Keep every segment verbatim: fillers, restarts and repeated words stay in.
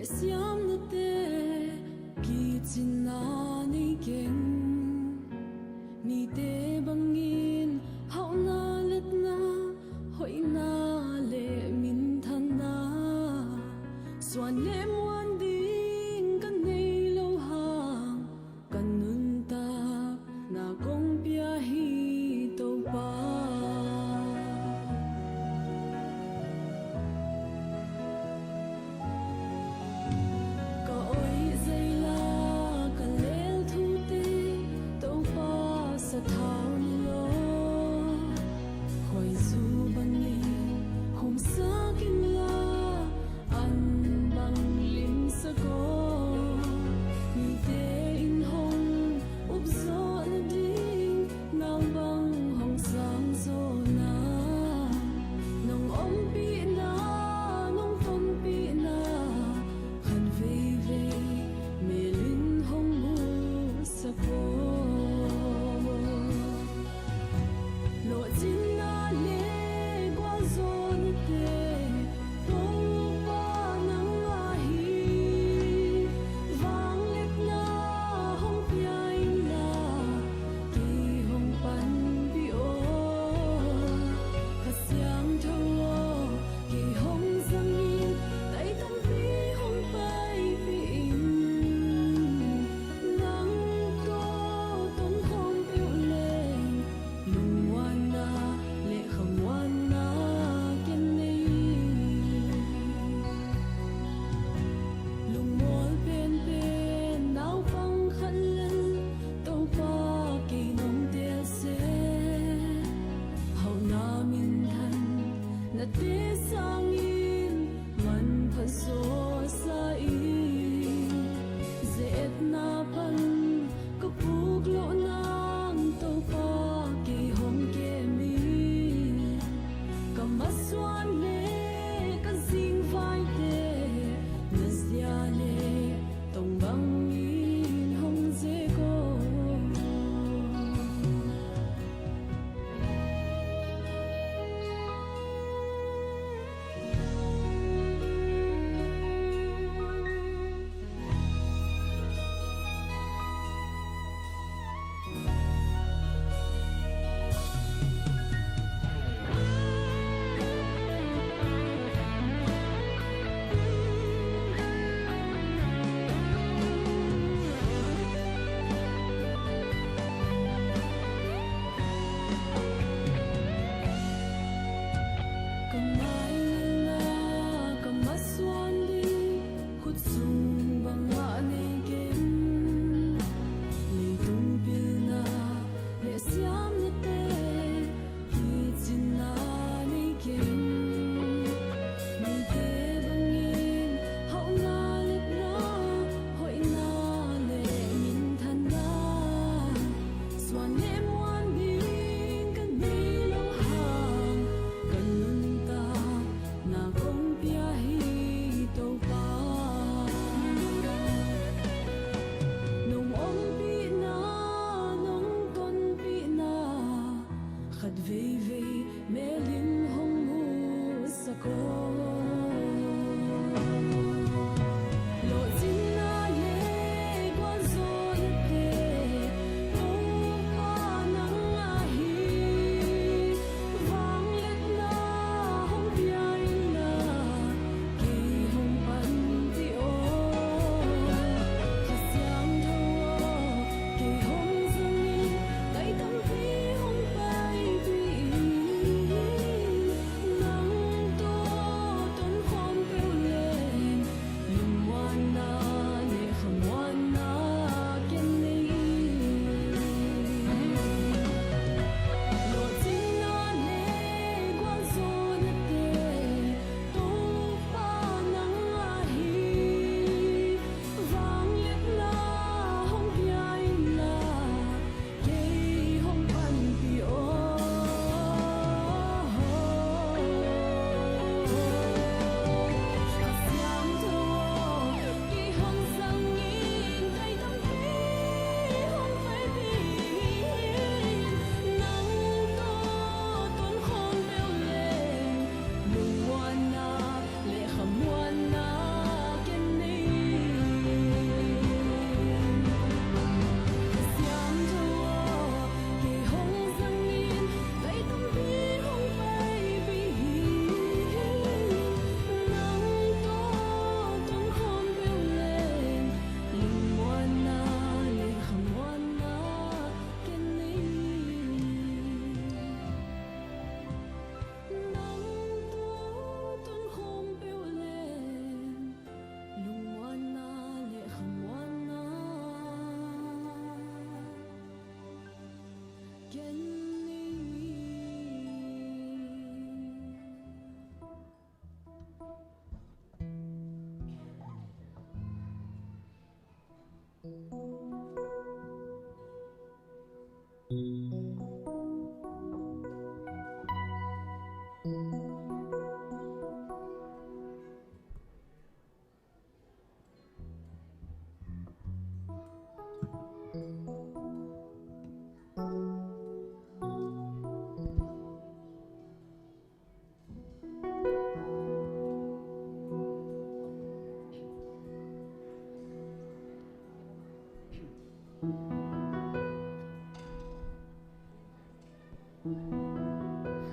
Siamnate kicin na nei keng. Mite bangin hauhna, letna, hoihna le minthanna, suan le muan ding ka nei lo hang, ka nuntakna kong pia hi, Topa. Ka oih zeila ka lel thute, Topa, sathau ni law, khuaizu bangin humsak inla, an bang limsa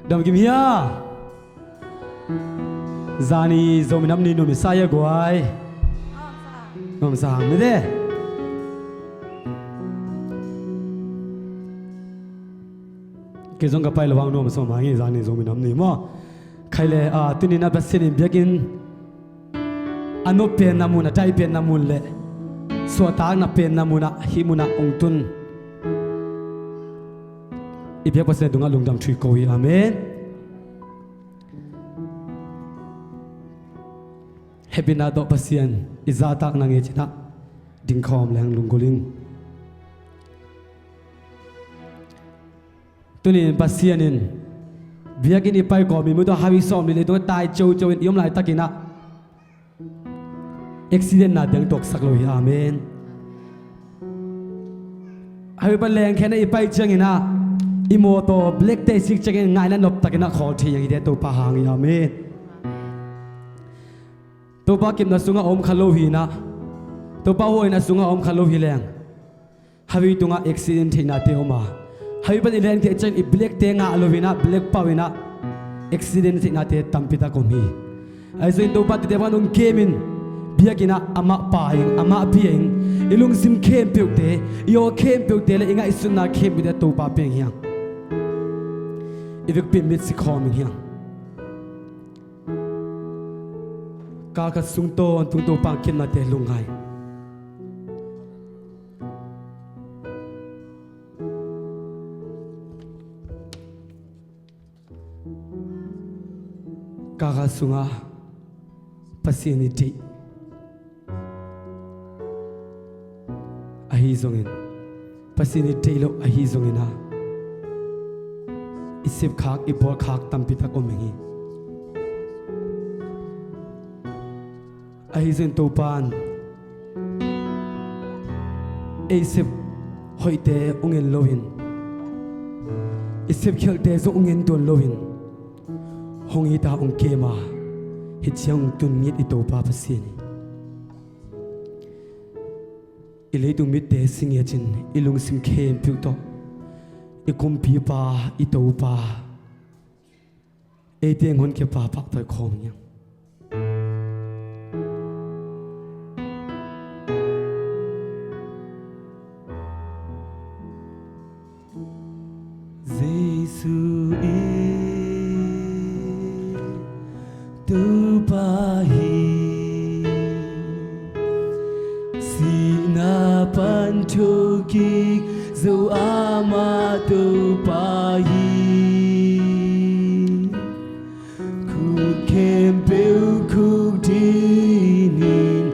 Dam kim hia? Zani Zomi Nam Ni nuam i sa hia guai? Nuam sa hang mite. Kei zong ka pai lo hang nuam sa mah hi, zani Zomi Nam Ni maw. Khai le, ah, tuni-in a Pasian in biakinn a nop penna mun, a dai penna mun le suahtakna penna mun ah, hih mun ah hong tun i biak Pasian tungah lungdam thu ko hi. Amen. Hehpihna tawh Pasian i zahtakna ngei cinah dingkhawm leng lunggulh ing. Tuni-in Pasian in biakinn i pai kawm i muh tawh, hawi sawm ni leitungah tai coco in i om laitakinah accident na dang tuaksak lo hi. Amen. Hawi pan lengkhenna i pai cianginah i mawtaw black te i sik ciangin ngaihna noptakinah khawl thei hi, hihte Topa hang hi. Amen. Topa kepna sungah a om kha lo hinah, Topa huaina sungah a om kha lo hi leng, hawi tungah accident theihnate om a, hawi pan i lengteh ciangin i black te ngah lo hinah, black pau inah accident theihnate tampi tak om hi. Ahi zongin Topa tete pan hong kem in, biakinn ah amah pai ing, amah pia ing, i lungsim khempeuhte, i aw khempeuhte le i ngaihsutna khempeuhte Topa pia ing hiang. I vekpi in mit si khawm ing hiang. Kal khat sung tawntung Topa kepnate lungngai. Kal khat sungah Pasian i deih ahi zongin, Pasian i deih loh ahi zongin ah i sepkhak, i pawlkhak tampi tak om ing hi. Ahi zongin Topa in ei sep hoihte hong en loin, i sep khialte zong hong en tuan loin, hong it a hong kem a, hih ciang hong tun ngit i Topa Pasian hi. I leitung mitte si ngiat in i lungsim khempeuh tawh i Kumpipa, i Topa, eite hong honkhia Pa pahtawi khawm ing. Jesu i Topa hi, sihna pan thokik zo amah Topa hi. Khut khempeuh khuk dinin,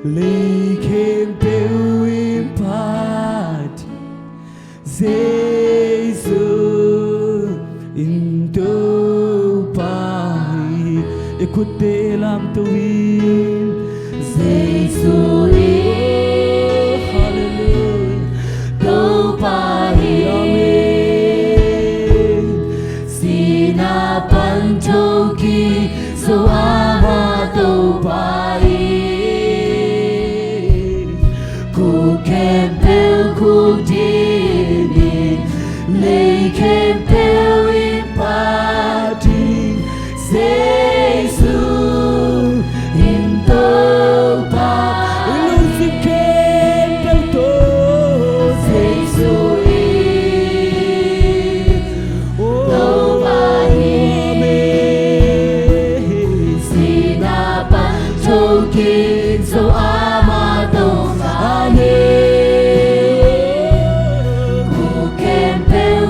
lei khempeuh in phat ding, Jesu in Topa hi. I khutte lamto in, Jesu in, halleluiah, Topa hi. Amen. Sihna pan thokik zo amah Topa hi. Khut khempeuh khuk dinin, lei khempeuh in phat ding, Jesu in Topa. I lungsim khempeuh tawh Jesu in Topa hi. Amen. Sihna pan thokik zo amah Topa hi. Amen. Khut khempeuh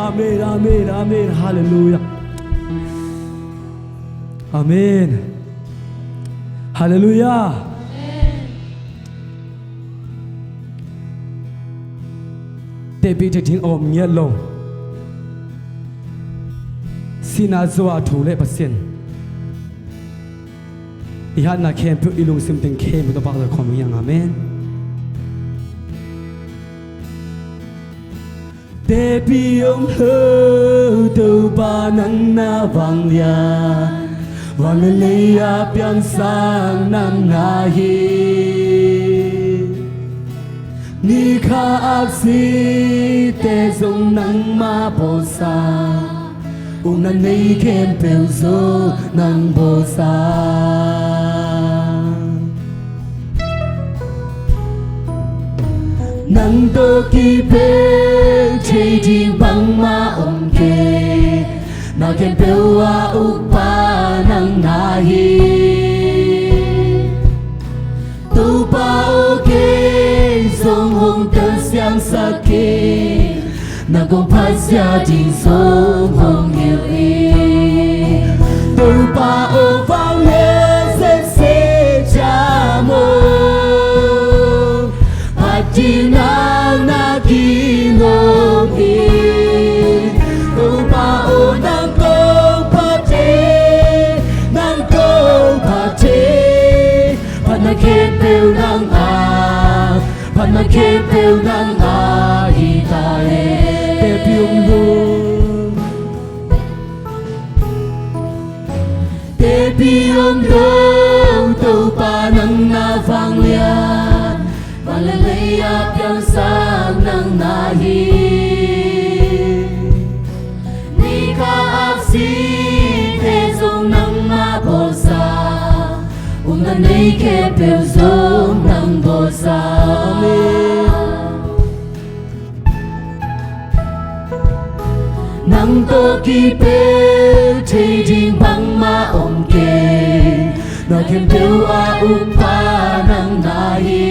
Amen. Amen. Amen. Amen. Halleluiah. Tepih thei ding a om ngiat lo. Sihna zuau a thu le Pasian i hatna khempeuh, i lungsim teng khempeuh tawh pahtawi khawm hi hang. Amen. Tepih om lo Topa, nang na vanglian, van le lei a piangsak nang na hi. Ni kha aksite zong nangmah bawlsa, ukna nei khempeuh zong nang bawlsa. Nang tawh kipel thei ding bangmah om kei, na khempeuh a ukpa nang na hi. Topa aw, kei zong hong telsiamsak in, nang kong phatzia ding zong hong hilh in. Topa aw, vanglian zenzen ciam aw, phat ding nang na kilawm hi. Topa aw, nang kong phat in, nang kong phat in, phatna khempeuh nang a, phatna khempeuh nang a hi ta hen. Tepih om lo, tepih om lo Topa, nang na vanglian, van le lei a piangsak nang na hi. Ni kha aksite zong nangmah bawlsa, ukna nei khempeuh zong nang bawlsa. Amen. Nang tawh kipel thei ding bangmah om kei, na khempeuh a ukpa nang na hi.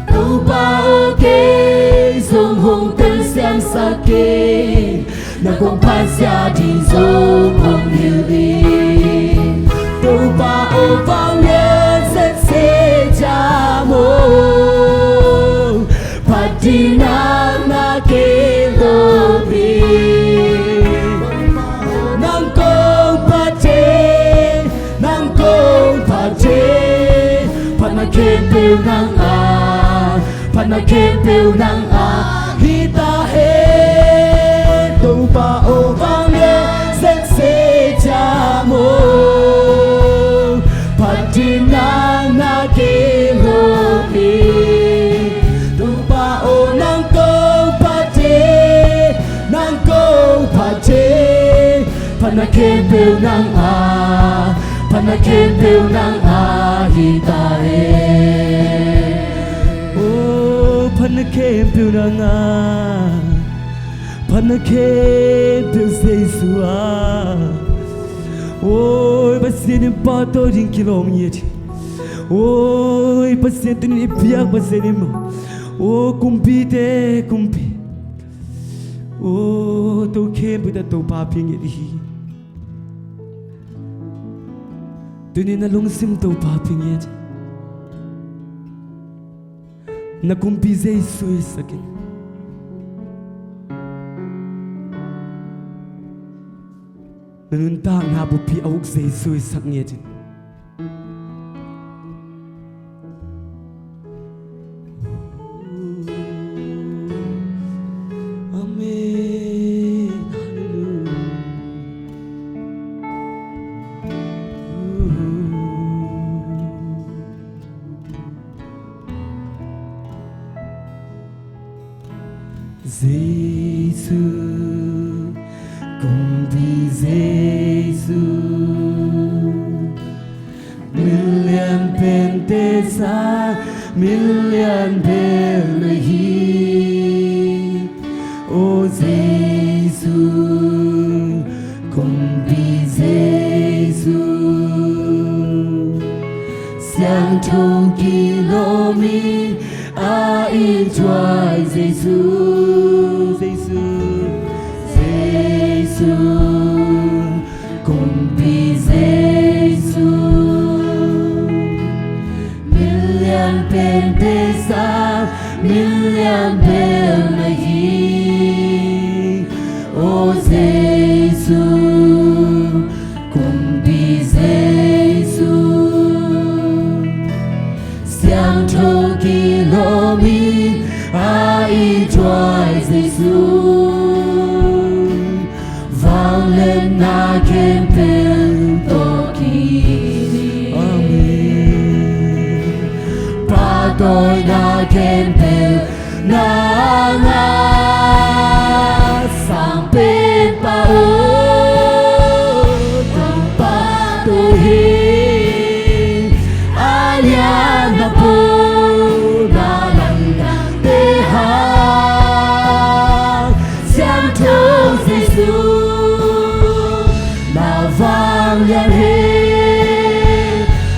Topa aw, kei zong hong telsiamsak in, nang kong phatzia ding zong hong hilh in. Topa aw, vanglian zenzen ciam aw, phat ding nang na kilawm hi. Nang kong phat in, nang kong phat in, phatna khempeuh nang a, phatna khempeuh nang a hi ta hen. Topa aw, vanglian zenzen ciam aw, phat ding nang na kilawm hi. Topa aw, nang kong phat in, nang kong phat in, phatna khempeuh nang a, phatna khempeuh nang a hi ta hen. Oh, phatna khempeuh nang a, phatna khempeuh Jesu a. Oh, Pasian in pahtawi ding kilawm ngiat hi. Oh, Pasian, tuni in i biak Pasian in maw, oh, kumpite kumpi, oh, to khempeuh tawh Topa pia ngiat hi. Tuni in na lungsim Topa pia ngiat hi. Na kumpi Jesu hisak in. Na nuntakna bupi a uk Jesu hisak ngiat in. Amen. Halleluiah. Jesu, kumpi Jesu, min lian pente sang min lian pen na hi. O Jesu, kumpi Jesu, siang Siangtho kilawm in a inntuak Jesu, Jesu, Jesu, kongpi Jesu. Min lian pente sang min lian bel na hi, aw Jesu, kongpi Jesu. Siangtho kilawm in a inntuak Jesu, vangliatna khempeuh tawh kinin. Amen. Pahtawina khempeuh nang a, Sang Penpa aw, nang pahtawi hi. A lianna pawl na lamdangte hang, Siangtho Jesu, na vanglian hi.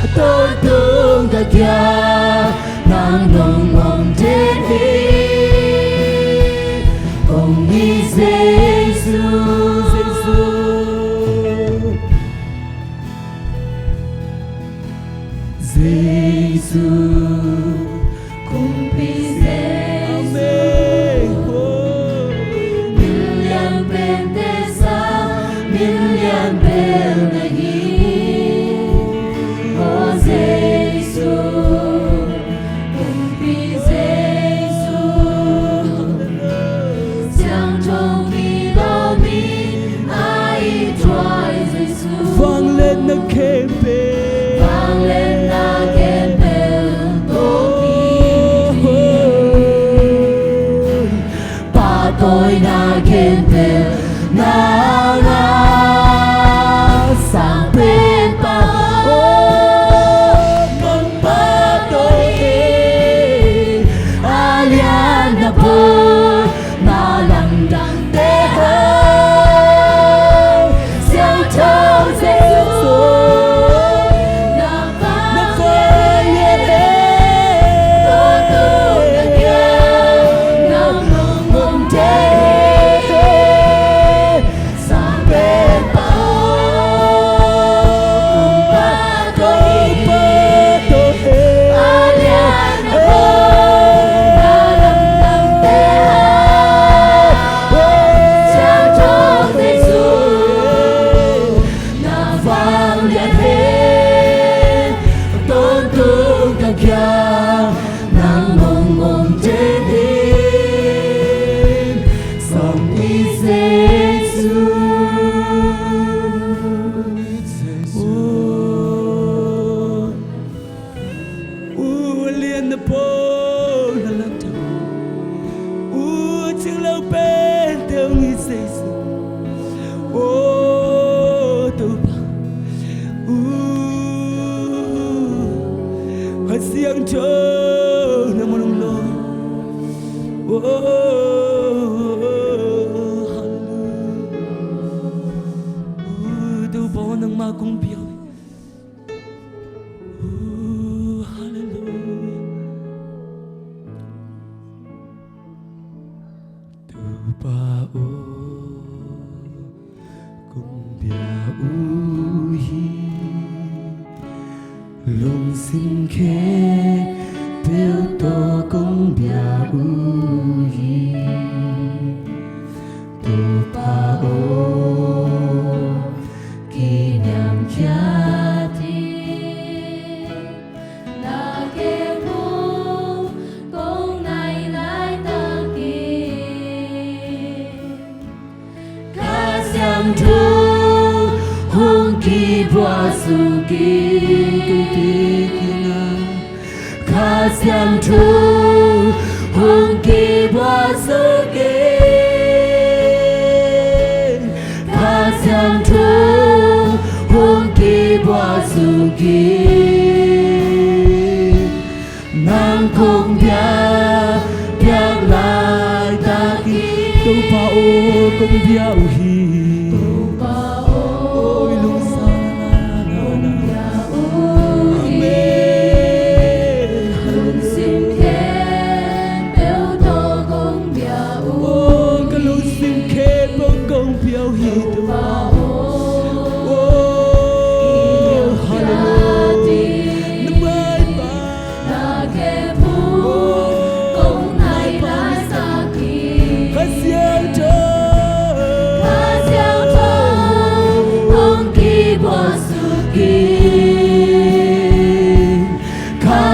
A tawntung ka kiang nang nong om den hi. Kong it Jesu, Jesu, Jesu, kongpi Jesu. Amen. Min lian pente sang min lian bel na hi, aw Jesu, kongpi Jesu. Siangtho kilawm in a inntuak Jesu, vangliatna khempeuh, vangliatna khempeuh tawh kinin. Pahtawina khempeuh nang a, Sang Penpa aw, nang pahtawi hi. A lianna pawl na lamdangte hang, Siangtho Jesu, na vanglian hi. Tawntung ka kiang nang nong om den hi. Sang Penpa aw, nang pahtawi hi. A lianna pawl na lamdangte hang, Siangtho Jesu, na vanglian hi. Tawntung ka kiang nang nong om den hi. Sang it Jesu, Jesu. U lianna pawl na lamdang, u cinglo pente hong it Jesu. Aw Topa, u Kha Siangtho nang mun hong lawi. Aw, hallelujah. U Topa aw, nangmah kong pia uh hi. Ooh, hallelujah. Topa aw, kong pia uh hi. Lungsim khempeuh tawh kong pia uh hi. Topa aw, kiniamkhiat in, na kemvung kong nai laitak in, Kha Siangtho hong kibuak suk in, kong kik in a. Kha Siangtho hong kibuak suk in, Kha Siangtho hong kibuak suk in, nang kong piak, piak laitak in. Topa aw, kong pia uh hi. Topa aw, oi lungsa, kong pia uh hi. Amen.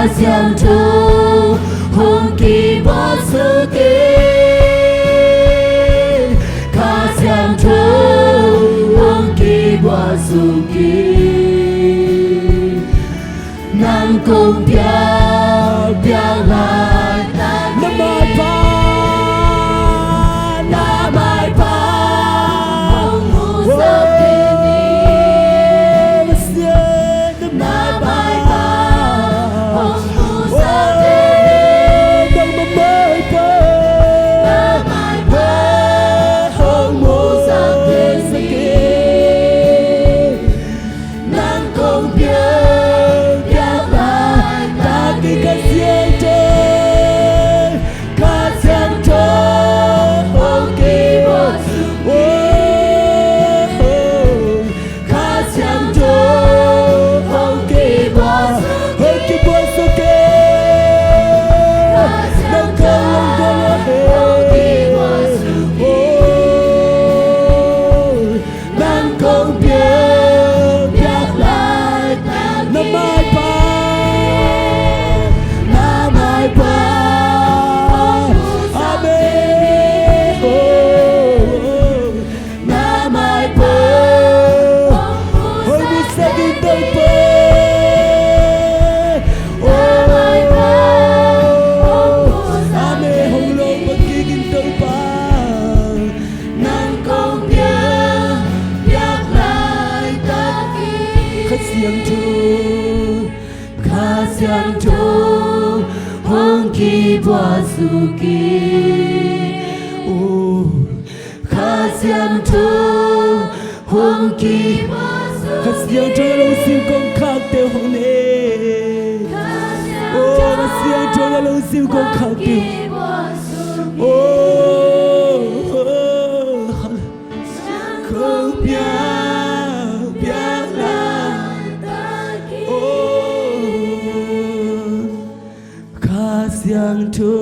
Kha Siangtho hong kibuaksuk in, Kha Siangtho hong kibuaksuk in, nang kong piak, piak laitak in, na maipha, na maipha hong musak in, na maipha hong musak in, na maipha hong musak in, nang kong piak, piak laitak in, Kha Siangtho, Kha Siangtho hong kibuaksuk in, Kha Siangtho hong kibuaksuk, hong kibuaksuk in, Kha Siangtho hong kibuaksuk in, nang kong piak, piak laitak in, na maipha, na maipha, amen. Oh, na maipha hong musak in, Topa. Oh, amen. Hong lawngpha kik in, Topa. Nang kong piak, piak laitak in, Kha Siangtho, Kha Siangtho hong kibuaksuk in. Oh, Kha Siangtho hong kibuaksuk in. Kha Siangtho in a lungsim kongkhakte hong ne. Oh, Kha Siangtho in a lungsim kongkhakte hong, oh, oh, kong piak, piak laitak in. Oh, Kha Siangtho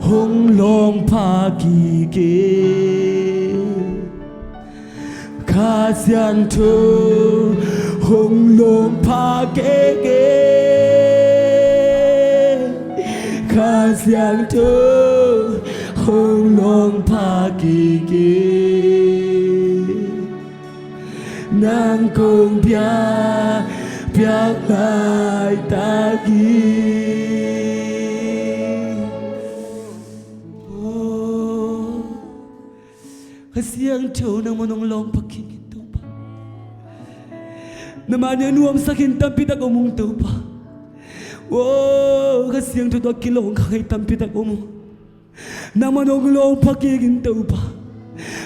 hong lawngpha kik in. Kha Siangtho hong lawngpha kik in. Kha Siangtho hong lawngpha kik in. Nang kong piak, piak laitak in. Oh, Kha Siangtho, nangman hong lawngpha kik in, Topa. Nangman hong nuamsak in, tampi tak om ung, Topa. Oh, Kha Siangtho tawh kilawng kha ngei tampi tak om ung. Nangman hong lawngpha kik in, Topa.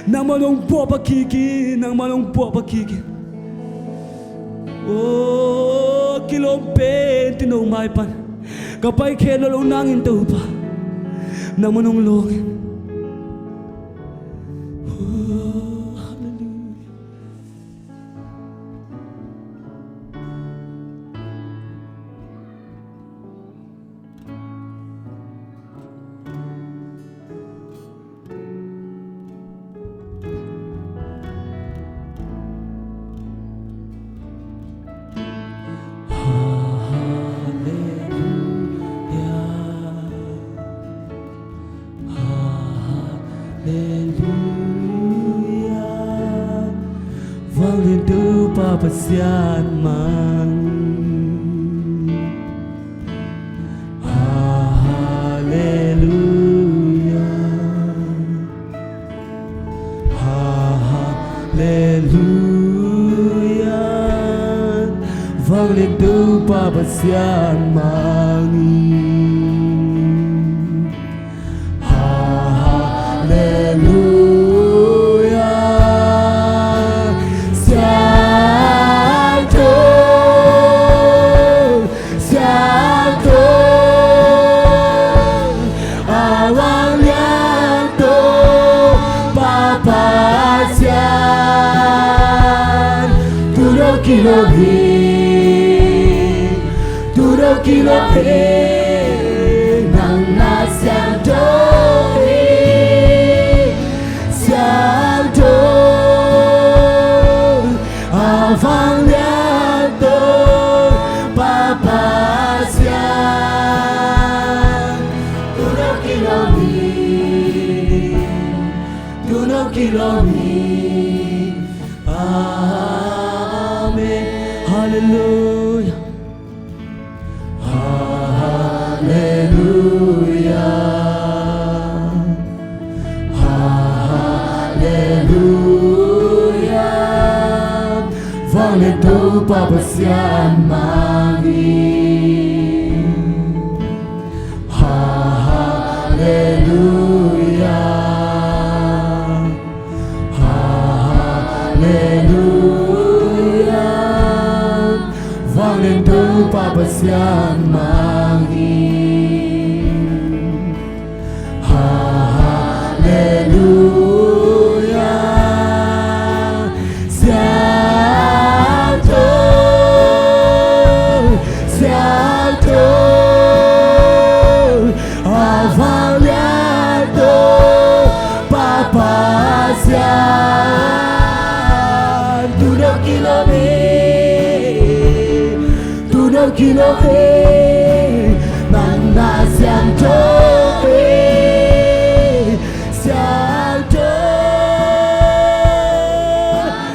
Nangman hong puahpha kik in, nangman hong puahpha kik in. Oh, kilawm pen tino mai pan ka pai khe lo lo nangin, Topa, nangman hong lawng in. Oh, hallelujah. Hallelujah. Hallelujah. Vanglian Topa Pasian mangin. Hallelujah. Hallelujah. Vanglian Topa Pasian mangin. Hallelujah. Siangtho, siangtho, a vanglian Topa Pasian, tu dong kilawm hi. Tu dong kilawm hi, nang na siangtho hi, siangtho, a vanglian Topa Pasian. Halleluia. Halleluia. Halleluia. Vanglian Topa Pasian mangin. Halleluia. Halleluia. Vanglian Topa Pasian mangin. Halleluia. Siangtho, siangtho, a vanglian Topa Pasian. Tuni hong kilawm hi, tuni hong kilawm hi, nang na siangtho hi. Siangtho,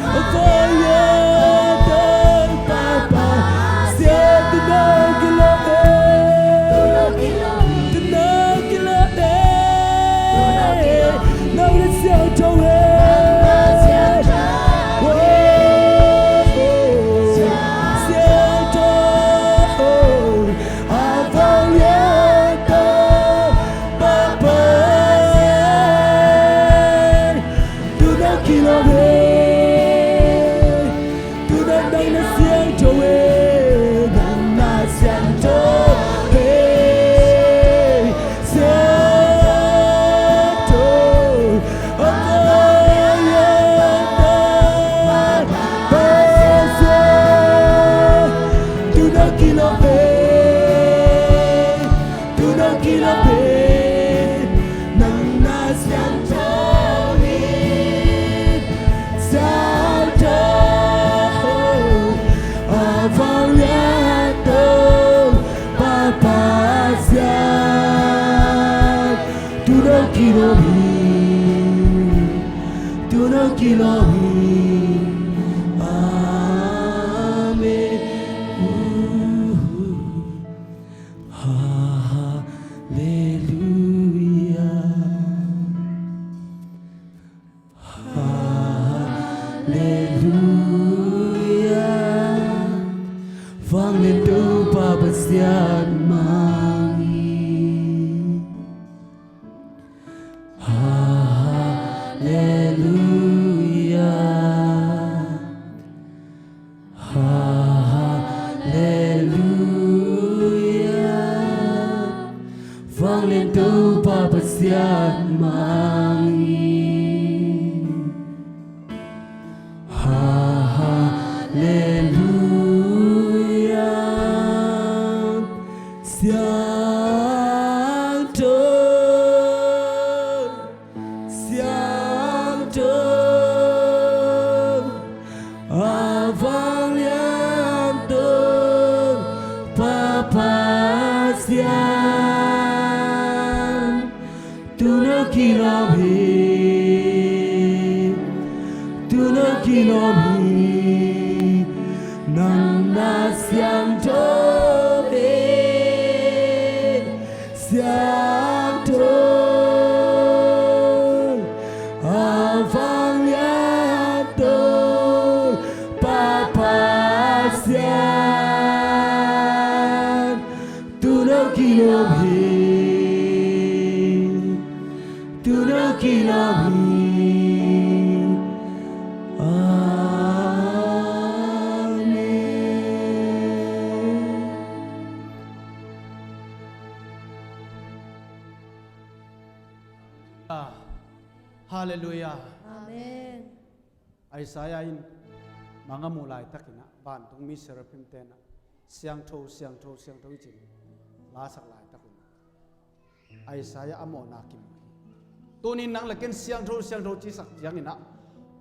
a vanglian Topa Pasian, tuni hong kilawm hi. Tuni hong kilawm hi. Nang na siangtho hi. Siangtho, a vanglian Topa Pasian, tuni hong kilawm hi. Tuni nang na siangtho hi, nang na siangtho hi. Siangtho, a vanglian Topa Pasian, tuni hong kilawm hi. Tuni hong kilawm hi, nang na siangtho hi. Siangtho, a vanglian Topa Pasian, tuni hong kilawm hi, tuni hong kilawm hi. Amen. Halleluia. Halleluia. Vanglian Topa Pasian mangin. Halleluia. Halleluia. Vanglian Topa Pasian mangin. Halleluia. Siangtho, siangtho, a vanglian Topa Pasian, tuni hong kilawm hi, tuni hong kilawm hi, nang na siangtho hi. Siangtho, a vanglian Topa Pasian, tuni hong kilawm hi, tuni hong kilawm hi. Amen. Ah, halleluia. Amen. Isaiah in manga mu laitakin ah, vantungmi seraphim ten ah, siangtho, siangtho, siangtho i cih lasak laitakin ah, Isaiah a mawhna kimu hi. Tunin nang le ken siangtho, siangtho cisak ciangin ah,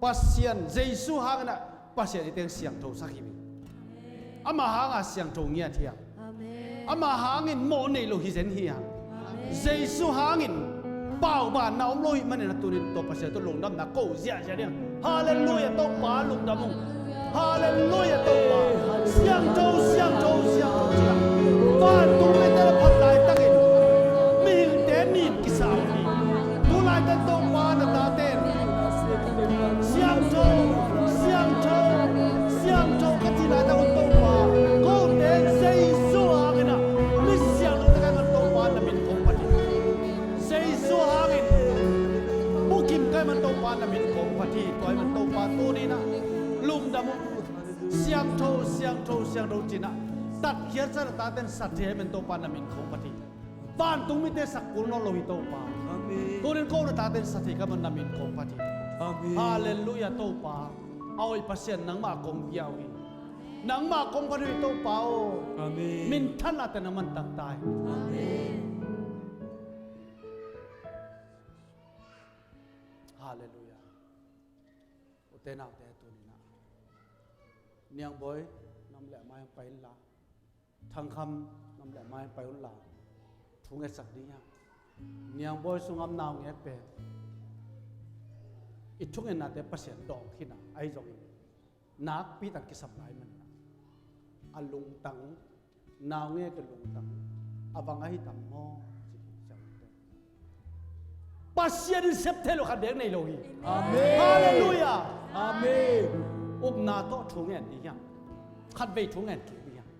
Pasian, Jesu hangin ah, Pasian i teng siangtho sak hi. Ama hanga siangtho ngiat hi hang. Amen. Ama hangin mawh nei lo hi zen hi hang. Amen. Jesu hangin paubanna om lo hi manin a tunin tua Pasian tawh lungdamna ko ziahziah ding. Halleluia, Topa lungdam ung. Halleluia, Topa. Siangtho, siangtho, siangtho ci-in ah tatkhiat sa na taten sa thei ahih manin Topa na min kong phat hi. Vantung mite sak kul nawn lo hi Topa. Amen. Tunin ko na taten sa thei ka hih manin na min kong phat hi. Amen. Halleluiah Topa. A hoih Pasian nangmah kong pia uh hi. Nangmah kong phat uh hi Topa aw. Amen. Minthanna tawh nangman tang ta hi. Amen. Halleluiah. Ute naute, tuni-in ah Niangbawi, nang le amah hong pai inla, Thangkham, nang le amah hong pai unla, thu ngetsak ding hi hang. Niangbawi sungah naungek pen i thungetnate Pasian dawng khin a, ahi zongin nakpi takin kisam lai manin ah a lungtang, naungek i lungtang a bang ahi tam maw ci hi. Pasian in sep theih loh khat beek nei lo hi. Amen. Halleluiah. Amen. Upna tawh thu ngen ding hi hang. Khatvei thu ngen kik ding hi hang.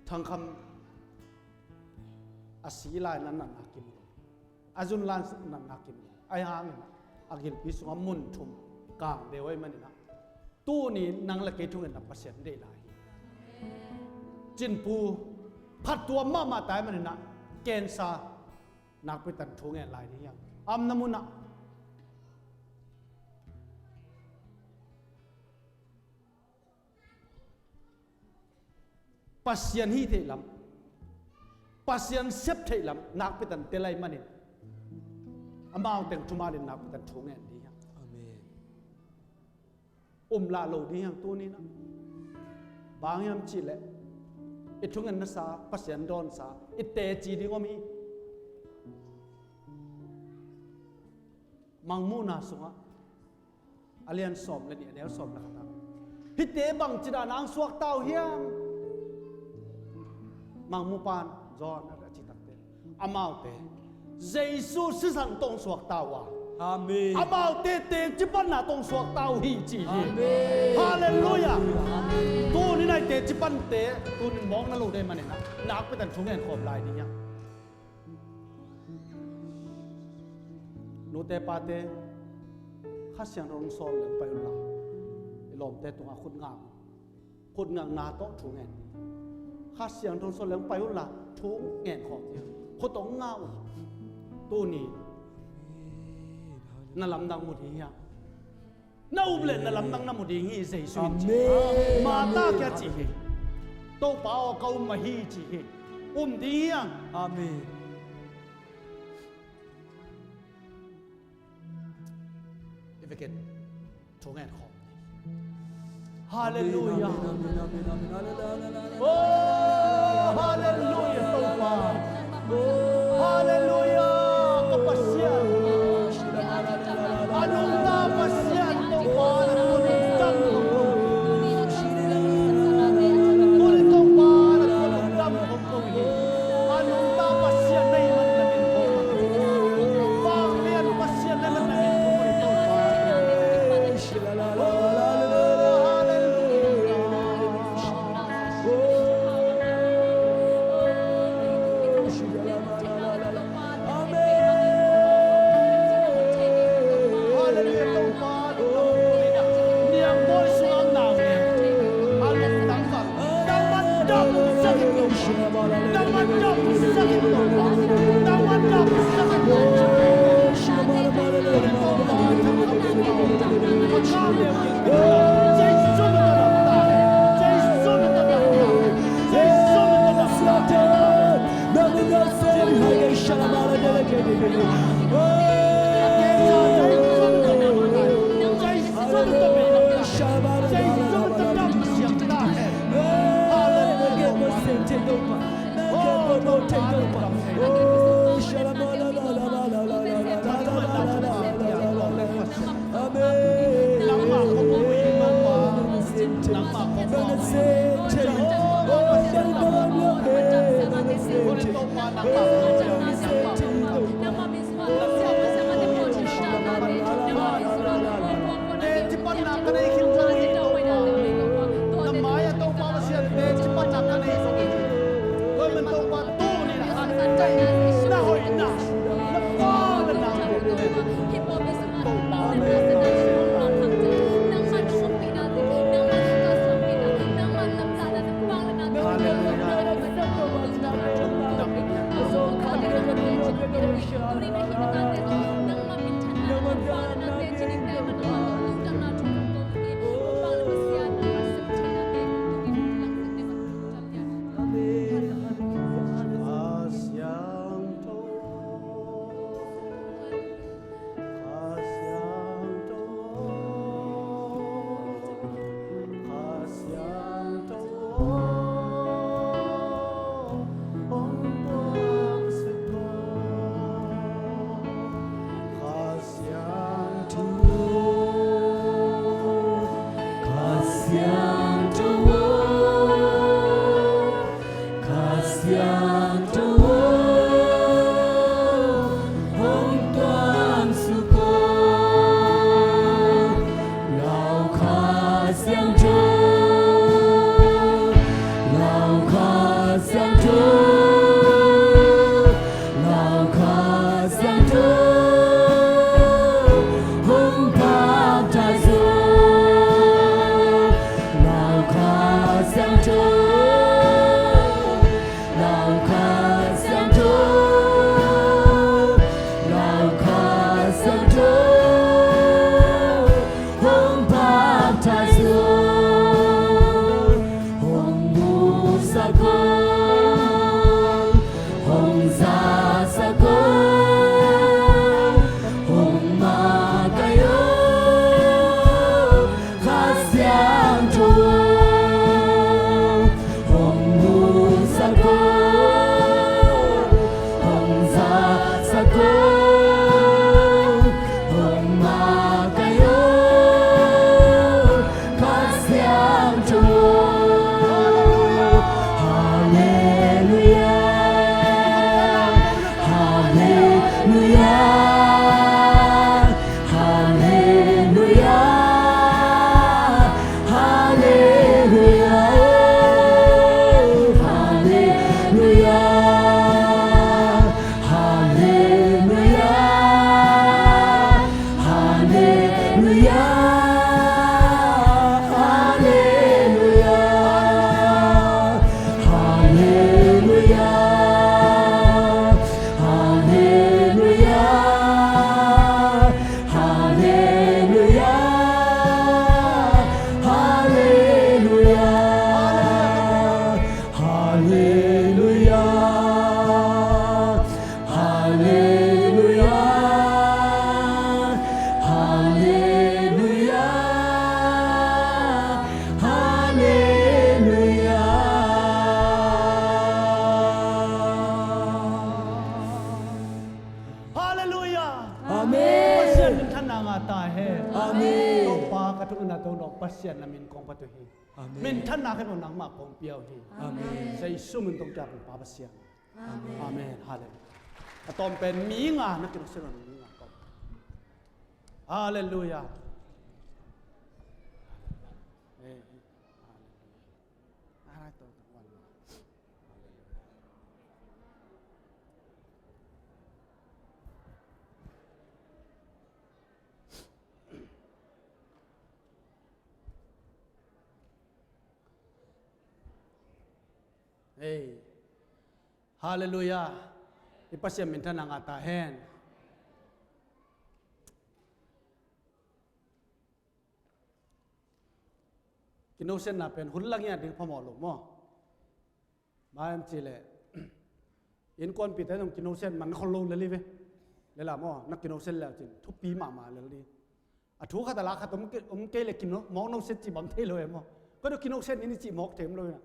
Thangkham a si lai-in natna kim lo, a zun lai-in natna kim lo. Ahi hangin ah a gilpi sungah mun thum kang deuh ahih manin ah tuni nang le kei thungetna Pasian deih lai hi. Cinpu phattuam mahmah ta ahih manin ah cancer nakpi takin thu ngen lai ding hi hang. A omna munah Pasian hih theih lam, Pasian sep theih lam nakpi takin tel ahih manin amau teng thumanin nakpi takin thu ngen ding hi hang. Amen. Um lah lo ding hi hang tuni-in ah. Bang hiam cih leh i thungetnasa, Pasian dawnsa i teci ding om hi. Mangmuhna sungah a lian sawm le nih, a neu sawm le khat ah, hihte bangci dan a hong suakta uh hiam? Mangmupa in, John a cih takteh, amaute Jesu sisan tawh hong suakta uh a, amen, amaute teci panna tawh hong suakta uh hi ci hi. Amen. Halleluiah. Amen. Tuni-in ah i teci pante tuni-in mawkna lo ding ahih manin ah nakpi takin thu ngen khawm lai ding hi hang. Nute pate, Kha Siangtho hong sawl leng pai unla, i lawmte tungah khut ngak un. Khut ngakna tawh thu ngen. Kha Siangtho hong sawl leng pai unla, thu ngen khawm ding. Khut hong ngak un. Tuni na lamdang mu ding hi hang. Na up leh na lamdang na mu ding hi, Jesu in ci. Amen. Martha kiang ci hi. Topa aw, ka um mah hi ci hi. Um ding hi hang. Amen. I vekin thu ngen khawm. Halleluiah. Amen, amen, amen, amen. Halleluiah. Oh, halleluiah, Topa. Halleluiah, ka Pasian. A nungta Pasian Topa, na lungdam ko. Tuni Topa, na lungdam ko. A nungta Pasian na hih manin na min ko. Vanglian Pasian na hih manin na min ko Topa. Halleluiah. Amen. Pasian minthanna ngah ta hen. Amen. Topa ka thungetna Topa Pasian na min kong phat uh hi. Amen. Minthanna khempeuh nangmah kong pia uh hi. Amen. Jesu min tawh ka thum Pa Pasian. Amen. Amen. Halleluiah. A tawm pen mi nga na kinawhsiat mi nga kong. Halleluiah. Amen. Halleluiah. Hei. Halleluiah. I Pasian minthanna ngah ta hen. Kinohsiatna pen hun lang hi a ding phamawh lo maw? Bang hiam cih leh innkuanpihte zong kinohsiat man khol lo lel hi ve. Lel a maw, na kinohsiat leu cin thupi mahmah lel ding. A thu khat a la khat om kei, om kei leh kino-, mawk nohsiat cih bang thei lo e maw? Koi dong kinohsiat ni ni cih mawk thei om lo hi na.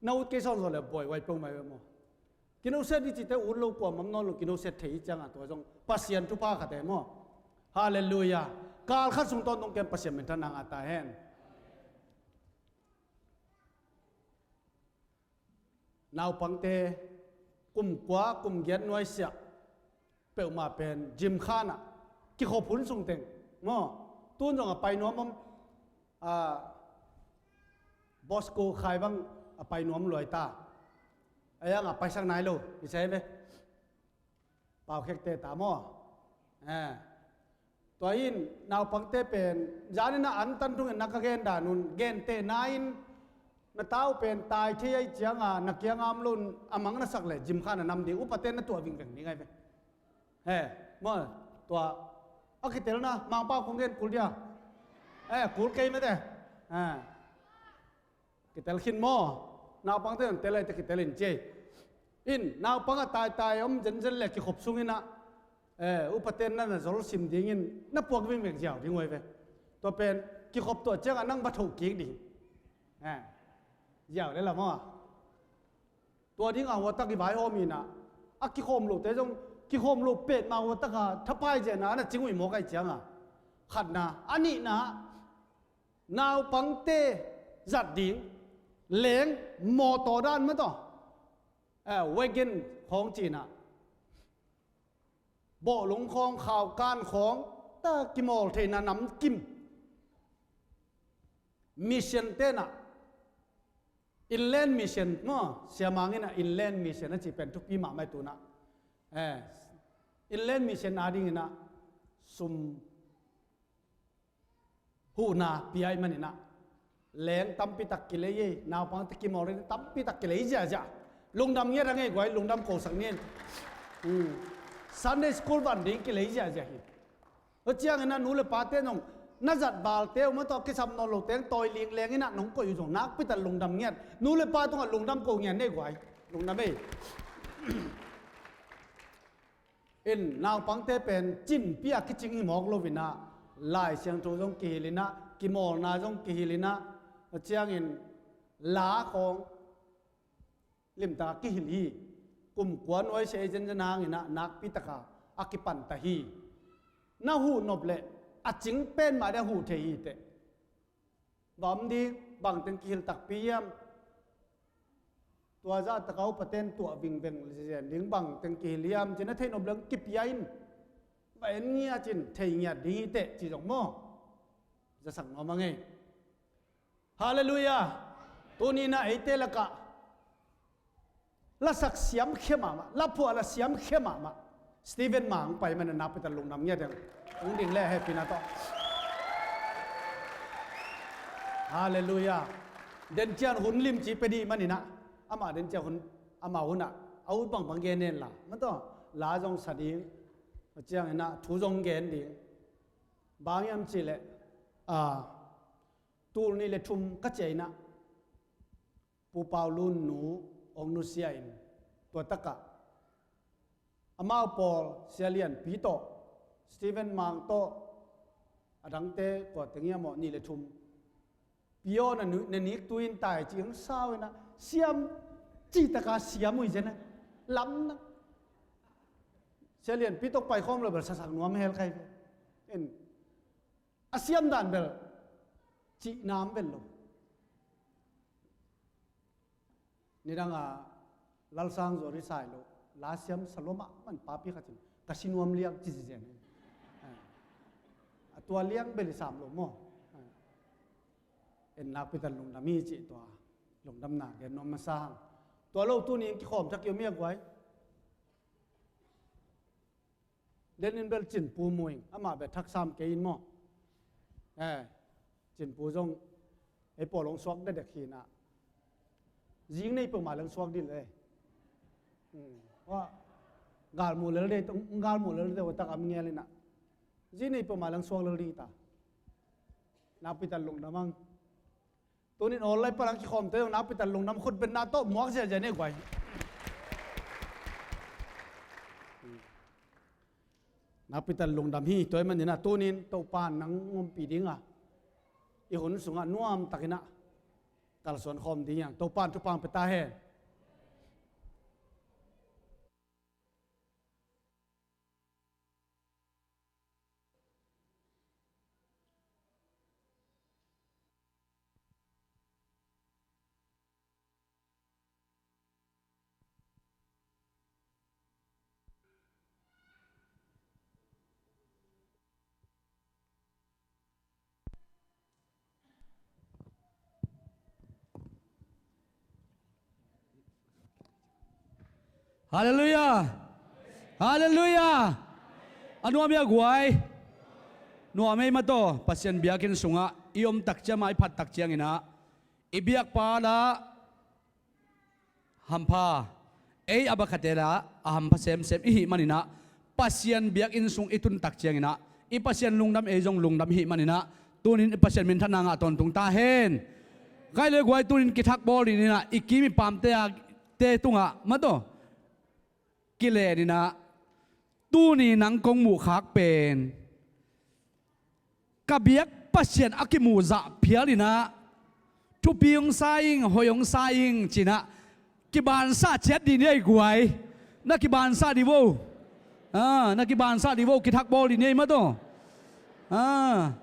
Na ut kei sawnsawn leh buai huai peuhmah hi ve maw? Kinohsiat ni cihte ut lo kuamah om nawn lo, kinohsiat thei hi ciangah tua zong Pasian thupha khat e maw? Halleluiah. Kal khat sung tawntung ken Pasian minthanna ngah ta hen. Naupangte kum kua kum giat nuaisiah peuhmah pen gym khanah kikhop hun sung teng maw? Tun zong a pai nuam om, a, Bosco khai bang a pai nuam luai ta. A yang a paisak nai lo hi sai ve. Paukhekte ta maw? Eh. Tua in naupangte pen zanin a antan thungen na ka gen dan un, gentehna in na tau pen tai thei ahi cianga na kianga om lo in a mang na sak leh gym khan a nam ding, upate na tuah vingveng ding ahi ve. He, maw, tua a kitelna Mangpau kong gen kul dia. He, kul kei mate. He. Kitel khin maw? Naupangte in tel ai te kitel in ci ei. In naupang a taitai om zenzen le kikhop sungin ah, eh, upaten na na zol sim dingin na puak vingveng ziau ding uh ai ve. Tua pen kikhop tuah ciangah nang va thoh kik ding. Eh, ziau le la maw? Tua dingah huatak i vaihawm in ah, a kikhawm lote zong, kikhawm lo petmah huatak a thapai ziahna a na cing uh i mawk ai ciangah. Khatna, a nihna, naupangte zat ding leng mawtaw dan mataw, eh, wagon khawng cinah, bawhlung khawng, khaukan khawng, ta kimawl theihna namkim. Mission tenah, inland mission maw, siamang inah inland mission a ci pen thupi mahmah i tunah. Eh, inland mission a dinginah sum huhna pia i maninah, leng tampitak kilei ei, naupangte kimawl in tampitak kilei ziahziah. Lungdam ngiat a ngei guai, lungdam kosak ngiat. Hmm. Sunday school van ding kilei ziahziah hi. Tua cianginah nu le pate nong na zat balte uh mataw kisam nawn lo teng tawi ling lenginah nong koih uh zong nakpitak lungdam ngiat. Nu le pa tungah lungdam ko ngiat nei guai. Lungdam ei. In naupangte pen cinpi a kicing hi mawk loinah, Lai Siangtho zong kihilinah, kimawlna zong kihilinah, a ciangin la khawng limtaka kihil hi. Kum kua nuaisia ei zenzen hanginah nakpitaka a kipanta hi. Na huh nop leh a cing pen mah ding a huh thei hi teh. Va om ding, bangteng kihil takpi hiam? Tua zahtaka upaten tuah vingveng zen ding bangteng kihil hiam? Cin a theih nop leng kipia in. Va en ngiat cin, thei ngiat ding hi teh, ci zong maw? Zasak nuam a ngei. Halleluiah. Tuninah eite lakah lasak siamkhia mahmah, laphuah la siamkhia mahmah Stephen Mang pai mana nakpitak lungdam ngiat ding. Hong ding le hehpihna tawh. Halleluiah. Dencian hun limci pe dih maninah, amah dencian hun, amah hunah a ut bangbang gen hen la, mataw, la zong sa ding, a cianginah thu zong gen ding. Bang hiam cihleh, a, tul nih le thum ka ciah inah Pu Pau Lun nu hong nusia in, tua takah amau pawl Sia Lian Pi tawh, Stephen Mang tawh, a dangte kua teng hiam aw, nih le thum. Pi aw, na nu-, na nik tu in tai ci hong sau inah, siam cih taka siam uh hi zen a, lamna. Sia Lian Pi tawh pai khawm lo bel sasak nuam hel kai ve. In a siam dan bel cihna om bel lo. Nidanga Lalsang Zuari Sailo la siam sa lua mahmah in papi khatin ka si nuam liang ci zizen. A tua liang bel i sam lo maw? En nakpitak lungdam hi cih tua lungdamna gen nuam masa hang. Tua lo tunin kikhawm thak i om hi a guai. Denin bel Cinpu mu ing, amah bel thaksam kei in maw? Eh, Cinpu zong ei pawl hong suak dekdek hinah, zing nei peuhmah leng suak dih le. Hmm. Wa, galmuh lel dei, galmuh lel dei, utak am ngel inah, zing nei peuhmah leng suak lel dih ta. Nakpitak lungdam ang. Tunin online palang kikhawmte zong nakpitak lungdam, khutbetna tawh muak ziahziah nei guai. Nakpitak lungdam hi. Tua ahih maninah tunin Topan nang ompih dinga, i hun sungah nuamtakinah kalsuan khawm ding hiang. Topan thupha pia ta hen. Halleluiah! Halleluiah! A nuam hi a guai. Nuam ei mataw, Pasian biakinn sungah i om tak ciang, i phat tak cianginah, i biakpa la hampha, ei a bakhatte la a hampha semsem i hih maninah, Pasian biakinn sung i tun tak cianginah i Pasian lungdam, ei zong lungdam i hih maninah tunin i Pasian minthanna ngah tawntung ta hen. Kai le guai, tunin kithak bawl ding inah i kim i pamte a te tungah mataw kilen inah tuni nang kong muhkhak pen ka biak Pasian a kimuhzah phial inah thupi hong sa ing, hoih hong sa ing cinah kibansah ciat dih ni ei guai. Na kibansah dih vo. Ah, na kibansah dih vo, kithak bawl dih ni ei mataw. Ah.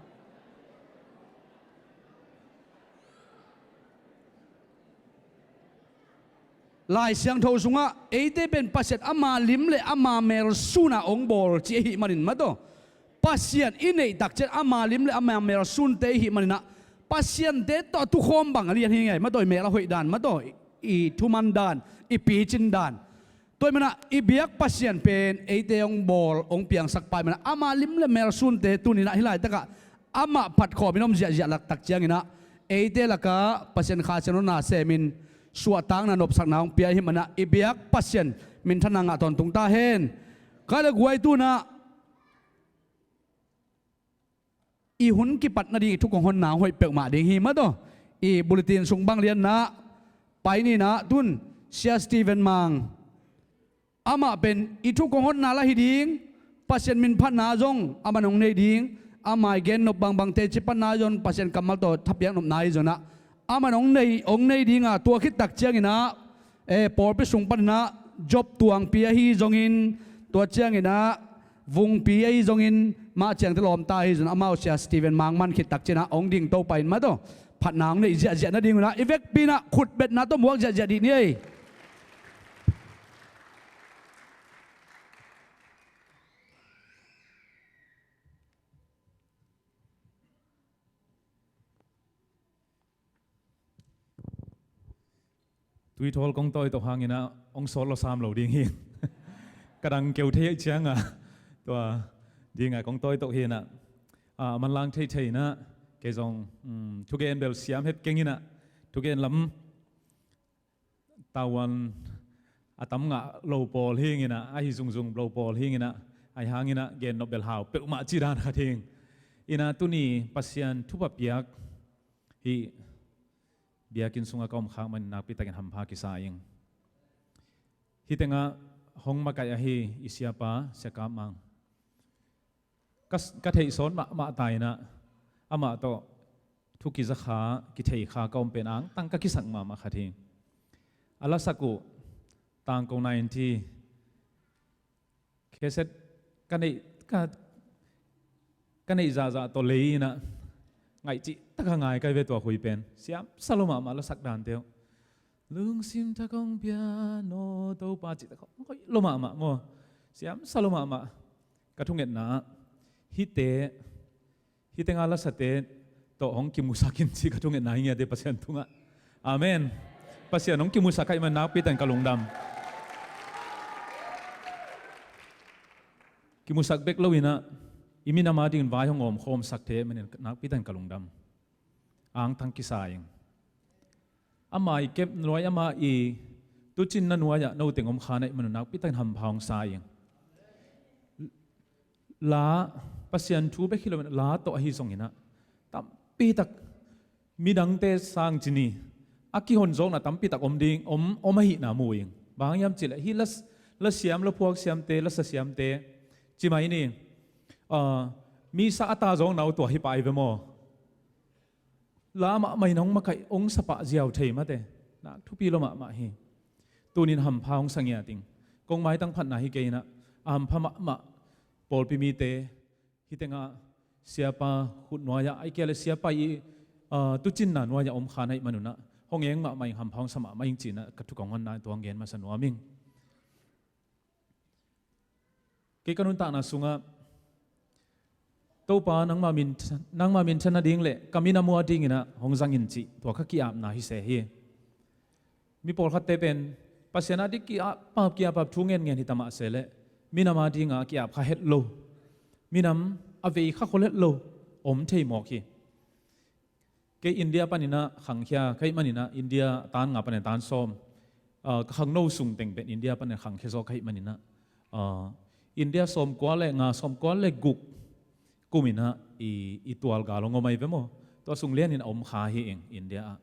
Lai Siangtho sungah eite pen Pasian ama lim le ama mel sunah hong bawl ci ahih manin mataw, Pasian i neih tak ciang ama lim le ama mel sunte i hih maninah Pasiante tawh a tukhawm bang a lian hi ngei mataw, i mel a hoih dan mataw, i thuman dan, i picin dan. Tua ahih manah i biak Pasian pen eite hong bawl hong piangsak pa ahih manah ama lim le mel sunte tuninah hih laitakah amah phatkhawmin om ziahziah lak tak cianginah eite lakah Pasian Kha Siangtho na semin suahtakna nopsakna hong pia ahih manah i biak Pasian minthanna ngah tawntung ta hen. Kai le guai, tunah i hun kipat nading i thu kong honna hong hoih peuhmah ding hi mataw. I bulletin sung bang lianna pai ninah tun Sia Stephen Mang, amah pen i thu kong honna lah hi ding, Pasian minphatna zong amah nong nei ding, amah i gennop bangbangte cipanna zong Pasian kammal tawh thapiak nopna hi zonah amah nong nei, hong nei dinga tua khit tak cianginah eh, pawlpi sung paninah Job tuangpi ahi zongin, tua cianginah vungpi ahi zongin, mah ciangte lawmta ahi zongin amau Sia Stephen Mang man khit tak cianah hong ding to pahin mataw phatna hong neih ziahziah nadingunah i vekpi inah khutbetna tawh muak ziahziah dih ni ei. Tuithawl kong tawi tawh hanginah hong sawt lawsam lo ding hi. Ka dang keu thei cianga tua dinga kong tawi tawh hinah a manlang theithei inah kei zong, um, thugen bel siam het kenginah thugen lam tauan a tam ngah lo pawl hinginah ahi zungzung lo pawl hinginah ahi hanginah gennop bel hau peuhmah ci dan khat hing. Inah tuni Pasian thupha piak hih biakinn sungah ka om khak manin nakpitakin hampha kisa ing. Hih tengah hong makaih ahi i siapa Sia Kap Mang ka, ka theih sawn mahmah ta inah amah tawh thu kiza kha, kithei kha ka om pen angtang ka kisak mahmah khat hi. A lasak uh tangko ninety cassette ka neih, ka, ka neih zahzah tawh lei inah ngaih cih taka ngai kai ve tua hui pen. Siamsa lo mahmah lasak dante uh. Lungsim tha kong pia no Topa cih taka hoih lo mahmah maw. Siamsa lo mahmah. Ka thungetna ah hihte, hih tenga lasate tawh hong kimusak in ci ka thungetna hi ngiate Pasian tungah. Amen. Pasian hong kimusak ahih man nakpitakin ka lungdam. Kimusak bek lo inah i minam adingin vai hong awmkhawmsak thei ahih manin nakpitakin ka lungdam. Angtang kisa ing. Ama i kep nuai, ama i tucinna nuai-ah noteng om kha na hih manun nakpitakin hampha hong sa ing. La, Pasian thu bek hi loin la tawh ahi zonginah tampitak midangte sang cini a kihonzawkna tampitak om ding, om, om ahihna mu ing. Bang hang hiam cihleh hih la, la siam, la phuak siamte, la sa siamte ci mai ni. Ah, mi sa a ta zawkna uh tua hi pah hi ve maw? La mahmah in hong makaih hong sapah ziau thei mate. Nak thupi lo mahmah hi. Tunin hampha hong sa ngiat ing. Kong maitang phatna hi kei inah a hampha mahmah pawlpi mite hih tengah siapa khut nuai-ah, ahih kei leh siapa i, ah, tucinna nuai-ah om kha na hih manunah hong eng mahmah ing, hampha hong sa mahmah ing cinah ka thu kong honna tua hong gen masa nuam ing. Kei ka nuntakna sungah Topa nangma min, nangma minthan nading le ka minam uh adinginah hong zang in cih tua ka ki-apna hi se hi. Mi pawlkhatte pen Pasian ading ki-ap, ki-ap, ap thu ngenngen hita mah se leh minam adinga ki-ap kha het lo, minam a vei kha khol het lo om thei mawk hi. Kei India paninah khangkhia ka hih maninah India tan nga panin tan sawm, ah, ka khangno sung teng pen India panin khangkhia zaw ka hih maninah, ah, India sawmkua le nga, sawmkua le guk kum inah i, i tual gal hong om ahi ve maw? Tua sung lianin a om kha hi ing India ah.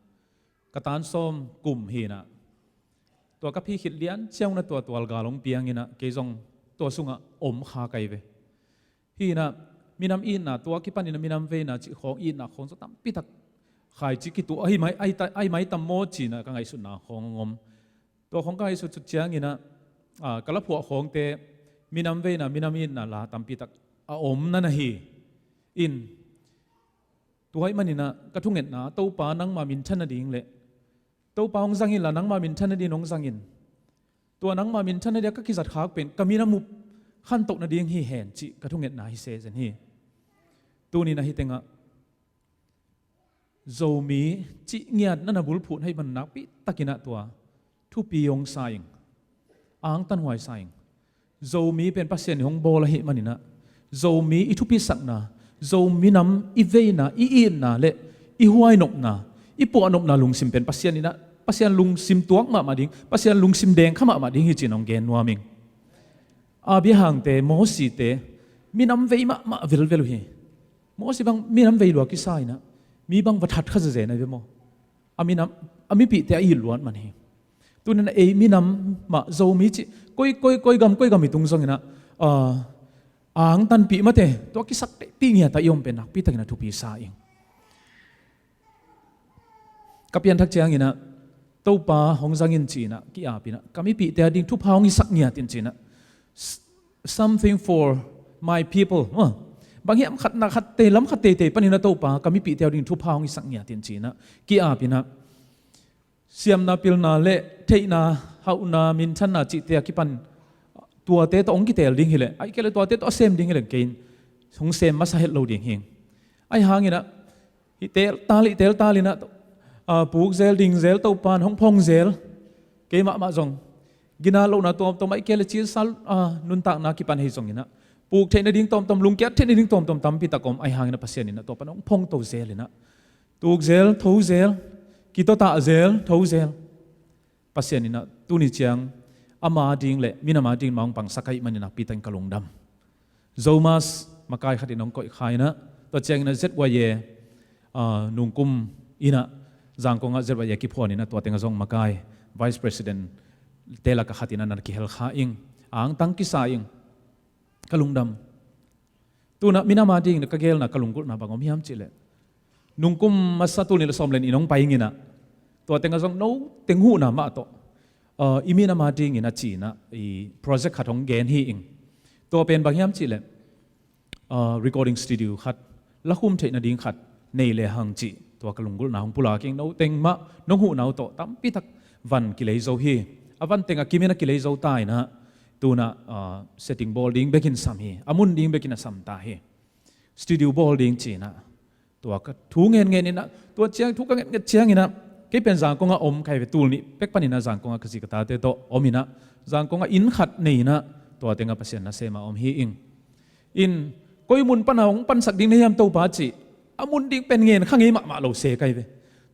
Ka tan sawm kum hi inah, tua ka phi khit lian ciang inah tua tual gal hong piang inah kei zong tua sungah om kha ka hi ve. Hi inah minam itna, tua kipan inah minam veina cih khawng, itna khawng zong tampi tak khaici kituah ahi mai, ahi ta, ahi mai tam maw ci inah ka ngaihsutna khawng hong om. Tua khawng ka ngaihsut suk ciang inah, a, ka laphuah khawngte minam veina, minam itna la tampi tak a om na na hi. In, tua ahih man inah ka thungetna, Topa nangma minthan nading le Topa hong zang inla nangma minthan nading hong zang in. Tua nangma minthan nadia ka kizat khak pen ka minam uh khantoh nading hi hen cih ka thungetna hi se zen hi. Tuni inah hih tengah Zomi cih ngiat na na bulphuh na hih man nakpi tak inah tua thupi hong sa ing. Angtanhuai sa ing. Zomi pen Pasian in hong bawl ahih man inah Zomi i thupisakna, Zomi nam i veina, i itna le i huainopna, i puahnopna lungsim pen Pasian inah, Pasian lungsim tuak mahmah ding, Pasian lungsim dengkha mahmah ding hi ci-in hong gen nuam ing. Abraham te, Mosi te minam vei mahmah velvel uh hi. Mosi bang minam vei lua kisa inah mi bang va that kha zezen ahi ve maw? A minam, a mipihte a it luat man hi. Tuni inah ei minam mah Zomi cih koi, koi, koi gam, koi gam i tung zong inah, a, angtanpih mate, tua kisak teh pih ngiat a i om pen nakpi tak inah thupi sa ing. Ka pianthak ciang inah Topa hong zang in ci inah ki-ap inah ka mipihte a ding thupha hong hisak ngiat in ci inah, s-, something for my people. Maw, bang hiam khatna khat tei, lam khat teitei pan inah Topa ka mipihte a ding thupha hong hisak ngiat in ci inah ki-ap inah siamna, pilna le theihna, hauhna, minthanna cihte a kipan tuate tawh hong kiteel ding hileh, ahih kei leh tuate tawh a sem ding hileh kei in hong sem masa het lo ding hi ing. Ahi hang inah hih teel tal, hih teel tal inah, a, puk zel, ding zel, Topa in hong phong zel. Kei mahmah zong ginat lohna tuamtuam, ahih kei leh cilsal, a, nuntakna kipan hi zong inah puk theih nading tuamtuam, lungkiat theih nading tuamtuam tampi tak om, ahi hang inah Pasian inah tua pan hong phong to zel inah, tuk zel, tho zel, kitotah zel, tho zel. Pasian inah tuni ciang ama ding le minam a ding mah hong pangsak ahih man inah nakpi tak in ka lungdam. Zomas makai khat in hong koih kha inah, tua ciang inah Z Y A, a, nungkum inah Zangkong ah Z Y A kiphuan inah tua tengah zong makai, Vice President te lakah khat inah na kihel kha ing. Angtang kisa ing. Ka lungdam. Tu inah minam a ding inah ka geelna, ka lunggulhna bang om hiam cih leh, nungkum masa tul nih le sawm le nih in hong pai ing inah, tua tengah zong no teng huhna mah tawh, a, i minam a ding inah ci inah i project khat hong gen hi ing. Tua pen bang hiam cih leh, a, recording studio khat, lakhum theih nading khat nei le hang cih tua ka lunggulhna hong pulak ing. No teng mah nong huhna uh tawh tampi tak van kilei zo hi. A van teng a kim inah kilei zo ta inah, tu inah, a, setting bawl ding bek in sam hi. A mun ding bek in a sam ta hi. Studio bawl ding ci inah tua ka thu ngenngen inah, tua ciang thu ka ngenngen ciang inah kei pen Zangkong ah om ka hi ve. Tul nih pek pan inah Zangkong ah ka zi ka tate tawh om inah Zangkong ah inn khat nei inah tua tengah Pasian nasem a om hi ing. In, koi mun pan a hong pansak ding na hiam Topa cih, a mun ding pen ngen kha ngei mahmah lo se ka hi ve.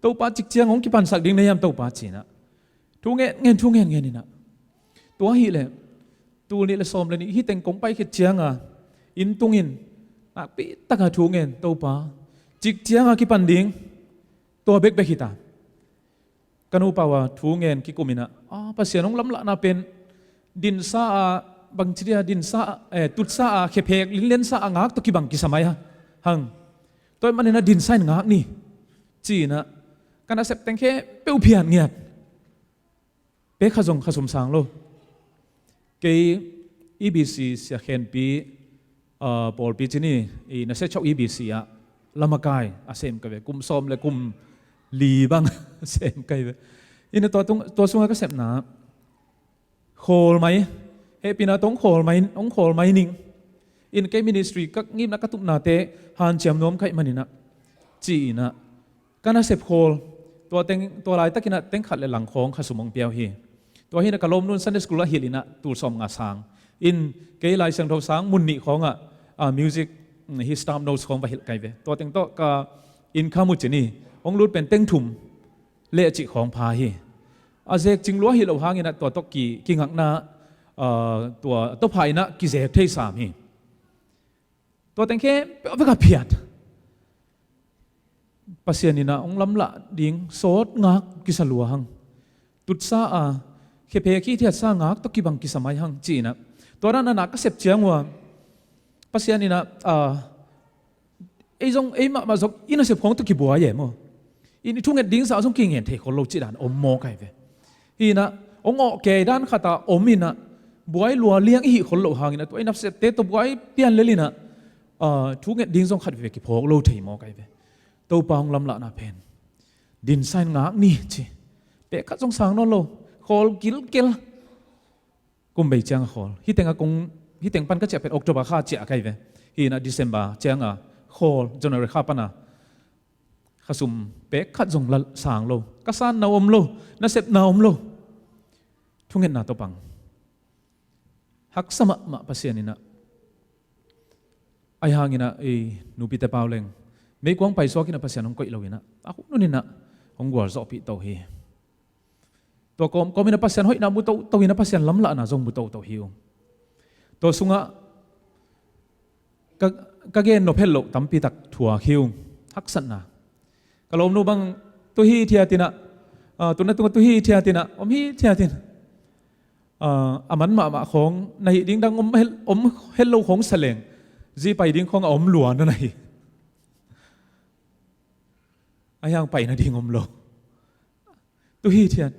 Topa, cik ciang hong kipansak ding na hiam Topa ci inah thu ngenngen, thu ngenngen inah. Tua hileh tul nih le sawm le nih hih teng kong pai khit ciang a inn tung in nakpi tak a thu ngen, Topa, cik ciang a kipan ding tua bekbek hi ta. Ka nupa uh a thu ngen kikum inah, a, Pasian hong lamlahna pen dinsa a, bangci dia, dinsa a, eh, tutsa a, khephek linlensa a ngak tawh kibang kisa mai hang. Tua ahih man inah dinsa in ngak ni ci inah ka nasep teng khempeuh phiat ngiat. Pek kha zong kha sum sang lo. Kei E B C sia khenpi, a, pawlpi ci ni, i nasia chauh E B C ah lamakai a sem ka hi ve. Kum sawm le kum li bang a sem ka hi ve. Inah tua tung, tua sungah ka sepna khawl mai, hehpihna tawh hong khawl mai, hong khawl mai ning. In, kei ministry ka ngimna, ka tupnate hanciam nuam ka hih man inah ci inah ka nasep khawl. Tua teng, tua laitak inah teng khat le lang khawng kha sum hong pia uh hi. Tua hi inah ka lawmnu in Sunday school ah hilh inah tul sawmnga sang. In, kei Lai Siangtho sang mun nih khawngah, a, music, mm, hi staff notes khawng va hilh ka hi ve. Tua teng tawh ka income uh ci ni, hong lut pen teng thum le a cih khawng pha hi. A zek cing lua hi lo hang inah tua tawh ki, kingakna, Tua tawpha inah kizek thei sam hi. Tua teng khempeuh a vek a phiat Pasian inah hong lamlah ding sawt ngak kisa lua hang. Tutsa a khephe khithiatsa ngak tawh kibang kisa mai hang ci inah, tua dan a na ka sep ciang uh a Pasian inah ei zong ei mahmah zong i nasep khawng tawh kibuai e maw? I thunget ding zah zong kingen thei khol lo cih dan om maw kai ve. Hi inah hong awh kei dan khat a om inah buai lua liang i hih khol loh hang inah tua i nasepte tawh buai pian lel inah thunget ding zong khat veve kiphawk lo thei maw kai ve. Topa hong lamlahna pen dinsa in ngak ni ci. Pek khat zong sang nawn lo. Khawl kilkel. Kum bei ciang a khawl. Hih teng a kong, hih teng pan ka ciah pen October kha ciah kai ve. Hi inah December ciang a khawl, January kha pan a khasum pek khat zong la sang lo. Ka sanna om lo. Nasepna om lo. Thungetna tawh pang. Haksa mahmah Pasian inah, ahi hang inah ei nupite pau leng meikuang paisuak inah Pasian hong koih lo inah a hun hun inah hong gualzawhpih to hi. Tua kawmkawm inah Pasian hoihna mu toto inah Pasian lamlahna zong mu toto hi uh. Tua sungah ka, ka gen nop het loh tampi tak thuak hi uh. Haksatna. Ka lawmnu bang tu hithiat inah, tuna tunga tu hithiat inah om hithiat inah a man mahmah khawng na hih ding dang om het lo khawng sa leng zi pai ding khawng a om lua na na hi. Ahi hang pai nading om lo. Tu hithiat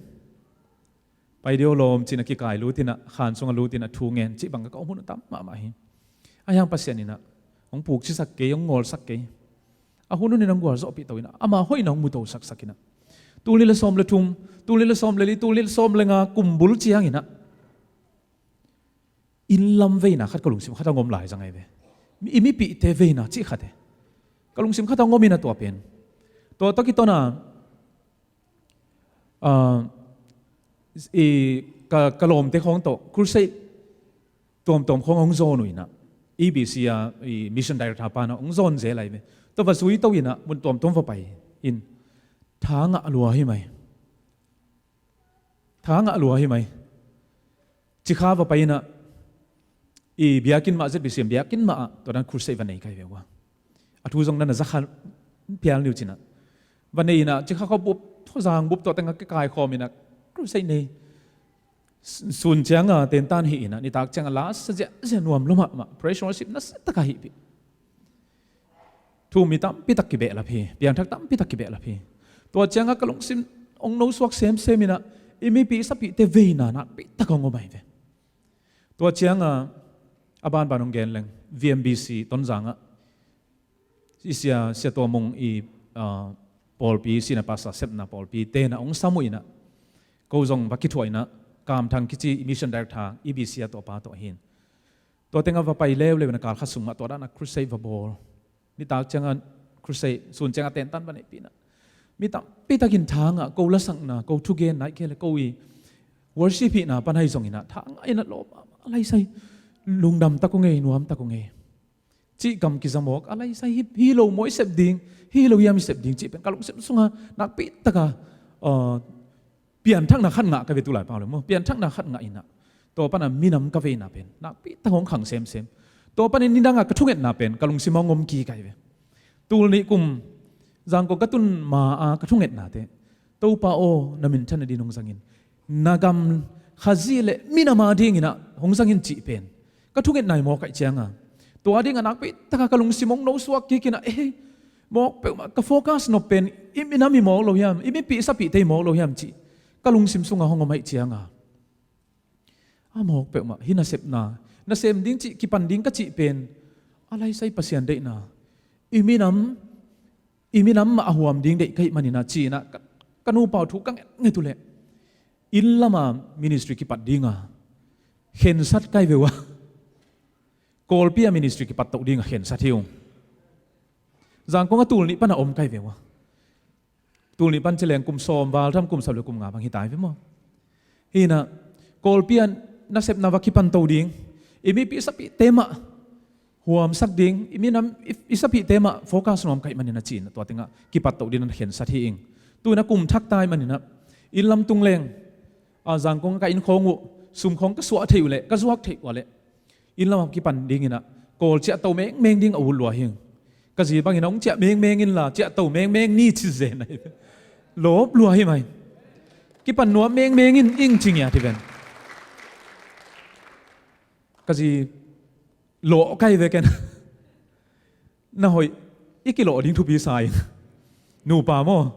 pai deuh lawm cih na kikai lut inah khan sungah lut inah thu ngen cih bang ka om hun tam mahmah hi. Ahi hang Pasian inah hong pukcisak kei, hong ngawlsak kei. A hun hun inah hong gualzawhpih to inah ama hoihna hong mu to saksak inah tul nih le sawm le thum, tul nih le sawm le li, tul nih le sawm le nga kum bul ciang inah inn lam veina khat ka lungsim khat a ngom lai zang ai ve. I mipihte veina cih khat e. Ka lungsim khat a ngom inah tua pen tua tawh kiton a ka lawmte khawng tawh crusade tuamtuam khawng hong zawn uh inah E B C a mission director pa na hong zawn zel ai ve. Tua va zui to inah mun tuamtuam va pai in tha ngah lua hi mai. Tha ngah lua hi mai. Cikha va pai inah i biakinn mah Z B C M biakinn mah ah tua dan crusade va nei kai ve uh a. A thu zong na na zakha pial ni uh cinah va nei inah Cikha khua bup thaw zang bup tua tengah kikai khawm inah crusade nei. Sun ciang a tentan hih inah nitak ciang a la sa ziahziah nuam lua mahmah, praise worship nasia taka hihpih. Thu-um mi tampi tak kibehlap hi, piangthak tampi tak kibehlap hi. Tua ciang a ka lungsim hong nosuak semsem inah i mipih sapihte veina nakpi tak hong om ai ve. Tua ciang a a banban hong gen leng V M B C Tonzang ah i sia, Sia Tua Mung i pawlpi, sina pasa sepna pawlpi tenah hong sam uh inah ko zong va kithuah inah Kam Thang kici mission director E B C a tua pa tawh ahi in. Tua tengah va pai leuleu inah kal khat sung mah tua dan a crusade va bawl. Nitak ciangah crusade, sun ciangah tentan va neihpih inah mi tampi takin tha ngah, ko lasakna, ko thugenna, i kei le ko i worship hihna pan ahi zong inah tha ngah inah lawm a laisai lungdam tak uh ngei, nuam tak uh ngei. Cih kam kizamawk a laisai hi, hi lo maw i sep ding, hi lo hiam i sep ding cih pen ka lungsim sungah nakpi taka pianthakna khat ngah ka ve tulai pau le maw. Pianthakna khat ngah inah tua pana minam ka veina pen nakpi tak hong khang semsem. Tua panin nidangah ka thungetna pen ka lungsim hong om kik ai ve. Tul nih kum Zangkong ka tun ma-a ka thungetnate Topa aw, na minthan nadin hong zangin na gam Khazih le minam a dinginah hong zangin cih pen ka thungetna hi mawk aih cianga tua dingah nakpi taka ka lungsim hong nosuak kik inah, eh, mawk peuhmah ka focus nop pen i minam hi mawk lo hiam, i mipih sapihte hi mawk lo hiam cih ka lungsim sungah hong om aih cianga a mawk peuhmah hih nasepna, nasem ding cih, kipan ding ka cih pen a laisai Pasian deihna, i minam i minam mah a huam ding deih ka hih maninah ci-inah ka, ka nupa uh thu ka ngetnget uhleh inn lama ministry kipat dinga khensat kai ve uh a, Kawlpi a ministry kipat toh dinga khensat hi uh. Zangkong a tul nih pana om kai ve uh a, tul nih pan ci leng kum sawm val tham, kum sawm le kum nga bang hi tai ve maw? Hinah Kawlpi a nasepna va kipan to ding, i mipih sapihte mah huamsak ding, i minam i, i sapihte mah focus nuam ka hih maninah ci-inah tua tengah kipat toh dinah khensat hi ing. Tu-inah kum thak tai maninah inn lam tung leng, a, Zangkong ka inn khawng uh Sum khawng ka suah thei uh leh, ka zuak thei uh leh, inn lamah kipan dingin ah, Kawl ciahto mengmeng ding a ut lua hi. Ka zi bangin ah, hong ciah mengmeng inla, ciahto mengmeng ni ci zen ahi. Lawp lua hi mai. Kipan nuam mengmeng in ing ci ngiat hi ven. Ka zi lawh kai ve ken. Na hoih i kilawh ding thupi sa ing. Nupa maw?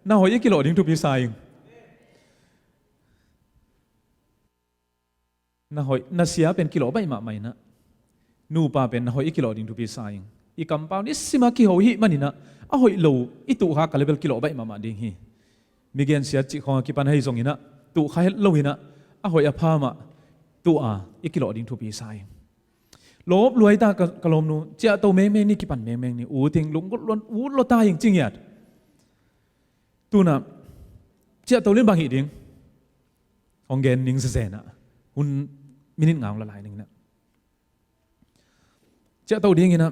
Na hoih i kilawh ding thupi sa ing. Na hoih, na sia pen kilawh baih mahmah inah. Nupa pen na hoih i kilawh ding thupi sa ing. I kampau nisima kiho hih maninah, a hoih lo i tuhkha ka level kilawh baih mahmah ding hi. Mi gensiat cih khawng a kipan ahi zonginah, tuhkha het loinah, a hoih a pha mah tuh a i kilawh ding thupi sa ing. Lawp luai ta ka, ka lawmnu, ciahto mengmeng ni, kipan mengmeng ni, ut ing, lunggulh luan, ut lua ta ing ci ngiat. Tunah ciahto lin bang hih ding? Hong gen ning zezenah, hun minit nga hong la lai ninginah. Ciahto dinginah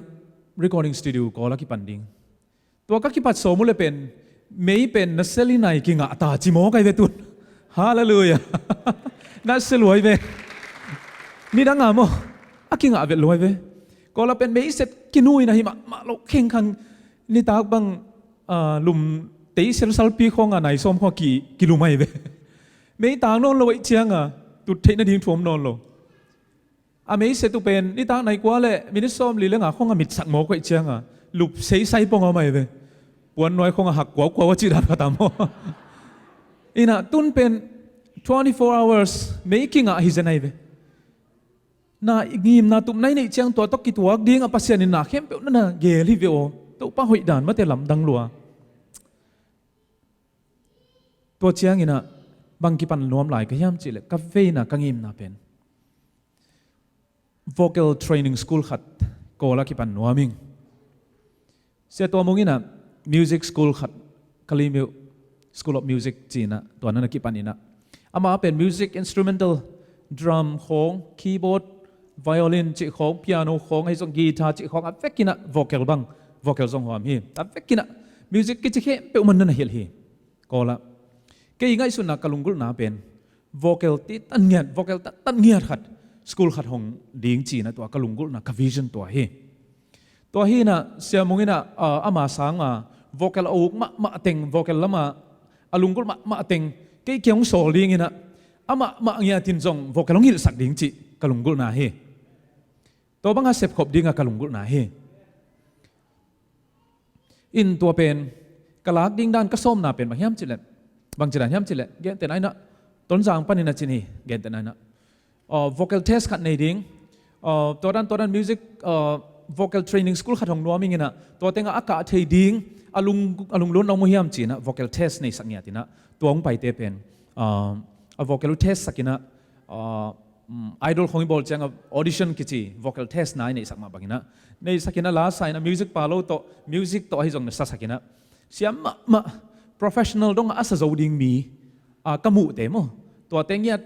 recording studio Kawl a kipan ding. Tua ka kipat sawm uh le pen, mei pen na seli nai kingah ta ci maw kai ve tun. Halleluiah. Na se luai ve. Nidang a maw, a kingah vet luai ve. Kawl a pen mei set kinuina hi mahmah lo khengkhang. Nitak bang, ah, lum tei sel salpi khawng a nai sawm khawng a ki, kilum ahi ve. Mei tang nawn lo aih cianga tut theih nading thu om nawn lo. A mei set uh pen nitak nai kua le minit sawm li le nga khawng a mitsak mawk aih cianga lup seisai pong a om ahi ve. Puan nuai khawng a hak kuaukuau a cih dan khat a maw. Inah tun pen twenty-four hours mei kingah hi zen ahi ve. Na ngimna tupna i neih ciang tua tawh kituak dingah Pasian in na khempeuh na na gel hi ve aw. Topa hoih dan mate lamdang lua. Tua cianginah bang kipan nuam lai ka hiam cihleh, ka veina ka ngimna pen vocal training school khat Kawl a kipan nuam ing. Sia Tua Mung inah music school khat, Kalaymyo School of Music cinah tua na na kipan inah, amah pen music instrumental, drum khawng, keyboard, violin cih khawng, piano khawng, ahi zong guitar cih khawng a vekinah vocal bang, vocal zong huam hi. A vekinah music kici khempeuh man na na hilh hi. Kawl ah kei ngaihsutna ka lunggulhna pen vocal titan ngiat, vocal tattan ngiat khat, school khat hong ding cinah tua ka lunggulhna, ka vision tua hi. Tua hinah Sia Mung inah, ah, ama sanga vocal a uk mahmah teng, vocal lama a lunggulh mahmah teng kei kia hong sawl dinginah, amah mah ngiatin zong vocal hong hilhsak ding cih ka lunggulhna hi. Tua banga sepkhop dinga ka lunggulhna hi. In tua pen ka lak ding dan ka sawmna pen bang hiam cihleh, bang ci dan hiam cihleh, gentehna inah Tonzang panin a cin hi, gentehna inah, ah, vocal test khat nei ding, ah, tua dan, tua dan music, ah, vocal training school khat hong nuam inginah, tua tengah a kah thei ding a lung, a lungluan na om uh hiam cinah vocal test neisak ngiatinah tua hong paite pen, ah, a vocal uh test sakinah, ah, um, idol khawng i bawl cianga audition kici vocal test na i neihsak mah banginah neisakinah, la sainah music pa lo tawh, music tawh ahi zong na sasakinah, siam mahmah professional dongah a sa zo ding mi, ah, ka muhte maw, tuate ngiat,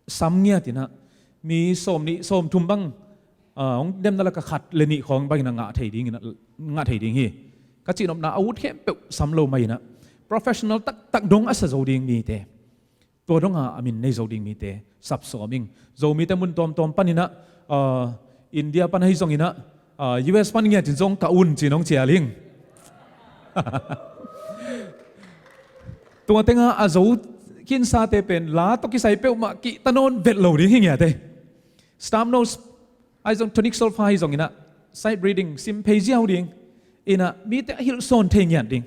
sam ngiatinah mi sawm nih sawm thum bang, ah, hong demna laka khat le nih khawng banginah ngah thei dinginah, ngah thei ding hi. Ka cihnopna a ut khempeuh sam lo mainah professional taktak dong a sa zo ding mite, tua donga a min nei zo ding mite sapsawm ing. Zomite mun tuamtuam paninah, ah, India pan ahi zonginah, ah, U S pan ngiatin zong ka un cin hong cial ing. Tua tenga a zo kinsate pen la tawh kisai peuhmah kihta nawn vet lo ding hi ngiate. Stamp notes ahi zong, tonic solfa ahi zonginah sight reading sim phei ziau ding. Inah mite a hilh sawn thei ngiat ding.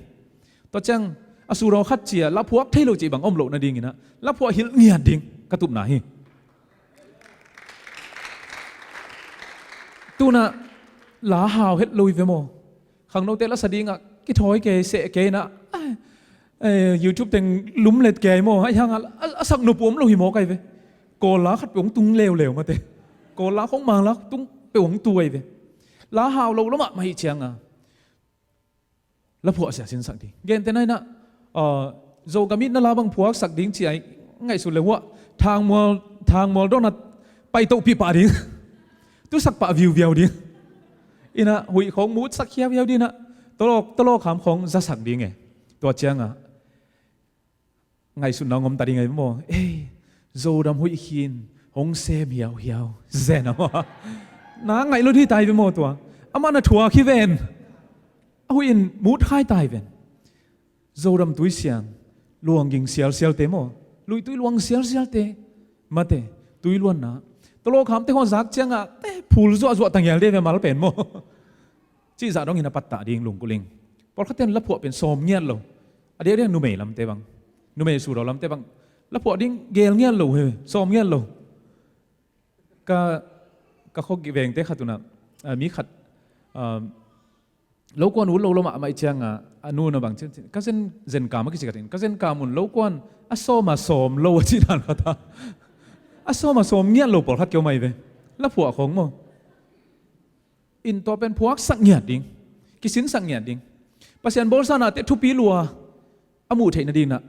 Tua ciang a suraw khat cia laphuak thei lo cih bang om loh nadinginah laphuah hilh ngiat ding ka tupna hi. Tunah la hau het lo hi ve maw? Khangnote la sa dingah kithawi kei, seh kei inah, eh, YouTube teng lumlet kei maw? Ahi hangah a, a sak nop uh om lo hi maw kai ve? Kawl la khat peuh hong tung leuleu mate. Kawl la khong Mang la tung peuh hong tu ai ve. La hau lo lo mahmah hi cianga laphuah sia sinsak ding. Gentehna inah, ah, Zogam itna la bang phuaksak ding ci ai ngaihsut le huah thangmual, thangmual dawnah paitohpih pah ding. Tusak pah viuviau ding. Inah huih khawng mutsak hiauhiau dinah tolawk, tolawk ham khawng zasak ding e. Tua cianga ngaihsutna ngom ta ding ai maw? Ei, Zodam huih khin, hong sem hiauhiau. Zen a maw? Na ngaih lo dih tai ve maw tua. Amah na thuak hi ven. A huih in mut khai tai ven. Zodam tui siang, luang ging sialsialte maw. Lui tui luang sialsialte. Mate, tui luanna. Tolo khamte khong zak ciangah, te phul zuahzuah tangial de ve mal pen maw. Cih zah dongin a pattah ding lungkuling. Pawlkhatte in laphuah pen sawm ngiat lo. A diakdiak numei lamte bang. Numei sudaw lamte bang. Laphuah ding gel ngiat lo he, sawm ngiat lo. Ka, ka khawk vengte khat unah, a, mi khat, a, lo kuan ut lo lo mahmah i ciangah, a nu na bang cin, cin. Ka zen, zen kam a kici ka tin. Ka zen kam un lo kuan, a sawm a sawm lo a cih dan khat a. A sawm a sawm ngiat lo pawlkhat keu mai ve. Laphuah khong maw. In tua pen phuaksak ngiat ding, kisinsak ngiat ding. Pasian bawlsa nate thupi lua a muh theih nadinah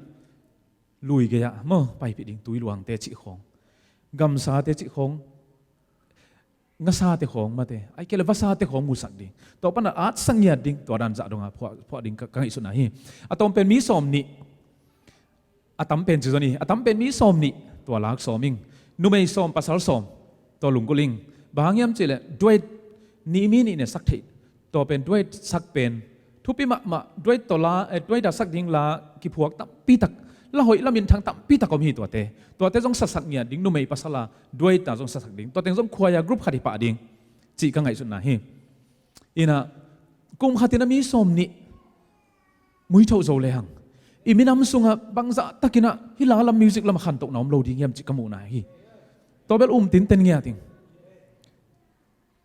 lui gei-ah maw, paipih ding tui luangte cih khawng, gamsate cih khawng, ngasate khawng mate, ai kei le vasate khawng musak ding. Tua panah atsak ngiat ding, tua dan zah dongah phuah, phuah ding ka, ka ngaihsutna hi. A tawm pen mi sawm nih. A tam pen ci zaw ni, a tam pen mi sawm nih, tua lak sawm ing. Numei sawm, pasal sawm, tua lunggulh ing. Bang hang hiam cihleh, duet nih mi nih ne sak theih. Tua pen duet sak pen thupi mahmah, duet tawh la, eh, duet a sak ding la kiphuak tampitak, la hoih la minthang tampitak om hi tuate. Tuate zong sasak ngiat ding, numei pasal a duet a zong sasak ding. Tuate zong khuaia group khat hi pah ding cih ka ngaihsutna hi. Inah kum khatin a mi sawm nih muithoh zo lehang, i minam sungah bangzah takinah hih la lam, music lam a khantohna om lo ding hiam cih ka muhna hi. Tua bel um tinten ngiat ing.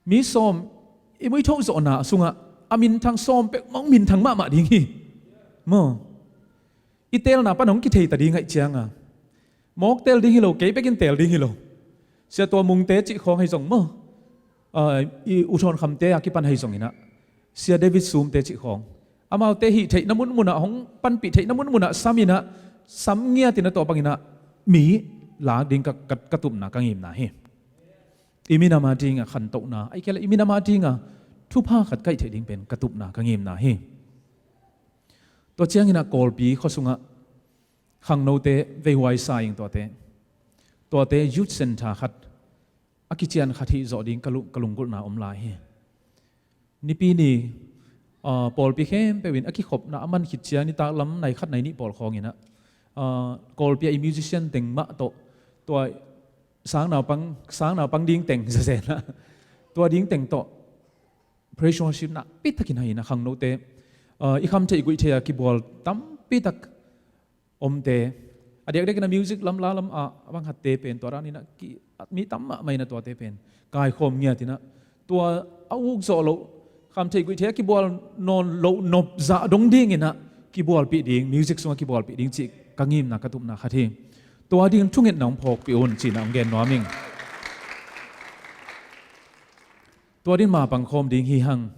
Mi sawm i muithoh zawhna sungah a minthang sawm pek mong minthang mahmah ding hi. Maw? I teelna pan hong kithei ta ding aih cianga, mawk teel ding hi lo, kei bekin teel ding hi lo. Sia Tua Mungte cih khawng hei zong maw, a, i U Thawn Khamte a kipan hei zong inah, Sia David Sumte cih khawng, amaute hih theihna munmunah, hong panpih theihna munmunah sam inah, sam ngiat inah, tua banginah mi lak ding ka, ka, ka tupna, ka ngimna hi. I minam a dingah khantohna, ai kei le i minam a dingah thupha khat kaih theih ding pen ka tupna, ka ngimna hi. Tua cianginah Kawlpi khua sungah khangnote veihuai sa ing tuate. Tuate youth center khat a kician khat hih zawh ding ka lu-, ka lunggulhna om lai hi. Nipi ni, ah, pawlpi khempeuh in a kikhopna a man khit cia nitak lam nai khat nai nih pawl khawng inah, ah, Kawlpi ah i musician teng mah tawh, tua sang naupang, sang naupang ding teng zazenah, tua ding teng tawh praise worship nakpi takin hai inah khangnote, ah, i kham theih guih theih a kibual tampi tak omte, a diakdiakin a music lam, la lam ah a bang khatte pen tua daninah ki, mi tam mahmah inah tuate pen kaikhawm ngiat inah, tua a uk zawh loh, kham theih guih theih a kibual nawn loh nop zah dong dinginah kibualpih ding, music sungah kibualpih ding cih ka ngimna, ka tupna khat hi. Tua dingin thungetna hong phawkpih un cinah hong gen nuam ing. Tua din ma pangkhawm ding hi hang.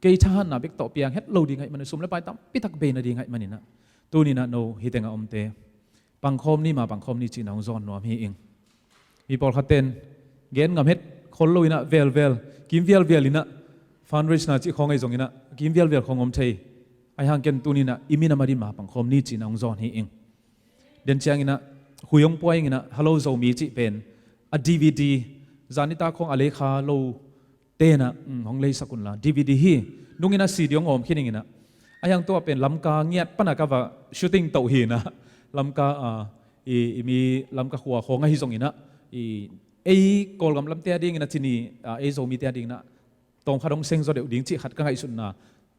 Kei thahatna bek tawh piang het lo ding aih manin, sum le pai tampi tak bei nading aih maninah, tuninah no hih tengah omte pangkhawm ni, ma pangkhawm ni cinah hong zawn nuam hi ing. Mi pawlkhatten gen ngam het khol lo inah, velvel, kim vialvial inah, fundraise na cih khawng ahi zonginah kim vialvial khawng om thei. Ahi hang ken tuninah i minam a din ma pangkhawm ni cinah hong zawn hi ing. Den cianginah hui hong pua inginah Hello Zomi cih pen a D V D, zan nitak khawng a lekha lo tenah, um, hong leisak unla, D V D hi. Nungin a C D hong awm khin inginah, a hiang tua pen Lamka ngiat pana ka va shooting toh hinah, Lamka, ah, i, i mi Lamka khua khawng ahi zonginah, i, ei Kawlgam lamte a dingin a cini, ah, ei Zomite a dinginah tawmkhat hong seng zaw deuh ding cih khat ka ngaihsutna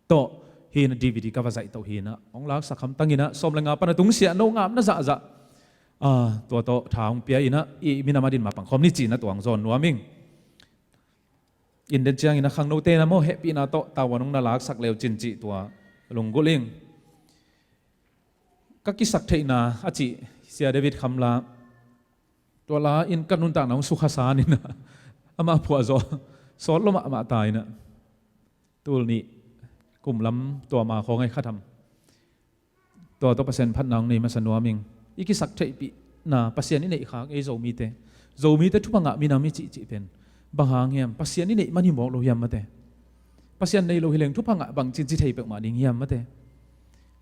tawh hinah D V D ka va zaih toh hinah, hong laksak hamtanginah sawm le nga pana tungsiah no ngapna zahzah, ah, tua tawh tha hong pia inah i minam a din ma pangkhawm ni cinah tua hong zawn nuam ing. In den ciangin a khangnote na maw hehpihna tawh tavuan hong na laksak leu cin cih tua lunggulh ing. Ka kisak theihna a cih Sia David Khamla, tua la in ka nuntakna hong sukha saninah amah phuah zawh sawt lo mahmah ta inah, tul nih kum lam tua ma khawng ahi khatham. Tua tawh Pasian phatna hong nei masa nuam ing. I kisak theihpihna Pasian i neih khak ei Zomite, Zomite thupha ngah minam i cihcih pen bang hang hiam? Pasian i neih man hi mawk lo hiam mate? Pasian nei lo hileng thupha ngah bangcin ci thei peuhmah ding hiam mate?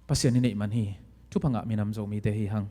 Pasian i neih man hi. Thupha ngah minam Zomite hi hang.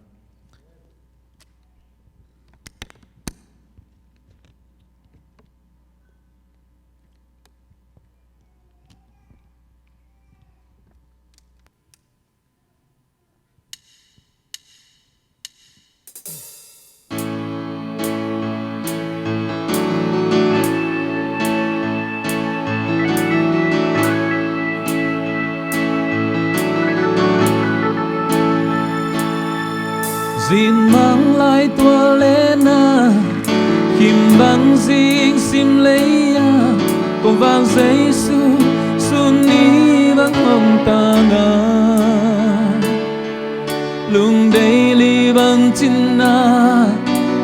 Zin mang lai tua le na, him bang zing sim lei a, kong vang Jesu, sun ni bang hong tang a. Lungdei li bang cin na,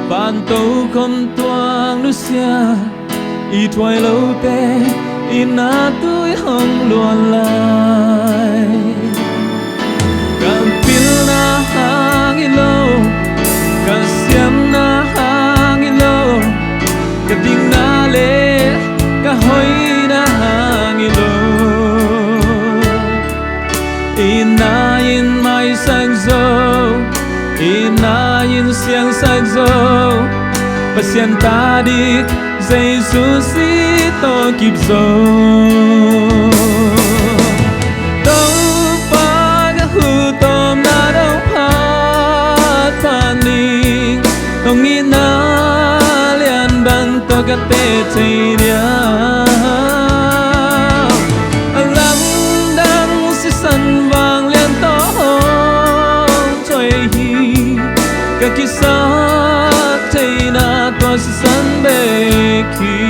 van to khom tuang nusia, i thuai lote, i na tui hong luan lai. Ka pilna hang hi lo, ka siamna hang hi lo, ka dingna le ka hoihna hang hi lo. I na in maisak zo, i na in siangsak zo, Pasian ta dik Jesu si tawh kip zo. Topa ka hu tawm na dong phat phat ning, nong itna lian bang tawh ka teh thei dia. A lamdang sisan vanglian tawh hong thawi hi, ka kisak theihna tua sisan bek hi.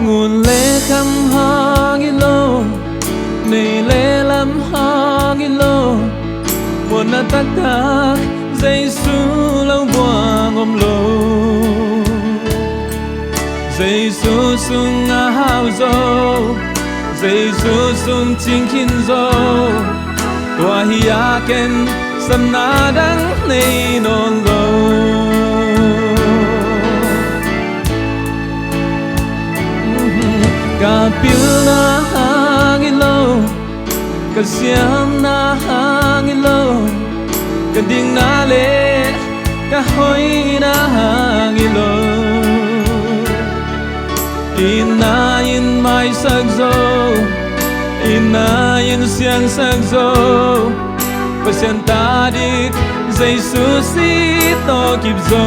Ngun le kham hang hi lo, nei le lam hang hi lo, muanna taktak Jesu lo buang om lo. Jesu sung a hau zo, Jesu sung cing khin zo, tua hi a ken satna dang nei nawn lo. Ka pilna hang hi lo, ka siamna hang hi lo, ka dingna le ka hoihna hang hi lo. I na in maisak zo, i na in siangsak zo, Pasian ta dik Jesu si tawh kip zo.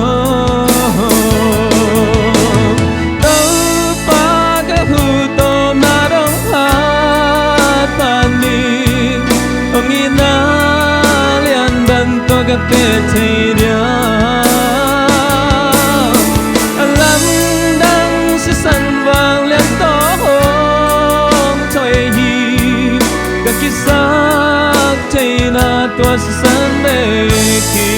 Topa ka hu tawm na dong phat phat ning, hong itna lian bang tawh ka teh thei dia. A lamdang sisan vanglian tawh hong thawi hi, ka kisak theihna tua sisan bek hi.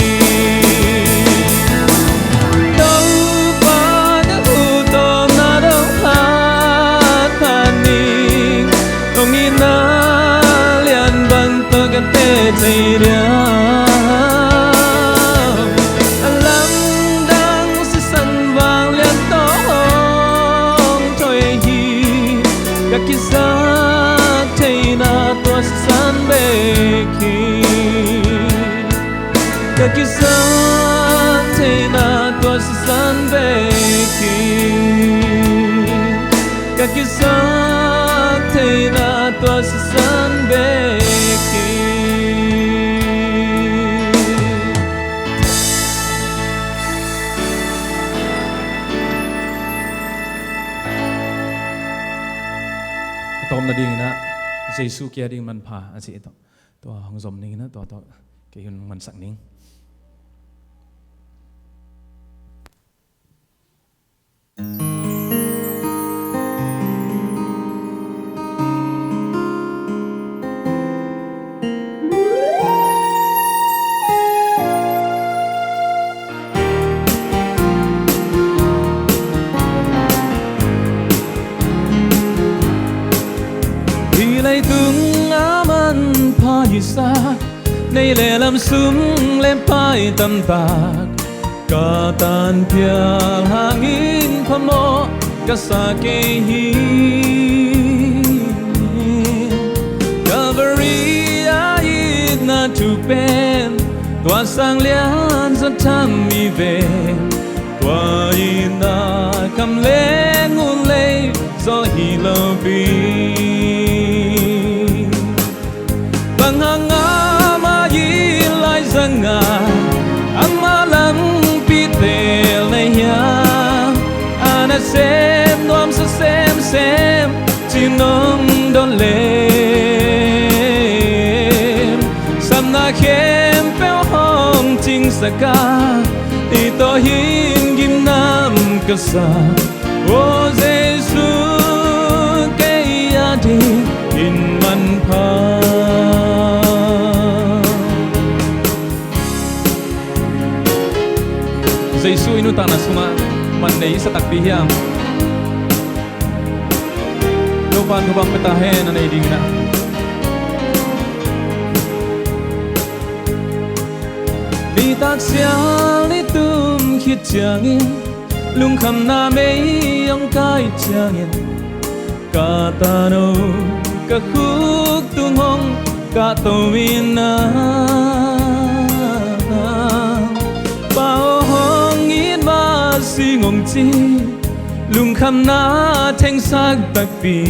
Topa ka hu tawm na dong phat phat ning, hong itna lian bang tawh ka teh thei dia. A lamdang sisan vanglian tawh hong thawi hi, ka kisak theihna tua sisan bek hi. Ka kisak theihna tua sisan bek hi. Ka kisak theihna tua sisan bek hi. A tawpna dingin ah Jesu kia ding manpha a cih tawh, tua hong zom ning in ah, tua tawh kei hun mansak ning. Hih leitung a manpha hisa, nei le lam sum le pai tamtak, ka tanphial hangin phamawh ka sa kei hi. Calvary a itna thu pen, tua sang lian zat tham hi ve. Tua itna kam le ngun lei zawh hi lo pi. Bang hang amah i laizang a, a Saka i tawh hin gimnam ka sa, aw Jesu, kei a dingin manpha. Jesu i nuntakna sungah man nei i sa takpi hiam? Topa'n thupha pia ta hen, a nei dingin ah. Nitak sial ni tum khit ciangin, lungkhamna mei hong kai ciangin, ka tano, ka khuk tung hong kahto in ah, Pa aw hong it mah sing hong ci, lungkhamna thengsak takpi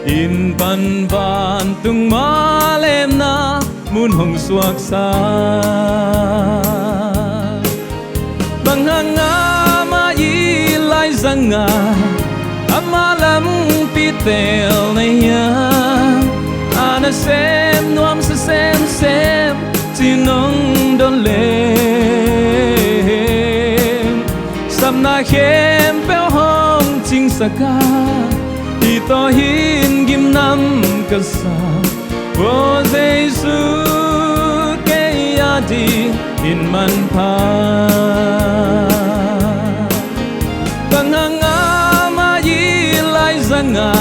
in pan vantung mawhlemna mun hong suaksak. Bang hang amah i laizang a, amah lampi teel na hiam? A nasem nuamsa semsem ci-in hong dawn leng, sapna khempeuh hong cingsak a, i tawh hin gimnam ka sa, aw Jesu, kei a dingin manpha. Bang hang amah i laizang a,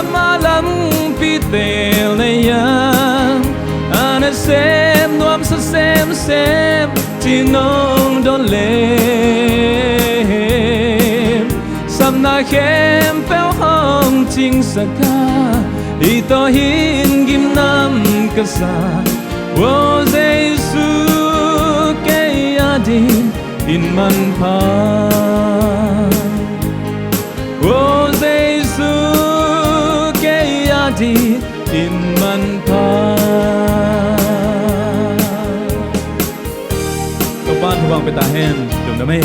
amah lampi teel na hiam? A nasem nuamsa semsem ci-in hong dawn leng, sapna khempeuh hong cingsak a, i tawh hin gimnam ka sa, aw Jesu, kei a dingin manpha. Aw Jesu, kei a dingin manpha. Topa'n thupha pia ta hen. Lungdam ei.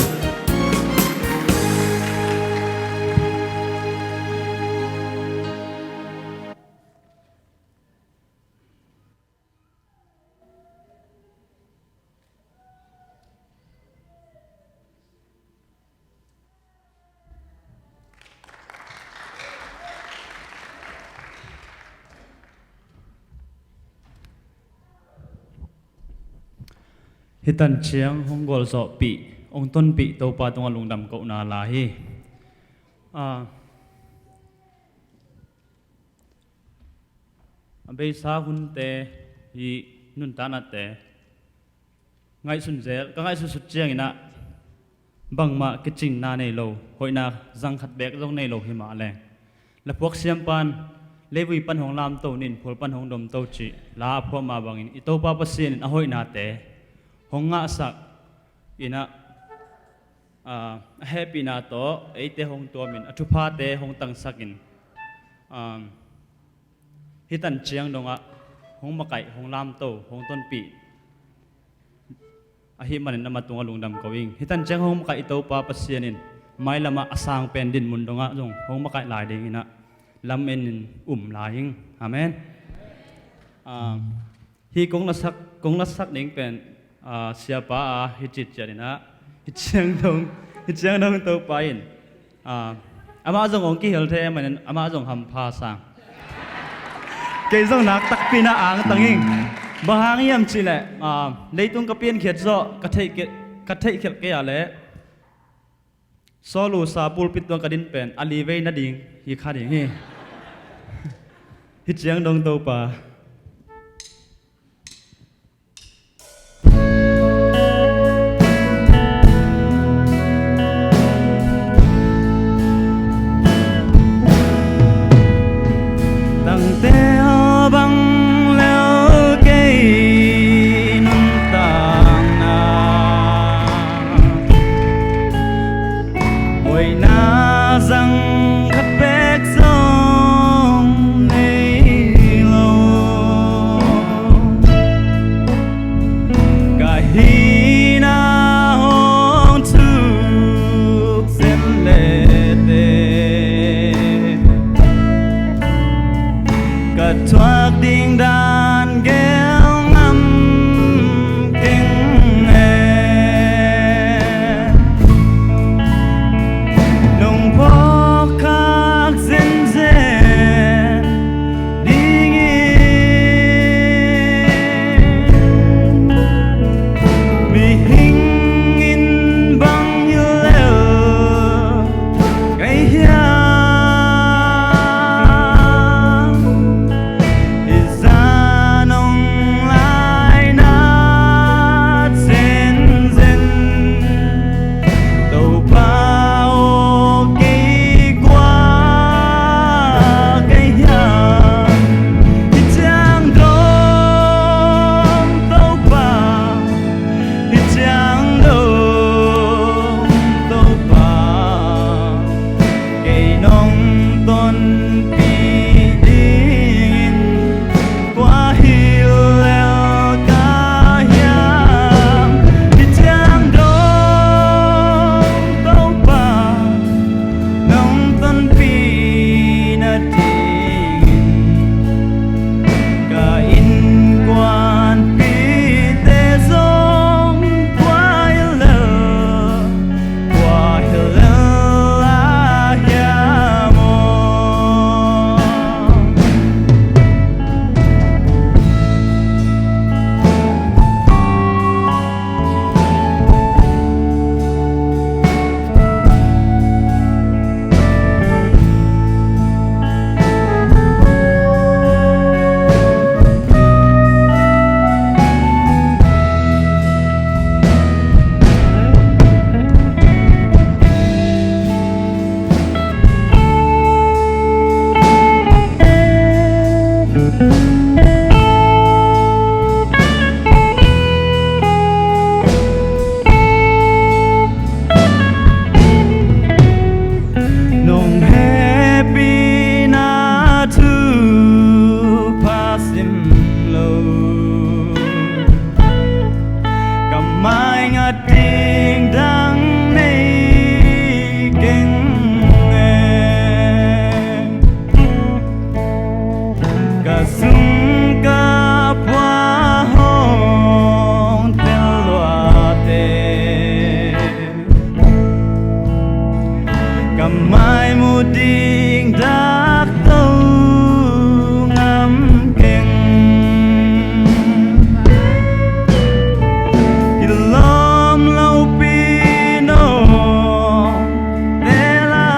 Hih tan ciang hong gualzawhpih, hong tonpih Topa tungah lungdam kohna la hi. A, a beisa hunte, hih nuntaknate ngaihsun zel, ka ngaihsutsut ciangin ah bangmah kicinna nei lo, hoihna zang khat beek zong nei lo hi mah leng, la phuak siampa in leivui pan hong lamto, nin phul pan hong domto cih la a phuah mah bangin i Topa Pasian in a hoihnate hong ngahsak in ah, a, a hehpihna tawh eite hong tuamin, a thuphate hong tangsakin, a, hih tan ciang dongah hong makaih, hong lamto, hong tonpih ahih manin amah tungah lungdam ko ing. Hih tan ciang hong makaih Topa Pasian in mailamah a sang pen dinmun dongah zong hong makaih lai dingin ah lamen in um lai ing. Amen. A, hih kong lasak, kong lasak ding pen, a, siapa a hi citciat in ah, hih ciang dong, hih ciang dong Topa in, a, amah zong hong kihel thei ahih manin amah zong hampha sang. Kei zong nak takpi in ah angtang ing. Bang hang hiam cih leh, a, leitung ka piankhiat zawh ka theih kei, ka theihkhelh kei a leh, Saulu sa pulpit tungah ka din pen a li vei nading hi kha ding hi. Hih ciang dong Topa. Tangte aw bang lel kei nuntakna, hoihna zang khat bek zong nei lo. Maingat ding dang nei keng e. Ka sum ka pua hong tel luat e. Ka mai mu ding dak to ngam keng. Kilawm lo pi no tela.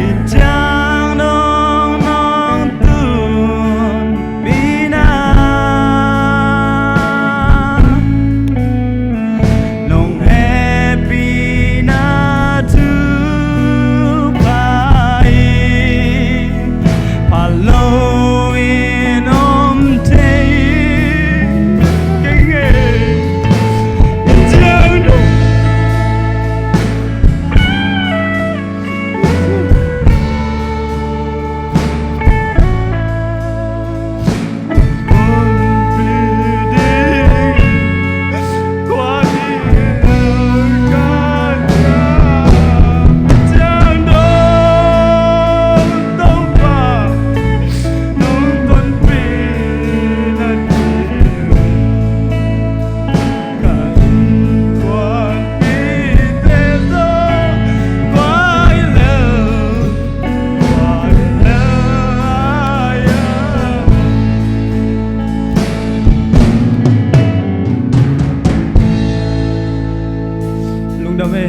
I ciang dong nong tun pi na. Nong hehpihna thupha in pha lo in om thei keng e. I ciang dong Lungdam e.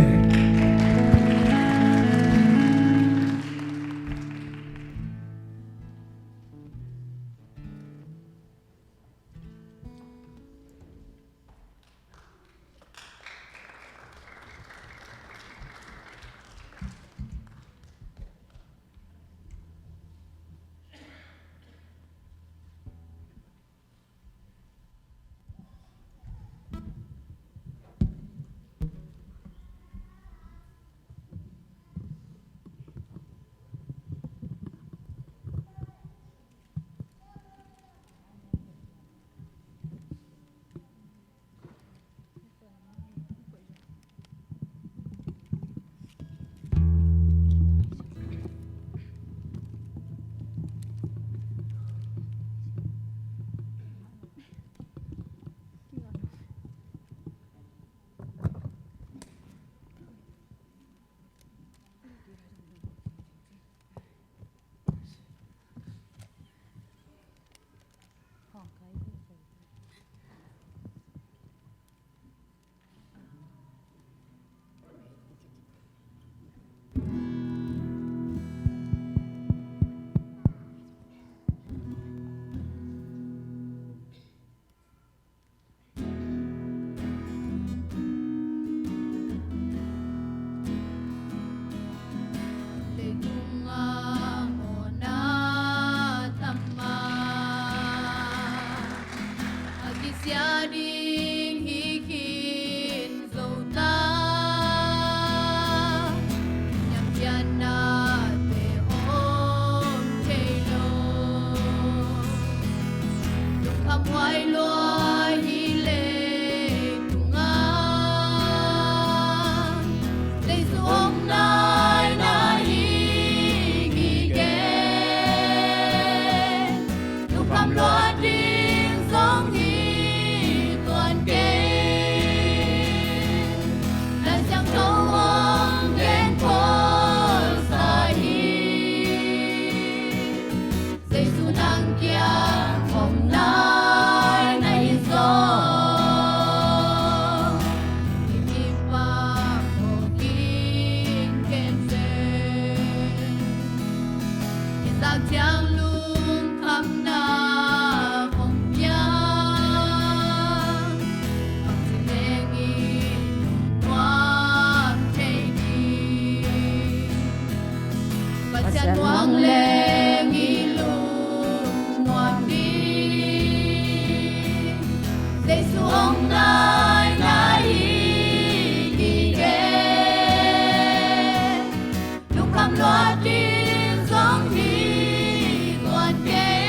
Leitung a mawhna tam a, a kisia ding hi khin zo ta. Niamkhiatnate om thei lo, lungkhamhuai lua hi leitungah. Jesu hong nai na hi gige. Lungkham luat ding zong hi tuan kei. Laisiangtho hong gen kholsa hi. Jesu nang kiang hong nai na hi zong, i kipah mawk in gen zen. I zak ciang lungkhamna hong piang, bangci leng i lungnuam thei ding. Pasian muang leng i lungnuam ding. Jesu hong nai na hi gige. Lungkham luat ding zong hi tuan kei.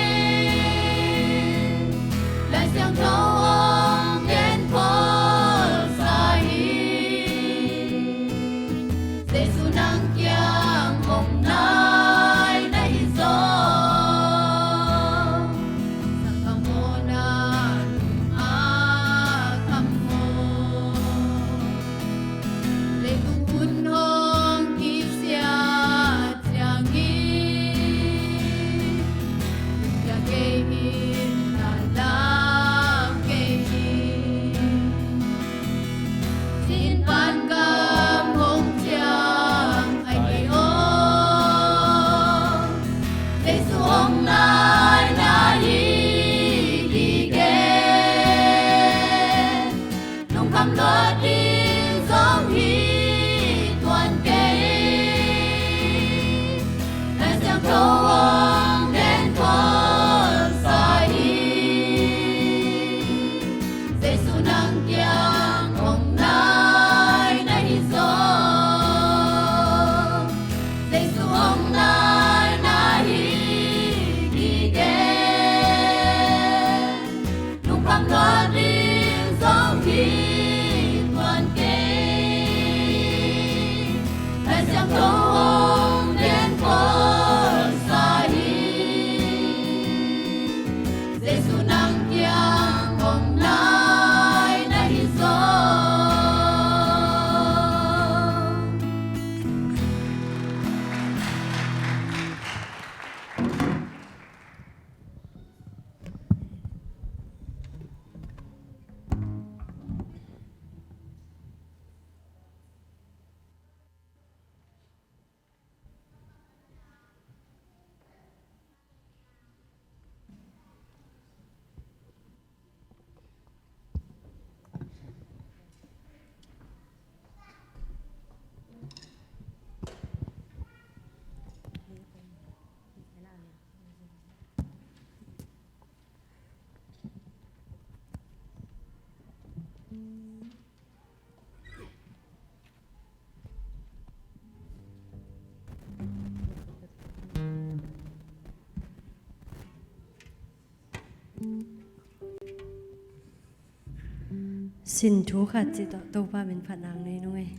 Sin thu khat ci tawh Topa min phat nang nei nung ei.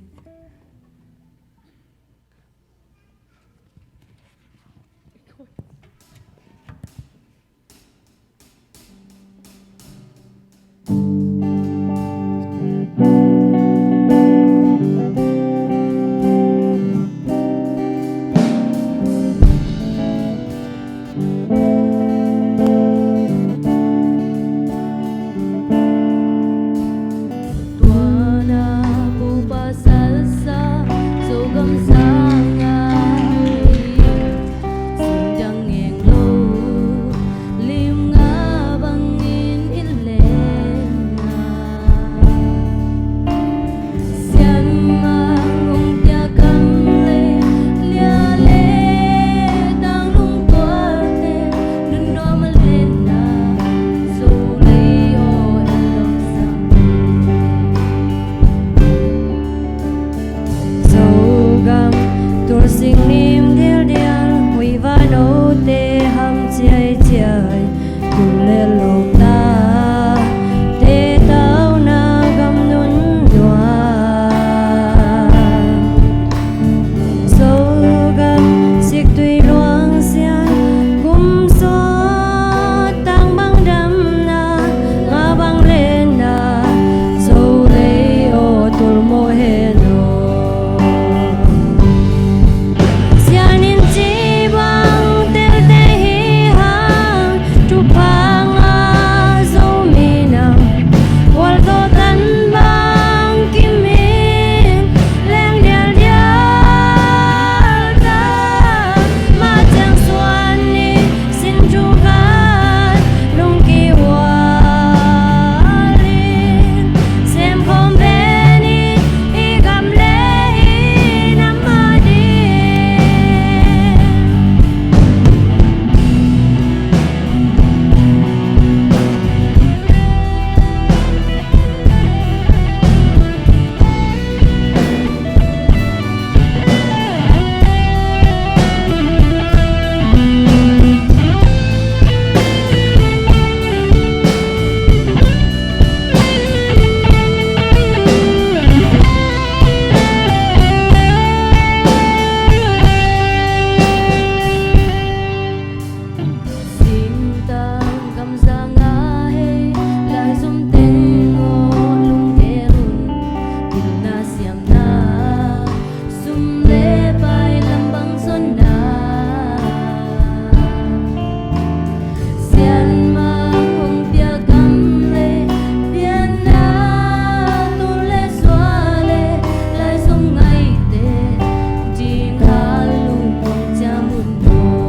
Tua na pupa salsa Zogam sanga hei, sindang ngeng lo lim nga bangin i lena. Sianmang hong pia gam le lia le tang lungtuate, nunnuam a lena Zolei aw i lawmsam. Zogam tulsing nim dialdial, huih vanote ham ciaiciai, tul le lomta te tauna gam nunnuam. Zogam siktui luang sian, kum suat tang bang damna, nga bang lena, Zolei aw tul mawh hen aw. Sian in ci bang telte hi hang, thupha nga Zomi Nam, gualzo tan bang kimin leng dialdial ta, mah ciang suan ni sin thu khat lungkihual in, sem khawm ve ni i gam le i nam ading. Sintang gamzang a hei, laizom teng aw lungke un, pilna siamna, sum le pai lam bang zonna. Sianmang hong pia gam le pianna, tul le sua le laizom ngaite, ding a lungmuang ciam un maw.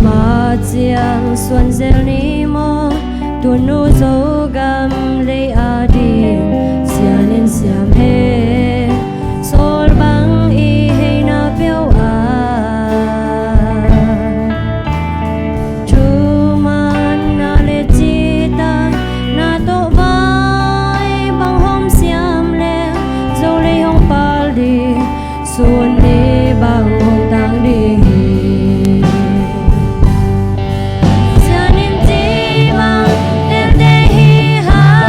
Mah ciang suan zel ni maw, tunu Zogam lei ading, sian in siam hen, sawl bang i heina peuh a. Thumanna le citakna tawh vai bang hawm siam le, Zolei hong pal ding, sun ni bang hong tang ding hi. Sian in ci bang telte hi hang,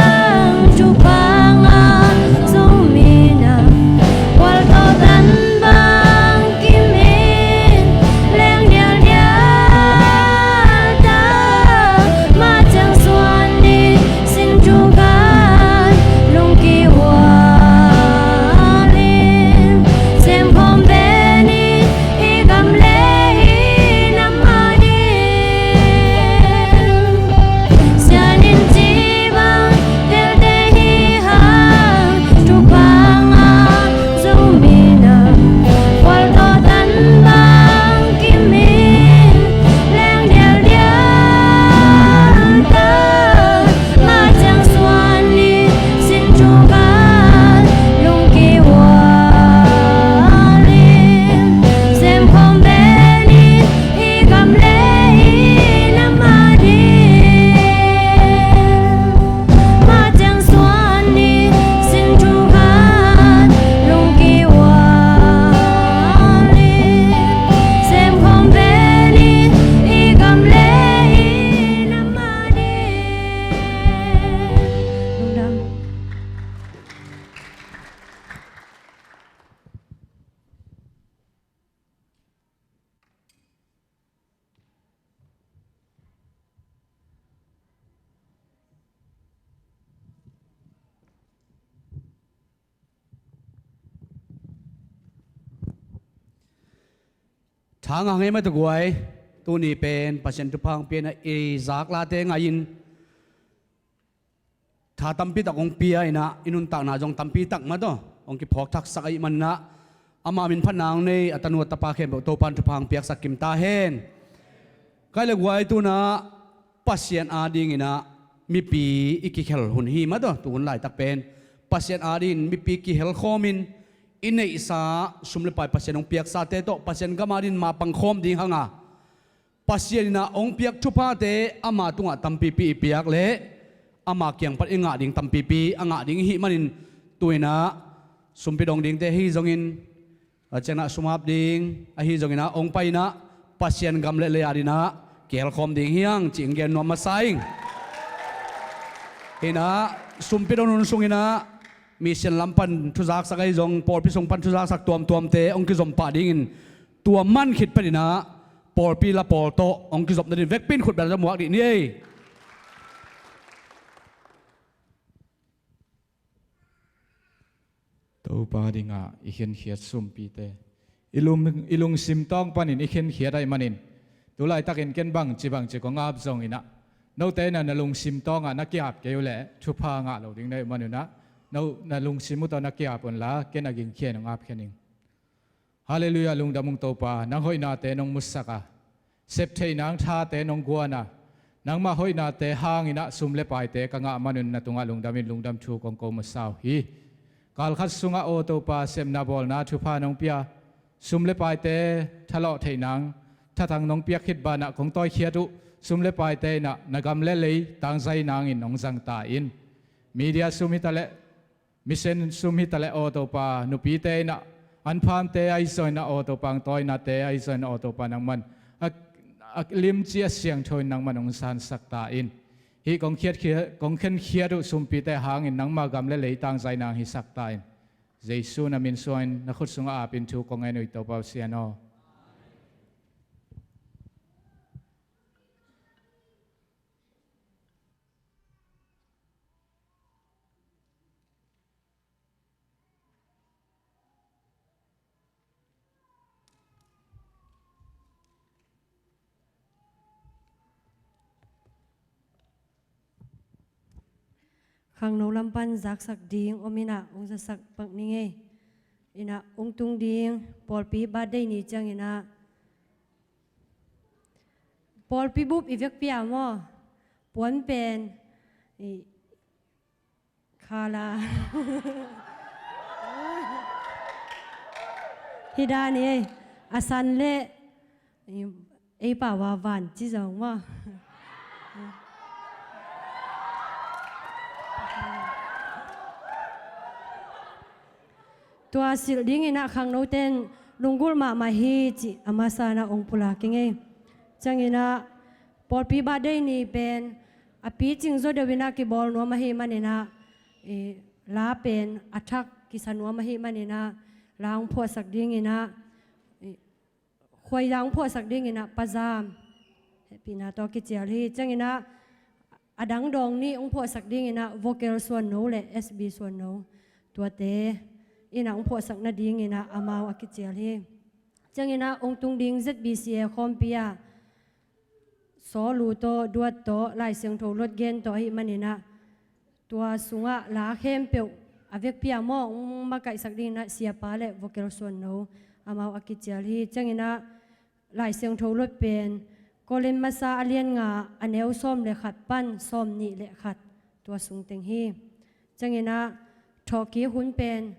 Hang hang ei mah tawh guai, tuni pen Pasian thupha hong pia inah i zak late ngai-in tha tampi tak hong pia inah i nuntakna zong tampi tak mah tawh hong kiphawk thaksak ahih maninah ama min phatna hong nei a tanu a tapa khempeuh Topan thupha hong piaksak kim ta hen. Kai le guai, tunah Pasian adinginah mipi i kikhel hun hi mah tawh, tu hun laitak pen Pasian adingin mipi kihel khawmin i neihsa sum le pai Pasian hong piaksate tawh Pasian gam adingin mapang khawm ding hanga, Pasian inah hong piak thuphate ama tungah tampipi i piak leh ama kiang pan i ngah ding tampipi a ngah ding i hih manin, tu inah sumpi dong dingte ahi zongin, a cianah sum ap ding ahi zonginah hong pai inah Pasian gam le lei adinah kihel khawm ding hi hang cih hong gen nuam masa ing. Inah sumpi dong hun sunginah mission lam pan thuzaksak ahi zong, pawlpi sung pan thuzaksak tuamtuamte hong kizom pah dingin tua man khit paninah pawlpi la pawl tawh hong kizopna ding vekpi in khutbetna tawh muak dih ni ei. Topa dingah i khinkhiat sumpite, i lung, i lungsim tawng panin i khinkhiat ahih manin, tu laitakin ken bangci bangci kong ap zonginah note inah na lungsim tawngah na ki-ap kei uh leh thupha ngah lo ding na hih manunah, no, na lungsim uh tawh na ki-ap unla ken a gingkhia in hong apkhia ning. Halleluiah, lungdam ung Topa, nang hoihnate nong musak a, septheih nang thate nong guan a, nangmah hoihnate hanginah sum le paite ka ngah manun na tungah lungdamin lungdam thu kong ko masa uh hi. Kalkhat sungah aw Topa, sepna bawlna thupha nong pia, sum le paite thalawh theih nang thatang nong piak khit banah kong tawikhiat uh sum le paite inah na gam le lei tangzai nangin hong zang ta in. Media sum hi taleh, mission sum hi taleh aw Topa, nupite inah, anphamte ahi zonginah aw Topa, ang tawinate ahi zonginah aw Topa, nangman a, a limci a siangtho in nangman hong sansak ta in. Hih kong khiat, khiat, kong khinkhiat uh sumpite hangin nangma gam le lei tangzai nang hisak ta in. Jesu na min suangin na khut sungah apin thu kong ngen uh hi Topa Pasian aw. Khangno lam pan zaksak ding om inah hong zasak pak ning ei. Inah hong tung ding pawlpi birthday ni cianginah pawlpi bup i vekpi a maw, puan pen i khala hi dan hi ei. A san le ei pau a van ci zong maw. Tua silh dinginah khangnote in lunggulh mahmah hi cih a masa inah hong pulak ing ei. Cianginah pawlpi birthday ni pen a picing zaw deuh inah kibawl nuam ahih maninah, i, la pen a thak kisa nuam ahih maninah la hong phuahsak dinginah, i, khuaizang hong phuahsak dinginah Pa Zam, hehpihna tawh kicial hi. Cianginah a dang dawng nih hong phuahsak dinginah vocal suanno le S B suanno, tuate inah hong phuahsak nadinginah amau a kicial hi. Cianginah hong tung ding Z B C A khawmpi ah Saw Lu tawh Duat tawh Lai Siangtho luat gen tawh ahih maninah tua sungah la khempeuh a vekpi a maw hong makaihsak dinginah siapa le vocal suanno amau a kicial hi. Cianginah Lai Siangtho luat pen Korin masa a lian nga a neu sawm le khat pan sawm nih le khat, tua sung teng hi. Cianginah thawhkik hun pen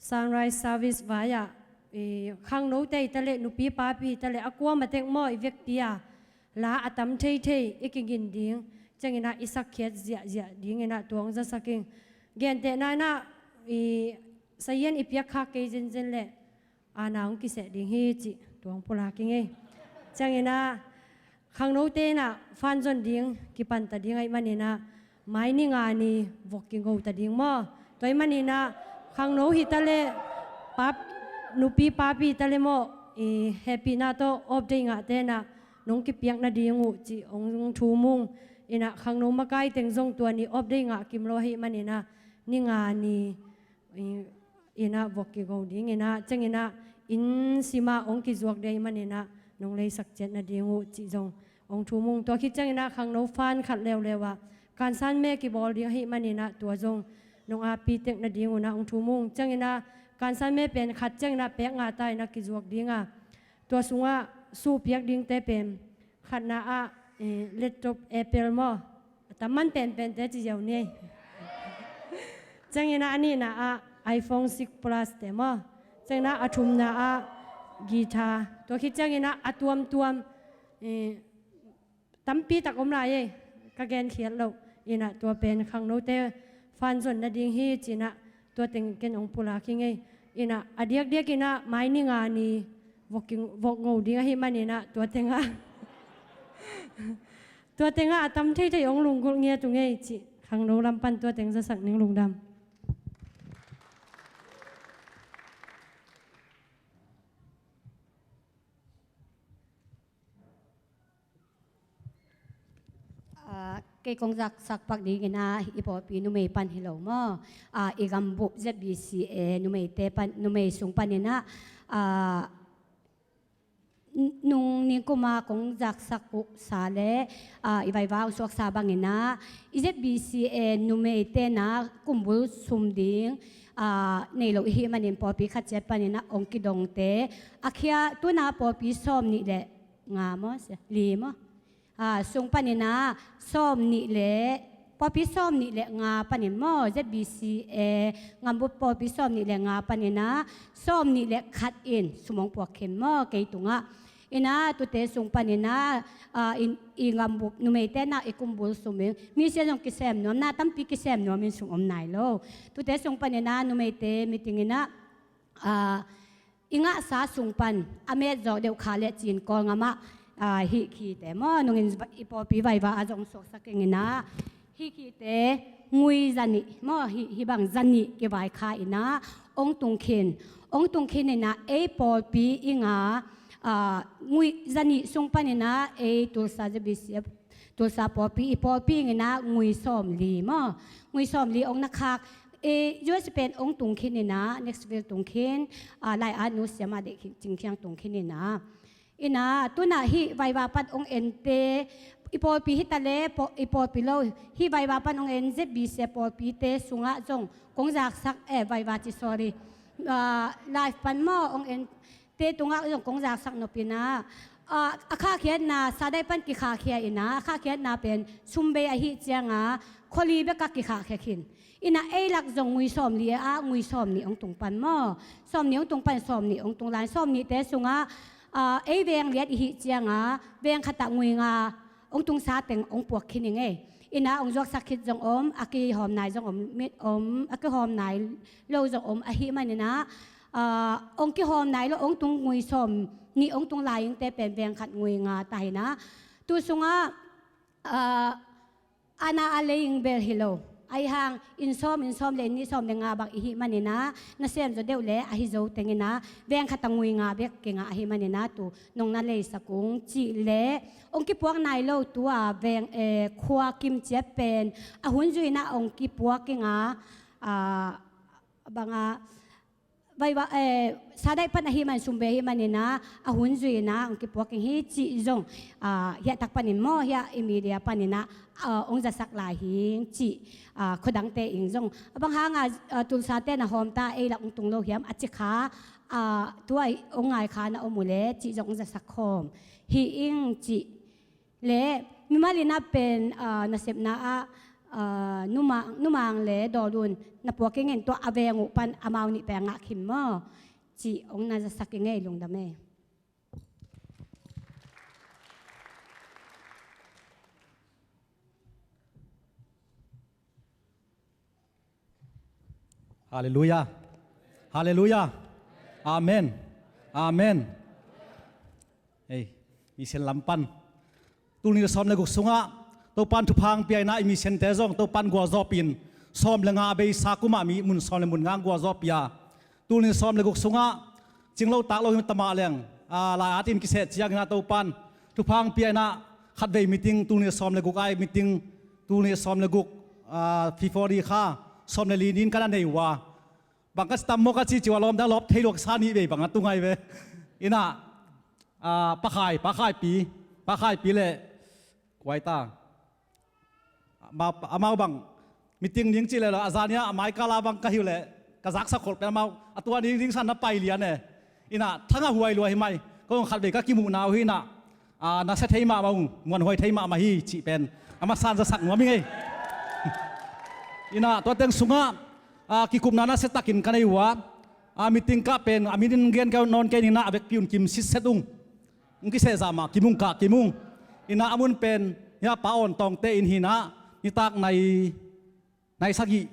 Sunrise Service vai-ah, i, khangnote hi taleh nupi papi hi taleh a kuamah tek maw i vekpi a la a tam theithei i kigin ding. Cianginah i sakkhiat ziahziah dinginah tua hong zasak ing. Gentehna inah, i, sazian i piakkhak kei zenzen leh aana hong kiseh ding hi cih tua hong pulak ing ei. Cianginah khangnote inah fan zon ding kipanta ding ahih maninah mai ni nga ni vok kigo ta ding maw. Tua ahih maninah khangno hi taleh pap, nupi papi hi taleh maw, i, hehpihna tawh off day ngahte inah nong kipiak nading uh cih hong thum ung. Inah khangno makai teng zong tua ni off day ngah kim lo ahih maninah ni nga ni, i, inah vok kigo dinginah, cianginah inn simah hong kizuak ding ahih maninah nong leisak ciat nading uh cih zong hong thum ung. Tua khit ciangin ah khangno fund khat leuleu ah kansan me kibawl ding ahih manin ah tua zong nong api tek nading un ah hong thum ung. Ciangin ah kansan me pen khat ciangin ah pek nga ta in ah kizuak ding a, tua sungah suhpiak dingte pen khatna ah, eh, laptop Apple maw? A tam man penpente ci ziau ni. Ciangin ah a nihna ah iPhone six Plus te maw? Ciangin ah a thumna ah guitar. Tua khit ciangin ah a tuamtuam, eh, tampi tak om lai ei. Ka genkhiat loh. In ah tua pen khangnote fund zon nading hi ci-in ah tua teng ken hong pulak hi ing ei. In ah a diakdiak in ah mai ni nga ni vok ing, vok ngo ding ahih manin ah tua tengah tua tengah a tam theithei hong lunggulh ngiat ung ei cih khangno lam pan tua teng zasak ning. Lungdam. Ah, kei kong zaksak pak dingin ah i pawlpi numei pan hi lo maw? Ah, i gambup Z B C A numeite pan, numei sung panin ah, ah, n-, nung ningkum a kong zaksak uh sa le, ah, i vaiva hong suaksa bangin ah i Z B C A numeite na kumbul sum ding, ah, nei lo i hih manin pawlpi khat ciat panin ah hong kidongte a khia tuna pawlpi sawm nih le nga maw, sia, li maw? Ah, sung panin ah sawm nih le, pawlpi sawm nih le nga panin maw, Z B C A, ngambup pawlpi sawm nih le nga panin ah sawm nih le khat in sum hong puak khin maw, kei tungah. In ah tute sung panin ah, ah, in, i ngambup numeite na i kumbul sum in, mi sia zong kisem nuam, na tampi kisem nuam in sum om nai lo. Tute sung panin ah numeite meeting in ah, ah, i ngahsa sung pan a met zawh deuh kha le cin Kawlngam ah, ah, hih khite maw, nungin i pawlpi vaiva a zong suaksak ing in ah, hih khite ngui zanih maw, hih, hih bang zanih kivai kha in ah hong tung khin, hong tung khin in ah ei pawlpi i nga, ah, ngui zanih sung panin ah ei Tulsa Z B C A Tulsa pawlpi, i pawlpi ing in ah ngui sawm li maw? Ngui sawm li hong na khak, eh, U S pen hong tung khin in ah, Nashville tung khin, ah, lai-at nu siam a deih khin, Cing Khiang tung khin in ah. In ah, tuna hih vaiva pan hong ente, i pawlpi hi ta le, paw-, i pawlpi lo, hih vaiva pan hong en Z B C A pawlpite sungah zong, kong zaksak, eh, vaiva ci, sorry. Ah, live pan maw, hong en, te tungah zong kong zaksak nop in ah, ah, a khahkhiatna, Sadai pan kikhahkhia in ah, a khahkhiatna pen sum bei ahih ciangah, khua li bekah kikhahkhia khin. In ah ei lak zong ngui sawm li ah, ngui sawm nih hong tung pan maw. Sawm nih hong tung pan, sawm nih hong tung lai. Sawm nihte sungah, ah, ei veng liat i hih ciangah, veng khatah ngui nga hong tungsa teng hong puak khin ing ei. In ah hong zuaksak khit zong om, a kihawm nai zong om, mit om, a kihawm nai lo zong om ahih manin ah, ah, hong kihawm nai lo, hong tung ngui sawm nih hong tung lai ingte pen veng khat ngui nga ta hi in ah. Tu sungah, ah, ana a lei ing bel hi lo. Ahi hang, inn sawm, inn sawm le inn nih sawm le nga bang i hih manin ah, nasem zaw deuh le ahi zo teng in ah, veng khatah ngui nga bek kingah ahih manin ah, tu nong na leisak ung cih le, hong kipuak nai lo tu a veng, eh, khua kim ciat pen, a hun zui in ah hong kipuak ing a, ah, bangah, vaiva, eh, Sadai pan ahih man, sum bei ahih manin ah, a hun zui in ah hong kipuak ing hi cih zong, ah, hiah tak panin maw, hiah i media panin ah, ah, hong zasak lai hi ing cih, ah, khuadangte in zong. A bang hang a, ah, Tulsa te na hawm ta, ei lak hong tung lo hiam a ci kha, ah, tua hong ngai kha na om uh le cih zong hong zasak khawm hi ing cih le, mimal in ah pen, ah, nasepna ah, ah, numang, numang le dawlun na puak ing in, tua a veng uh pan amau nih pen ngah khin maw, cih hong na zasak ing ei. Lungdam ei. Halleluiah. Halleluiah. Amen. Amen. Ei, mission lam pan, tul nih le sawm le guk sungah Topan thupha hong pia in ah, i missionte zong Topan gualzawhpih in, sawm le nga a beisa kum ah mi mun sawm le mun nga hong gualzawhpih a, tul nih le sawm le guk sungah cinglo taklo hi ta mah leng, ah, lai-at in kiseh ciangin ah Topan thupha hong pia in ah, khatvei meeting, tul nih le sawm le guk ai meeting, tul nih le sawm le guk, ah, February kha sawm le li ni in ka na nei uh a, bang ka ci tam maw ka ci ci uh a, lawm dang lawp thei lua ka sa, nih vei bang a tung ai ve. In ah, ah, Pa Khai, Pa Khaipi, Pa Khaipi le kuai ta. Amau, amau bang meeting ding ci le lo, a zania a maikala bang ka hiu le ka zaksa kholh pen amau a tua ding ding san na pai lian e. Ina thang a huai lua hi mai. Ko khat vei ka kimuhna uh hi ina, ah, na sia thei mahmah ung, muanhuai thei mahmah hi cih pen a masan zasak nuam hi ngei. Ina tua teng sungah, ah, kikupna na sia takin ka nei uh a, ah, meeting kah pen a min in gen kei nawn kei nina a vekpi un kim sitset ung. Ung kiseh zah mah kim ung kah kim ung. Ina a mun pen hia Pa Awn Tawngte in hina nitak nai, nai sagih,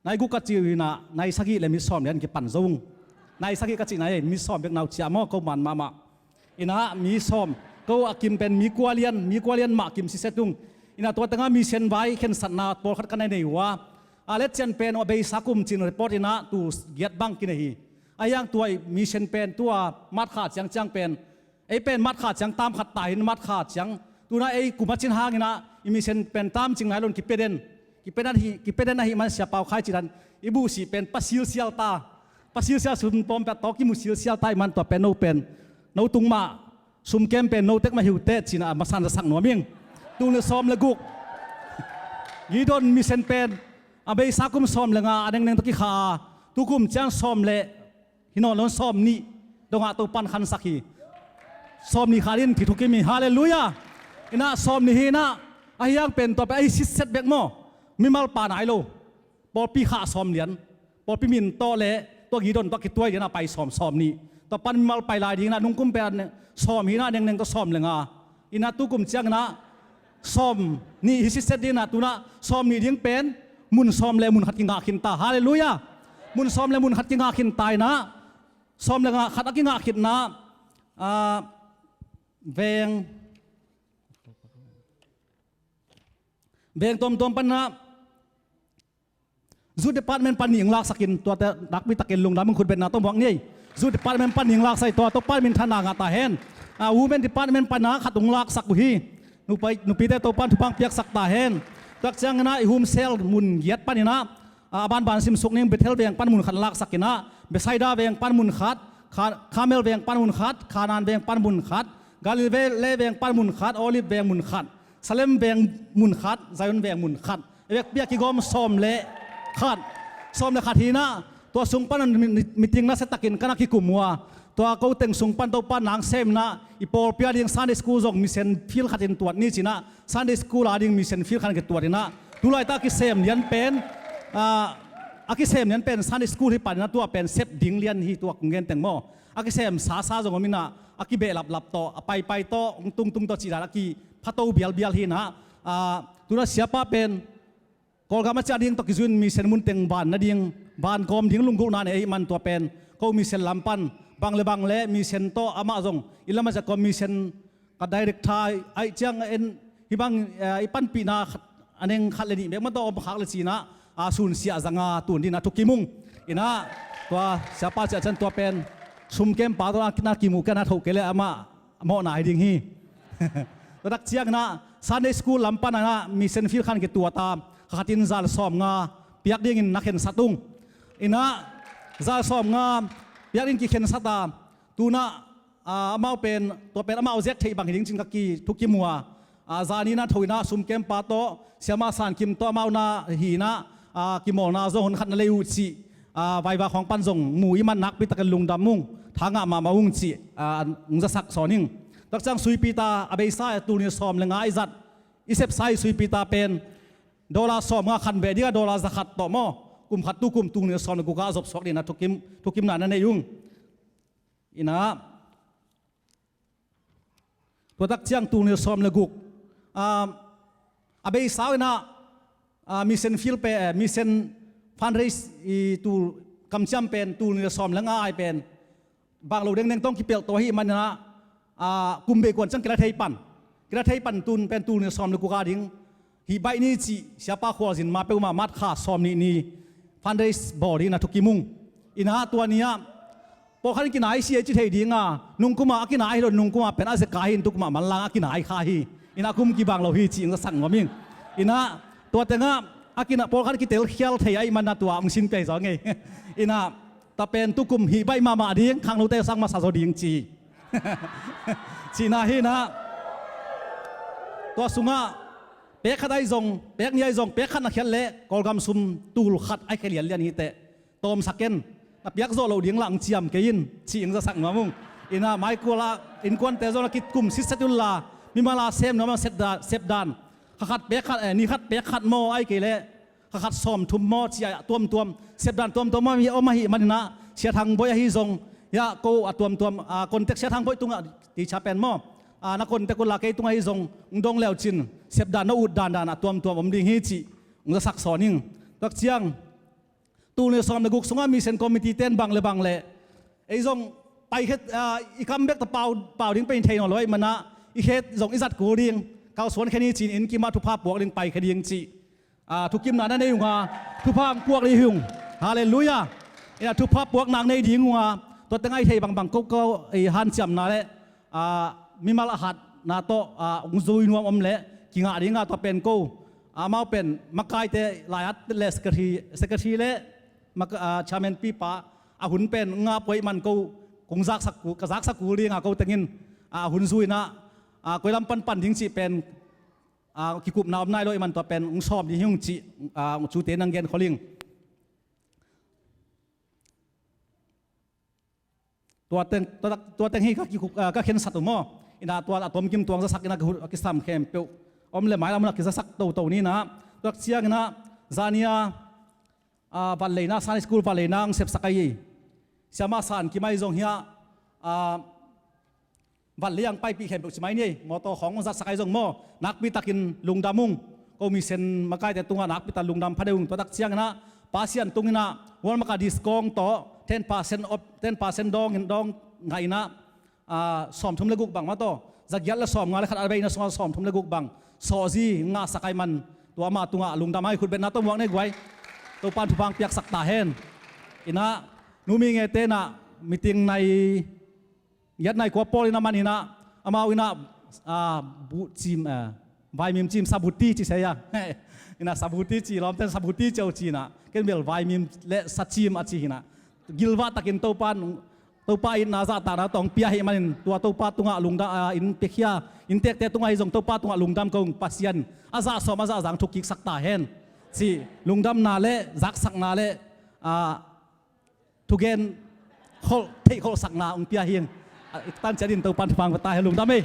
nai guk ka ci uh hina, nai sagih le mi sawm lian kipan zo ung. Nai sagih ka cihna ei, mi sawm bek nau ciah maw, ko man mahmah. Ina mi sawm, ko a kim pen mi kua lian, mi kua lian mah kim sitset ung. Ina tua tengah mission vai khensatna pawlkhat ka na nei uh a, a letcian pen a beisa kum cin report ina tu giat bang kinei hi. A hiang tua i mission pen tua March kha ciangciang pen, ei pen March kha ciang tam khat ta hin March kha ciang, tuna ei kum a cin hang ina i mission pen tam cing nai lo in kipia den, kipia den ahi, kipia den ahi man Sia Pau Khai ci dan, i buhsih pen pa silsial ta, pa silsial sum pawm pia tawh kimu silsial ta i man tua pen no pen, no tung mah sum kem pen no tek mah hi uh teh cina a masan zasak nuam ing. Tul nih sawm le guk Gideon mission pen a beisa kum sawm le nga a nengneng tawh kikha a, tukum ciang sawm le hi nawn lo in sawm nih dongah Topan khansak hi. Sawm nih khat in thithukim hi. Halleluiah. Ina sawm nih hi ina, a hiang pen tua pen a hi sitset bek maw. Mimal pa nai lo. Pawlpi kha sawm lian. Pawlpi min tawh le tua Gideon tawh kituai lian a pai sawm, sawm nih. Tua pan mimal pai lai ding ina nungkum pen sawm hi ina, nengneng tawh sawm le nga. Ina tukum ciang ina sawm nih hi sitset ding ina tuna sawm nih ding pen mun sawm le mun khat kingah khin ta. Halleluiah. Mun sawm le mun khat kingah khin ta ina, sawm le nga khat a kingah khinna, ah, veng, veng tuamtuam pan ina, Youth Department pan nih hong laksak in, tuate nakpi takin lungdam in khutbetna tawh muak ni ei. Youth Department pan nih hong laksak in, tua Topa minthanna ngah ta hen. Ah, Women Department pan a khat hong laksak uh hi. Nupi, nupite Topa in thupha hong piaksak ta hen. Tua ciang ina i home cell mun giat pan ina, ah, a banban simsuk ning, Bethel veng pan mun khat laksak ina, Bethsaida veng pan mun khat, Ka-, Carmel veng pan mun khat, Kanaan veng pan mun khat, Galilee veng pan mun khat, Olive veng mun khat, Salem veng mun khat, Zion veng mun khat. A vekpi a kigawm sawm le khat. Sawm le khat hi ina, tua sung pan mi-, mi-, meeting nasia takin ka na kikum uh a. Tua ko teng sung pan Topa nang sem ina, i pawlpi a ding Sunday school zong mission field khat in tuat ni ci ina, Sunday school a ding mission field khat in kituat ina. Tulaitak a kisem lian pen, ah, a kisem lian pen Sunday school hi pan ina tua pen sep ding lian hi tua kong gen teng maw. A kisem sasa zong om ina, a kibehlaplap tawh, a paipai tawh, hong tungtung tawh cih dan a kiphato bialbial hi ina. Ah, tuna siapa pen Kawlgam a ciah ding tawh kizuin mission mun teng van nading, van kawm ding lunggulhna nei ahih man tua pen ko mission lam pan, bang le bang le mission tawh amah zong i lam a ciah kawm mission ka director ahih ciang en, hih bang, eh, i panpihna khat, a neng khat le nih bek mah tawh om khak le ci ina, a sunsia zanga tun ding ina thukim ung. Ina tua siapa ciah cian tua pen sum kempa tawh na kimuh kei na thoh kei le amah a mawhna hi ding hi. Tua tak ciang ina Sunday school lam pan ina mission field khan kituat a, kha khat in zal sawm nga piak dingin na khensat ung. Ina zal sawm nga piak dingin kikhensat a, tuna, ah, amau pen, tua pen amau zek theih bang hi ding cin ka kithukim uh a, ah, zani na tho ina sum kempa tawh, siama San Kim tawh amau na hi ina, ah, kimawlna zong hun khat na lei uh cih, ah, vaiva khawng pan zong mu i man nakpi takin lungdam ung, tha ngah mahmah ung cih, ah, hong zasak sawn ing. Tua ciang suipi ta a beisa tul nih sawm le nga i zat, i sepsa i suipi ta pen dollar sawm nga khan beh ding a, dollar za khat tawh maw. Kum khat tu kum tul nih sawm le guk a zop suak ding ina thukim, thukimna na nei ung. Ina tua tak ciang tul nih sawm le guk, ah, a beisa uh ina, ah, mission field pen, eh, mission fundraise i tul kamciam pen tul nih sawm le nga ai pen bang lo dengdeng tawh kipelh tawh ahih man ina, ah, kum bei kuan ciang kila thei pan, kila thei pan tun pen tul nih sawm le guk a ding hih baih ni cih siapa khualzin ma peuhmah March kha sawm nih ni fundraise bawl ding ina thukim ung. Ina tua ni ah pawlkhat in kinai si ei ci thei ding a, nungkum a a kinai hi lo, nungkum a pen a zeka hi in tukum a manlang a kinai kha hi. Ina kum kibang lo hi cih hong zasak nuam ing. Ina tua tengah a kina pawlkhat kitelkhial thei ahih man ina tua hong sin pia hi zaw ngei. Ina ta pen tukum hih baih mahmah ding, khangnote sang masa zaw ding ci hi. Cihna hi inah, tua sungah pek khat ahi zong, pek nih ahi zong, pek khat na khiat leh Kawlgam sum tul khat ahi khia lianlian hi teh. Tawmsak ken, na piak zawh loh ding lah hong ciam kei in, cih hong zasak nuam ung. Inah maikual ah innkuante zong na kikum sitset unla, mimal a sem nuam a sep dan, sep dan. Kha khat pek khat, eh, ni khat pek khat maw, ahi kei leh kha khat sawmthum maw, ci-a tuamtuam, sepdan tuamtuam om ahi, om ahih maninah, Sia Thang Bawi ahi zong, ya, ko a tuamtuam, a, contact Sia Thang Bawi tungah, teacher pen maw, a, na contact unla kei tungah ahi zong, hong dong leucin, sepdan na ut dandan a tuamtuam om ding hi cih hong zasak sawn ing. Tuak ciang, tul nih sawm le guk sungah Mission Committee ten bang le bang le, ei zong pai khet, a, i kam bek ta pau, pau ding pen thei nawn lo ahih manah, i khet zong i zat kul ding, kalsuan khen hi cin inn kimah thupha puak ding pai khe ding cih, a, thukimna na nei unga, thupha hong puak ding hi ung. Halleluiah. Inah thupha puak nak nei ding unga, tua teng ahi thei bangbang ko ko, ei hanciamna le, a, mimal a hatna tawh, a, hong zui nuam om leh kingah dinga tua pen ko, a, amau pen makaite lai-at le secretary, secretary le maka-, a, chairman pipa a hun pen ngap uh ahih man ko, kong zaksak kul, ka zaksak kul dinga ko tengin, a, hun zui inah, a, koi lam panpan ding cih pen, a, kikupna om nai lo ahih man tua pen hong sawm ding hi ung cih, a, cute nang gen khol ing. Tua teng, tua, tua teng hi ka kikup, ah, ka khensat uh maw. Inah tua a tuamkim tuang zasak inah ka hut a kisam khempeuh om le mailam hun a kizasak toto ni inah. Tuak ciang inah zania, ah, vanleina, Sunday school vanleina hong sepsak ahi. Siamah San Kim ahi zong hiah, ah, vanlei ang paipih khempeuh ci mai ni ei. Mawtaw khawng hong zatsak ahi zong maw. Nakpi takin lungdam ung. Ko mission makaite tungah nakpi tak lungdam pha deuh ung. Tua tak ciang inah Pasian tung inah World Maka Discount tawh ten percent off, ten percent dawng in dawng ngah inah, ah, sawmthum le guk bang mah tawh, za giat le sawmnga le khat a bei na sungah sawmthum le guk bang sawhzi ngahsak ahih man, tua ama tungah lungdam a, i khutbetna tawh muak nei guai. Topan thupha hong piaksak ta hen. Inah Nu Mingei te inah meeting nai giat nai kua pawl inah man inah, amau inah, ah, buh cim, ah, vaimim cim sabuti ci sia. Inah sabuti ci, lawmten sabuti ci uh ci inah, ken bel vaimim le sacim a ci hi inah. Gilvah takin Topa, Topa itna zahtakna tawh hong pia ahih manin tua Topa tungah lungdam, ah, inn piakhia inntekte tungah ahi zong Topa tungah lungdam ko ung. Pasian a zah sawm a zah zang thuk kiksak ta hen. Cih lungdamna le zaksakna le, ah, thugen kholh, theih kholhsakna hong pia hi ing. Ah, i tan ciat in Topan thupha hong pia ta hen, lungdam ei.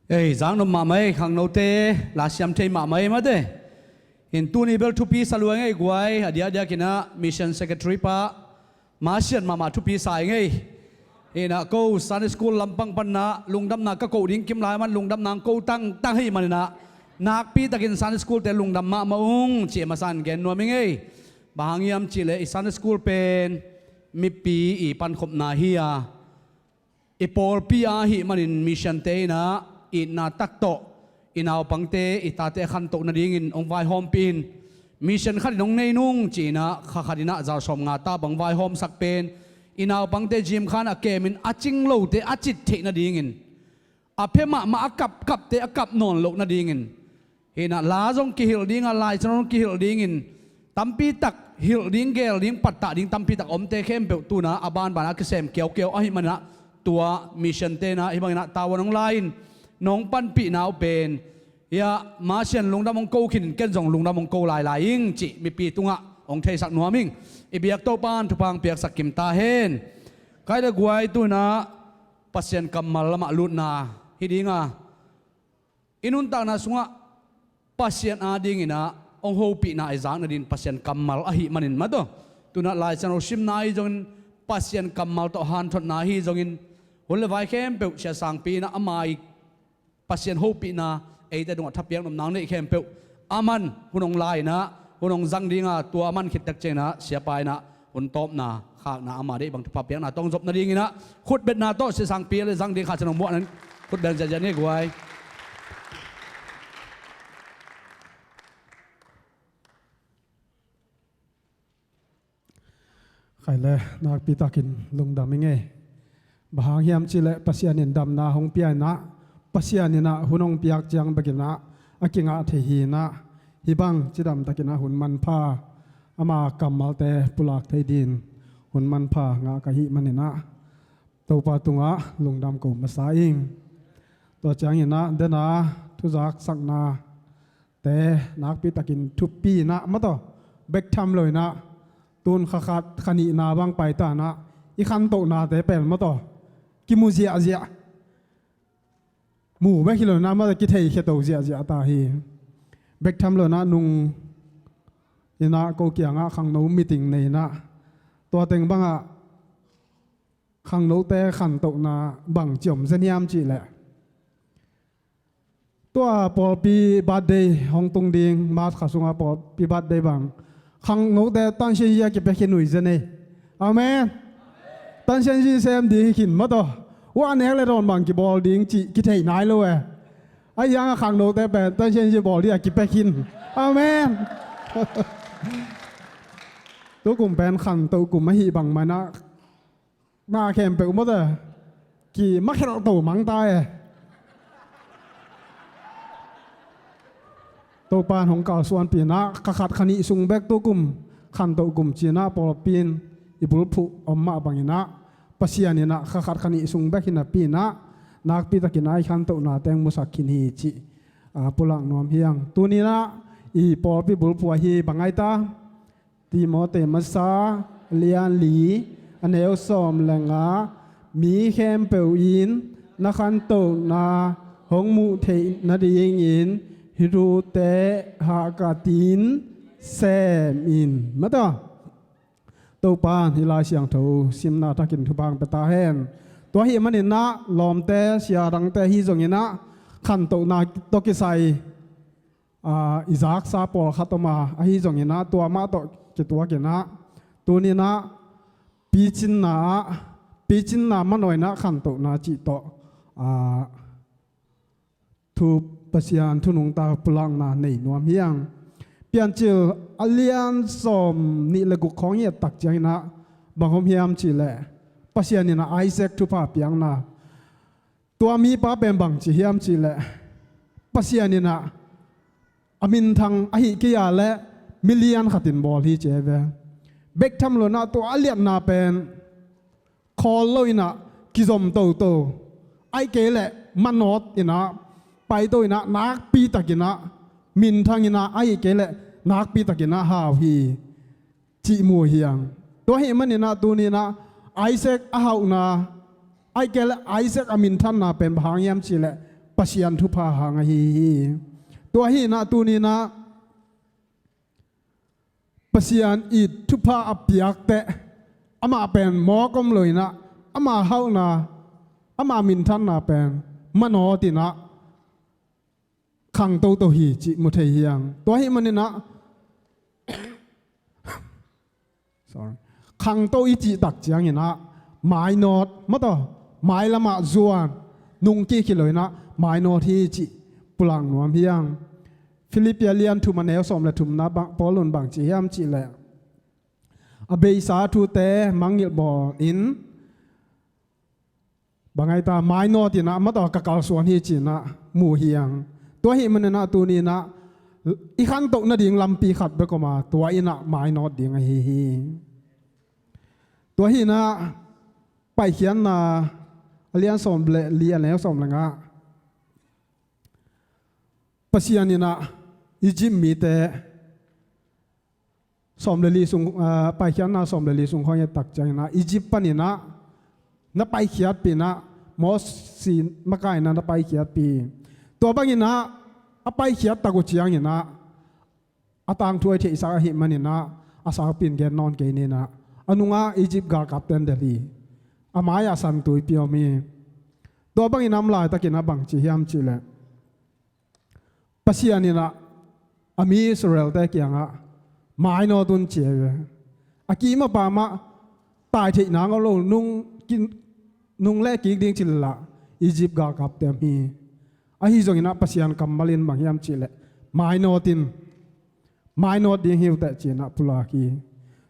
Ei, zang nop mahmah ei, khangnote lasiam thei mahmah ei mate. In tuni bel thupi sa lua ngei guai, a diakdiakinah mission secretary pa Masian mahmah thupi sa ing ei. Inah ko Sunday school lampang panah lungdamna ka koh ding kim lai man lungdamna ko tangtang hi maninah nakpitakin Sunday school te lungdam mahmah ung ci a masan gen nuam ing ei. Bang hang hiam cihleh i Sunday school pen mipi i pankhopna hi a, i pawlpi ahih manin mission te inah itna tak tawh i naupangte i tate a khantoh nadingin hong vaihawmpih in, mission khatin hong nei nung ci-inah kha khatinah zalsawm nga ta bang vaihawmsak pen i naupangte gym khan a kemin a cing lote a cit theih nadingin, a phe mahmah a kapkapte a kap nawn loh nadingin, hinah la zong kihilh dinga, laicin zong kihilh dingin, tampitak hilh ding, gel ding, pattah ding tampitak omte khempeuh tunah a banbanah kisem kiaukiau ahih maninah tua mission tenah hih banginah tavuan hong lai-in nong panpihna uh pen hiah Masian lungdam hong ko khinin ken zong lungdam hong ko lailai ing cih mipi tungah hong theisak nuam ing. I biak Topan thupha hong piaksak kim ta hen. Kaih le guai tunah Pasian kammal lamah lutna hi dinga, i nuntakna sungah Pasian adinginah hong hopihna i zak nadin Pasian kammal ahih manin mataw. Tunah laicin ho simna ahi zongin, Pasian kammal tawh hanthotna ahi zongin, hun le vai khempeuh sia sangpi inah ama i Pasian hopihna eite tungah thapiak nopna hong neih khempeuh aman hun hong lai-inah hun hong zang dinga, tua aman khittek cianginah siapa inah hun tawpna khakna ama deih bang thupha piakna tawh hong zop nadinginah khutbetna tawh sia sangpi le zang ding kha cian hong muahna khutbeng ziahziah ni guai. Khai le nakpitakin lungdam ing ei. Bang hang hiam cihleh Pasian in damna hong pia inah, Pasian inah hun hong piak ciang bekinah a kingah thei hi inah, hih bang cidamtakinah hun manpha, ama kammalte pulak thei din hun manpha ngah ka hih maninah Topa tungah lungdam ko masa ing. Tua cianginah dena thuzaksakna te nakpitakin thupi inah mataw, bek tham lo inah tun kha khat kha nihna bang paitanah i khantohnate pen mataw kimu ziahziah, mu bek hi lo inah mataw kitheikhia to ziahziah ta hi. Bek tham lo inah nung inah ko kiangah khangno meeting nei inah tua teng bangah khangnote khantohna bang ciom zeniam cihleh, tua pawlpi birthday hong tung ding, March kha sunga pawlpi birthday bang khangnote tansianzia kipia khin uh hi zen ei. Amen. Tansianzi sem ding hi khin mataw. Ua nek le dawn bang kibawl ding cih kithei nai lo e. Ahi hangah khangnote pen tansianzi bawl ding a kipia khin. Amen. Tukum pen khantoh kum ahih bang manah na khempeuh mawte kimakhelh to mangta e. Topan hong kalsuanpih inah kha khat kha nih sung bek tukum khantoh kum cinah pawlpi in i bulphuh om mah banginah Pasian inah kha khat kha nih sung bek hinapi inah nakpitakinah i khantohna teng musak khin hi cih a pulak nuam hiang. Tuninah i pawlpi bulphuh ahi bang ai ta? Timote masa lian li a neu sawm le nga, mi khempeuh in na khantohna hong muh theih nadingin hih thute hahkatin sem in. Mata Topan hih Lai Siangtho simna thakin thupha hong pia ta hen. Tua ahih maninah lawmte siadangte ahi zonginah khantohna tawh kisai a, i zaksa pawlkhat om a, ahi zonginah tua mah tawh kituakinah tuninah picinna ah, picinna manawinah khantohna cih tawh a, thu Pasian thu nungta pulakna nei nuam hiang. Piancil a lian sawm nih le guk khawng i et tak cianginah bang om hiam cihleh Pasian inah Isaac thupha piakna. Tua mipa pen bang ci hiam cihleh Pasian inah a minthang ahih kei a leh milian khatin bawl hi ci hi ve. Bek tham lo inah tua a liatna pen khawl lo inah kizom toto, ahih kei leh manawt inah paito inah nakpitakinah minthang inah ahih kei leh nakpitakinah hau hi. Cih mu hiang. Tua ahih maninah tuninah Isaac a hauhna, ahih kei leh Isaac a minthanna pen bang hang hiam cihleh Pasian thupha hang ahi hi. Tua hi inah tuni inah Pasian i thupha a piak teh amah pen mawk om lo inah ama hauhna, ama minthanna pen manawt inah khangto to hi cih mu thei hi hang. Tua ahih man inah sorry, khangto i cih tak ciang inah mainawt, maw taw, mailamah zuan, nungkik hi lo inah mainawt hi cih pulak nuam hi hang. Filippi a lian thum a neu sawm le thumna bang, Paul in bang ci hiam cih leh, a beisa thute mangngilh bawl in, bang ai ta, mainawt inah, maw taw, ka kalsuan hi ci inah mu hi hang. Tua ahih man inah tuni inah i khantoh nading lampi khat bek om a, tua inah mainawt ding ahi hi. Tua hi inah Paikhiatna a lian sawm le li a neu sawm le nga ah Pasian inah Egypt mite sawm le li sung, ah, Paikhiatna sawm le li sung khawng i et tak ciang inah Egypt pan inah na paikhiatpih inah, Mosi makaihna na paikhiatpih. Tua bang inah a paikhiat tak uh ciang inah a tangthu a i theihsak ahih man inah a saupi in gen nawn kei ni inah, a nungah Egypt galkapte in delh hi. A mai-ah San Tuipi om hi. Tua bang inah a om laitak inah bang ci hiam cih leh, Pasian inah a mi Israelte kiangah mainawt un ci hi ve. A kim a pam ah tai theih nang om lo, nung kin, nung leh kik ding ci leh lah Egypt galkapte om hi. Ahi zong inah Pasian kammal in bang hiam cih leh mainawt in, mainawt ding hi uh teh ci inah pulak hi.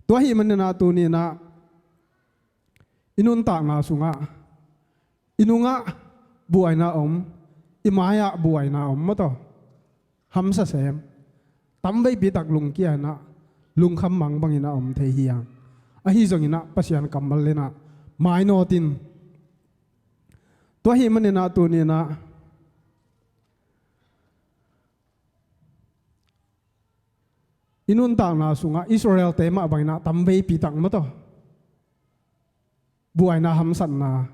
Tua ahih man inah tuni inah i nuntakna sungah i nungah buaina om, i mai-ah buaina om, maw taw, hamsa sem, tamveipi tak lungkia inah lungkham mang bang inah om thei hi hang. Ahi zong inah Pasian kammal inah mainawt in. Tua ahih man inah tuni inah i nuntakna sungah Israelte mah bang inah tamveipi tak, maw taw, buaina, hamsatna,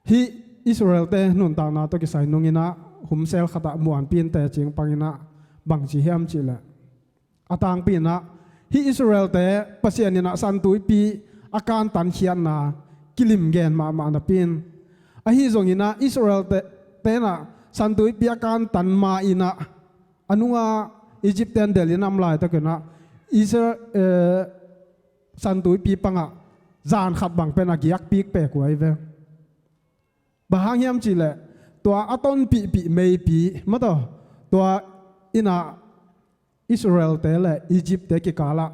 hih Israelte nuntakna tawh kisai nung inah humsel khat ah muanpi in teci pang inah bang ci hiam cih leh, a tangpi inah hih Israelte Pasian inah San Tuipi a kantan khiatna kilim gen mahmah napi in, ahi zong inah Israelte, te inah San Tuipi a kantan ma inah a nungah Egyptte in delh in a om laitak inah Israel, eh, San Tuipi pangah zan khat bang pen a giak pikpek uh ahi ve. Bang hang hiam cih leh tua a tonpihpih meipi, maw taw, tua inah Israelte le Egyptte kikalah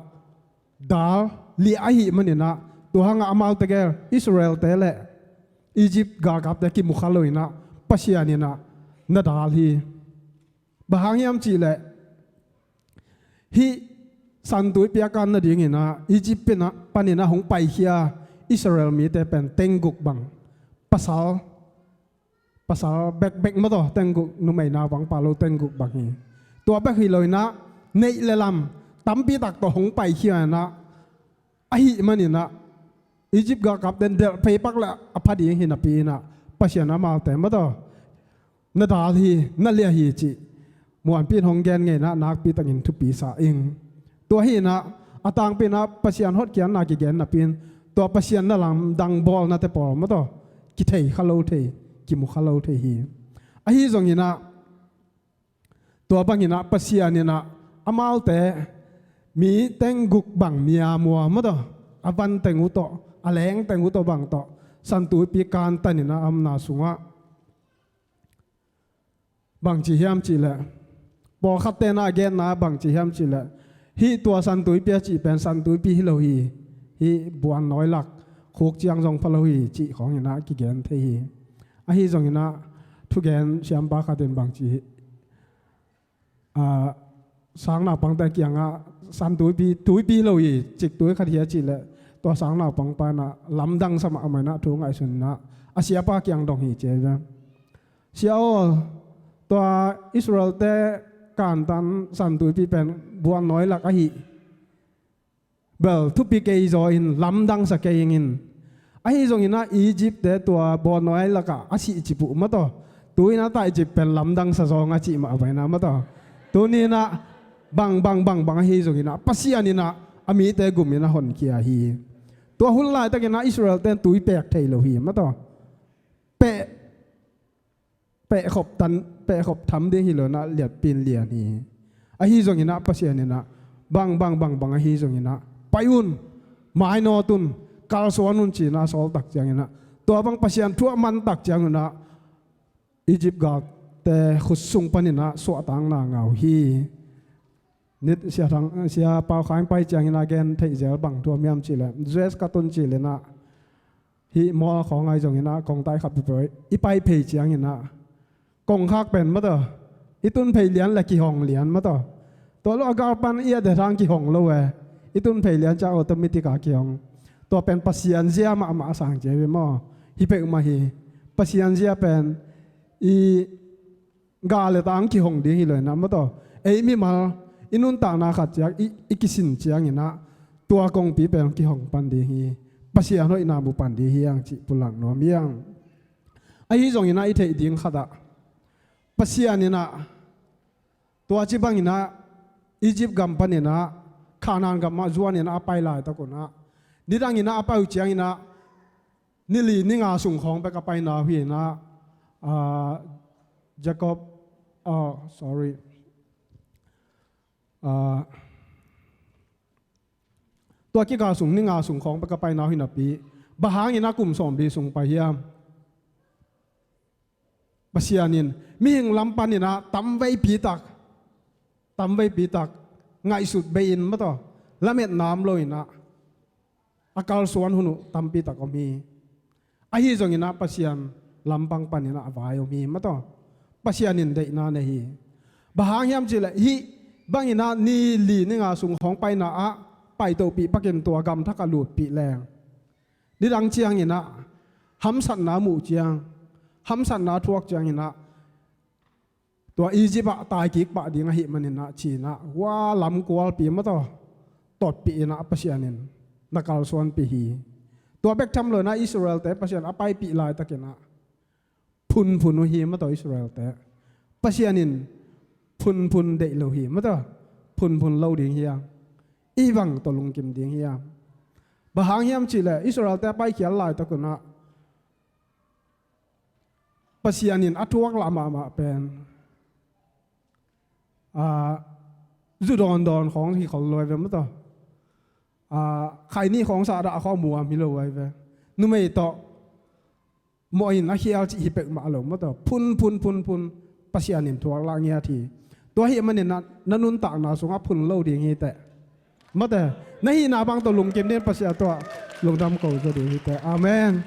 dal liah ahih man inah, tua hangah amaute gel Israelte le Egypt galkapte kimukha lo inah Pasian inah na dal hi. Bang hang hiam cih leh hih San Tuipi a kan nading inah Egypt pan inah hong paikhia Israel mite pen tengguk bang, pasal, pasal bekbek, maw taw, tengguk, numei naupang pha lo tengguk bang hi. Tua bek hi lo inah neih le lam tampi tak tawh hong paikhia inah, ahih man inah Egypt galkapte in delh phei pak leh a pha ding hi napi inah Pasian amaute, maw taw, na dal hi, na liah hi cih muanpi in hong gen ngei inah nakpi takin thupi sa ing. Tua hi inah a tangpi inah Pasian hotkhiatna kigen napi in tua Pasian na lamdang bawlnate pawl, maw taw, kithei kha lo thei, kimu kha lo thei hi. Ahi zong inah tua bang inah Pasian inah amaute mi tengguk bang mia mua, maw taw, a van teng uh tawh, a leng teng uh tawh bang tawh San Tuipi kantan inah a omna sungah bang ci hiam cih leh, pawlkhatte inah a genna bang ci hiam cih leh, hih tua San Tuipi a cih pen San Tuipi hi lo hi, hih buannawi lak khuk ciang zong pha lo hi cih khawng inah kigen thei hi. Ahi zong inah thugen siampa khat in bang ci hi, ah, sang naupangte kiangah San Tuipi, tuipi hi lo hi, ciktui khat hi a cih leh tua sang naupangpa inah lamdang sa mahmah inah thu ngaihsun inah a siapa kiang dong hi ci hi ve. Sia aw, tua Israelte kantan San Tuipi pen buannawi lak ahi bel thupi kei zaw in lamdang sa kei ing in. Ahi zong inah Egyptte tua buannawi lakah a sihcip uh, maw taw, Tu-in ah Egypt pen lamdang sa zawng a cih mah a baina mataw. Tuni-in ah bang bang bang bang ahi zongin ah Pasian in ah a mite gum in ah honkhia hi. Tua hun laitakin ah Israel ten tui pek thei lo hi mataw. Peh pehkhop tan, pehkhop tham ding hi lo-in ah liatpi-in lian hi. Ahi zongin ah Pasian in ah bang bang bang bang ahi zongin ah pai un, mainawt un, kalsuan un ci-in ah sawl tak ciangin ah, tua bang Pasian thu a man tak ciangin ah Egypt galte khut sung panin ah suahtakna ngah uh hi. Nit sia thang, sia pau khaing pai ciangin ah gen theih zel bang thu om hiam cih leh, Joshua ka tun cih leh in ah hih mawl khawng ahi zongin ah kongtai khat peuhpeuh i pai phei ciangin ah kongkhak pen mataw, i tun phei lian leh kihong lian mataw. Tua lo a galpan i et thei hang kihong lo e. I tun phei lian ciang automatic a kihong. Tua pen Pasian zia mahmah a sang ci hi ve maw. Hi peuhmah hi. Pasian zia pen i ga leh tang kihong ding hi lo-in ah mataw. Ei mimal i nuntakna khat ciang i, i kisin ciangin ah tua kongpi pen kihong pan ding hi. Pasian hoihna mu pan ding hi hang cih pulak nuam hi hang. Ahi zongin ah i theih ding khat ah Pasian in ah tua ci bangin ah Egypt gam panin ah Canaan gam ah zuanin ah a pai laitak un ah, nidangin ah a pai uh ciangin ah ni li ni nga sung khawng bek a paina uh hi-in ah, ah, Jacob, ah, sorry. Ah, tua kikal sung ni nga sung khawng bek a paina uh hi napi, bang hangin ah kum sawmli sung pai hiam? Pasian in mihing lam panin ah tamveipi tak, tamveipi tak ngaihsut bei-in mataw, lametna om lo-in ah a kalsuan hun uh tampi tak om hi. Ahi zongin ah Pasian lampang panin ah a vai om hi mataw. Pasian in deihna nei hi. Bang hang hiam cih leh hih bangin ah ni li ni nga sung khawng paina ah paitohpih pakin tua gam thak ah lutpih leng, nidang ciangin ah hamsatna muh ciang, hamsatna thuak ciangin ah tua Egypt ah taikik pah ding ahih manin ah ci-in ah hua lamkualpi mataw totpih in ah Pasian in na kalsuanpih hi. Tua bek tham lo-in ah Israel-te Pasian a paipih laitakin ah phunphun uh hi mataw Israel-te. Pasian in phunphun deih lo hi mataw. Phunphun lo ding hi hang. I bang tawh lungkim ding hi hang. Bang hang hiam cih leh Israel-te a paikhial laitak un ah Pasian in a thuak lah mahmah pen, ah, zu dawndawn khawng hi khol lo ahi ve mataw. Ah, khaini khawng sahdah khawng muam hi lo ahi ve. Numei tawh mawh in a khial cih hi peuhmah lo mataw. Phun phun phun phun Pasian in thuak lah ngiat hi. Tua ahih manin ah na nuntakna sungah phun lo ding hi teh. Mate, na hihna bang tawh lungkim ding, Pasian tungah lungdam ko zaw ding hi teh. Amen.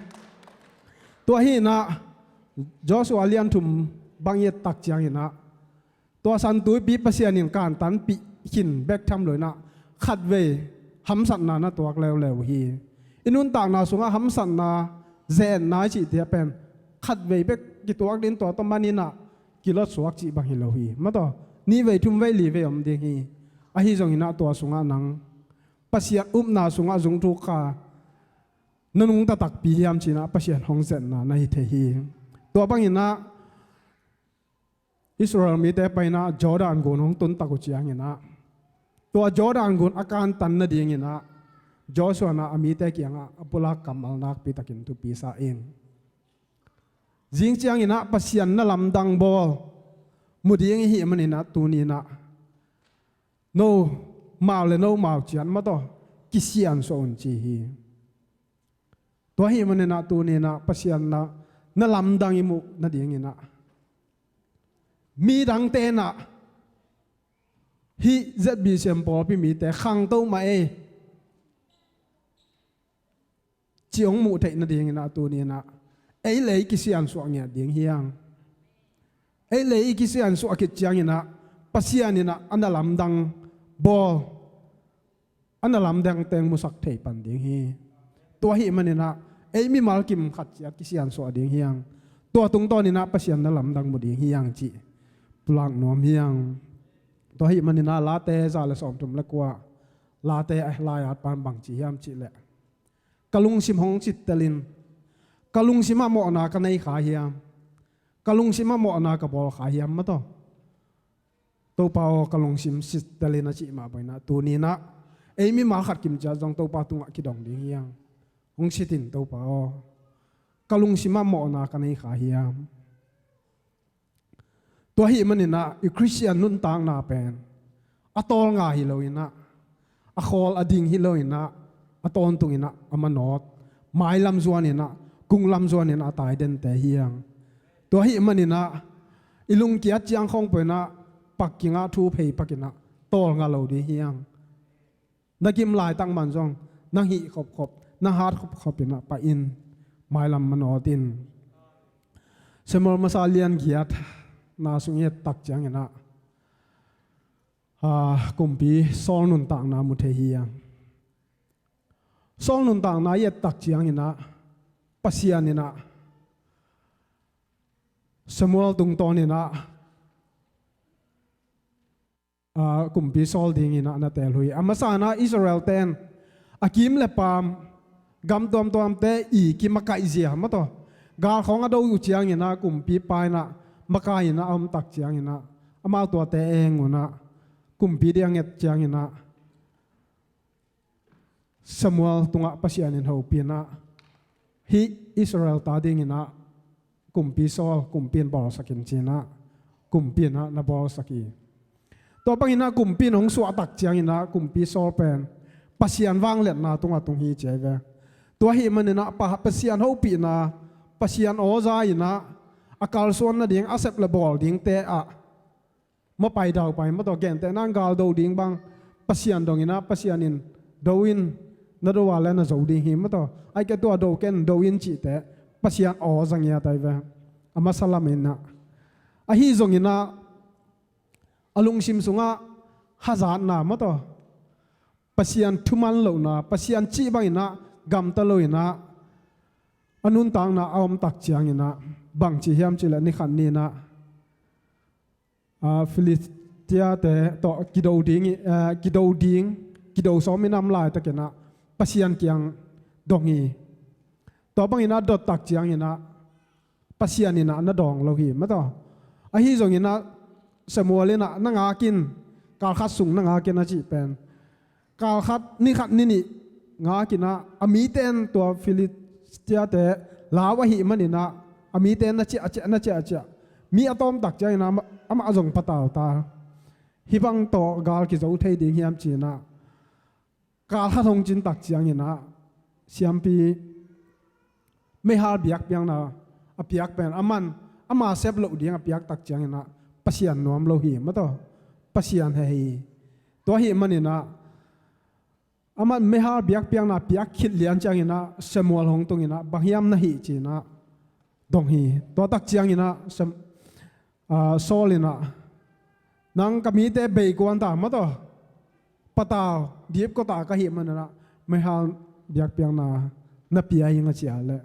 Tua hi-in ah Joshua lian thum bang i et tak ciangin ah tua San Tuipi Pasian in kantanpih khin bek tham lo-in ah khatvei hamsatna na tuak leuleu uh hi. I nuntakna sungah hamsatna, zenna i cihte pen khatvei bek kituak ding, tua tawh manin ah kilotsuak cih bang hi lo hi mataw. Nihvei, thumvei, livei om ding hi. Ahi zongin ah tua sungah nang Pasian upna sungah zungthuk kha na nungta takpi hiam ci-in ah Pasian hong zetna na hi thei hi. Tua bangin ah Israel mite pai-in ah Jordan gun hong tun tak uh ciangin ah, tua Jordan gun a kantan nadingin ah Joshua in ah a mite kiangah a pulak kammal nakpi takin thupi sa ing. Zing ciangin ah Pasian na lamdang bawl mu ding i hih manin ah tuni-in ah no mau le no mau ciat mataw kisiansuah un ci hi. Tua ahih manin ah tuni-in ah Pasian na, na lamdang i muh nadingin ah midangte in ah hih Z B C M pawlpi mite khangto mah ei ci hong muh theih nadingin ah tuni-in ah ei le ei kisiansuah ngiat ding hi hang. Ei le ei kisiansuah khit ciangin ah Pasian in ah a na lamdang bawl, a na lamdang teng musak thei pan ding hi. Tua ahih manin ah ei mimal kim khat ciat kisiansuah ding hi hang. Tua tungtawnin ah Pasian na lamdang mu ding hi hang cih pulak nuam hi hang. Tua ahih manin ah Late za le sawmthum le kua, Late a lai-at pan bang ci hiam cih leh, ka lungsim hong cittelin, ka lungsimah mawhna ka nei kha hiam? Ka lungsim ah mawhna ka bawl kha hiam maw taw? Topa aw, ka lungsim sittelin a cih mah bangin ah, tuni-in ah ei mimal khat kimciat zong Topa tungah kidong ding hi hang. Hong sit in Topa aw, ka lungsim ah mawhna ka nei kha hiam? Tua ahih manin ah i Khristian nuntakna pen a tawlnga hi loin ah, a khawl a ding hi loin ah, a tawntungin ah a manawt, mailam zuanin ah, kunglam zuanin ah a tai dente hi hang. Tua ahih manin ah i lungkiat ciang khawng peuh in ah pak kingah thu phei pakin ah tawlnga lo ding hi hang. Na gim laitak man zong nang hih khopkhop, nang hat khopkhop in ah pai in, mailam manawt in. Samuel masa lian giat na sung i et tak ciangin ah, ah, kumpi Saul nuntakna mu thei hi hang. Saul nuntakna i et tak ciangin ah Pasian in ah Samuel tungtawnin ah, ah, kumpi Saul dingin ah na teel uh hi. A masa-in ah Israel ten a kim le paam, gam tuamtuamte i kimakaih zia maw taw, gal khawng a do uh ciangin ah kumpipa in ah makai in ah a om tak ciangin ah amau tuate eng un ah kumpi ding a nget ciangin ah Samuel tungah Pasian in hopih in ah, hih Israel ta dingin ah kumpi Saul kumpi in bawlsak in ci-in ah kumpi in ah na bawlsak hi. Tua bangin ah kumpi in hong suah tak ciangin ah kumpi Saul pen Pasian vangliatna tungah tung hi ci hi ve. Tua ahih manin ah Pa, Pasian hopihna, Pasian aw za in ah a kalsuan nading, a sep le bawl dingte ah mapai daupai maw taw, gentehna in gal do ding bang Pasian dong in ah, Pasian in do in, na do a le na zo ding hi maw taw, ahih kei leh tua do ken, do in cihte Pasian aw za ngiat hi ve. A masa lamin ah, ahi zongin ah a lungsim sungah hazatna maw taw, Pasian thuman lohna, Pasian cih bangin ah gamta loin ah a nuntakna a om tak ciangin ah bang ci hiam cih leh, ni khat ni-in ah, ah, Filistia-te tawh kido ding, ah, kido ding, kido sawm i nam laitakin ah Pasian kiang dong hi. Tua bangin ah dot tak ciangin ah Pasian in ah na dawng lo hi maw taw. Ahi zongin ah Samuel in ah na ngak in, kal khat sung na ngak in a cih pen, kal khat, ni khat ni nih ngak in ah a mite in tua Filistia-te lau ahih manin ah a mite in na ciah ciah, na ciah ciah, mi a tawm tak ciangin ah amah, amah zong patau ta. Hih bang tawh gal kizo thei ding hiam ci-in ah kal khat hong cin tak ciangin ah siampi meihal biakpiakna a piak pen, aman ama sep loh ding a piak tak ciangin ah Pasian nuam lo hi maw taw, Pasian heh hi. Tua ahih manin ah aman meihal biakpiakna piak khit lian ciangin ah Samuel hong tungin ah, bang hiam na hih ci-in ah dong hi. Tua tak ciangin ah Sam-, ah, Saul in ah, nang ka mite bei kuan ta maw taw, patau, dipkua ta ka hih manin ah meihal biakpiakna na pia ing a cih leh,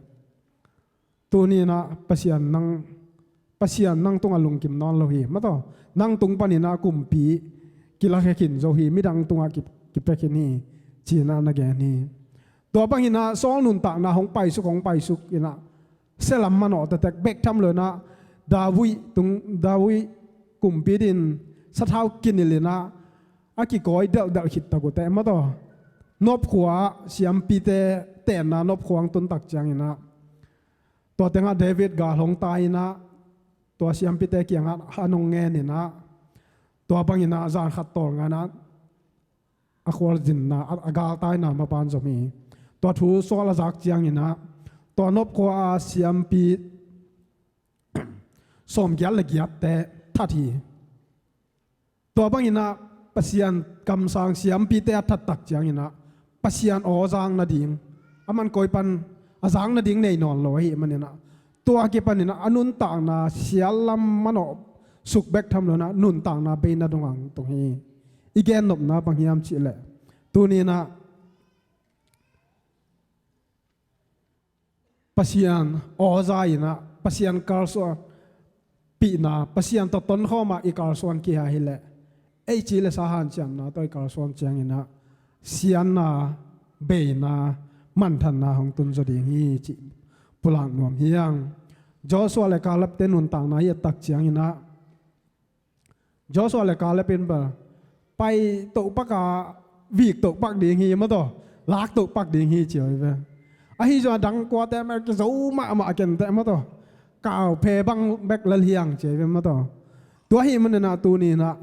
tuni-in ah Pasian nang, Pasian nang tungah lungkim nawn lo hi maw taw, nang tung panin ah kumpi kilakhia khin zo hi, midang tungah ki, kipia khin hi ci-in ah na gen hi. Tua bangin ah Saul nuntakna hong paisuk, hong paisuk in ah, sia lam manawh tektek bek tham loin ah David tung, David kumpi dingin sathau kinilh in ah a kikawi delhdelh khit tak uh teh maw taw, Nob khua-ah siampite tenna Nob khua hong tun tak ciangin ah, tua tengah David gal hong tai in ah, tua siampite kiangah an hong ngen in ah, tua bangin ah zan khat tawlnga-in ah a khualzinna, a, a galtaina mapan zom hi. Tua thu Saul a zak ciangin ah tua Nob khua-a siampi sawmgiat le giatte that hi. Tua bangin ah Pasian kamsang siampite a that tak ciangin ah Pasian aw zang nading, aman koi pan a zang nading nei nawn lo ahih manin ah, tua kipanin ah a nuntakna sial lam manawh suk bek tham loin ah nuntakna beina dong hong tung hi. I gennopna bang hiam cih leh, tuni-in ah Pasian aw za in ah, Pasian kalsuanpihna, Pasian tawh tonkhawm ah i kalsuan kei a hi leh, ei ci le sa hanciamna tawh i kalsuan ciangin ah siatna, beina, manthanna hong tun zaw ding hi cih pulak nuam hi hang. Joshua le Caleb te nuntakna hi a tak ciangin ah, Joshua le Caleb in bel pai tohpak a, vik tohpak ding hi maw taw, lak tohpak ding hi ci hi ve. Ahi zong a dang kuate mah kizo mahmah kenteh maw taw, kau phe bang bek lel hi hang ci hi ve maw taw. Tua ahih manin ah tuni-in ah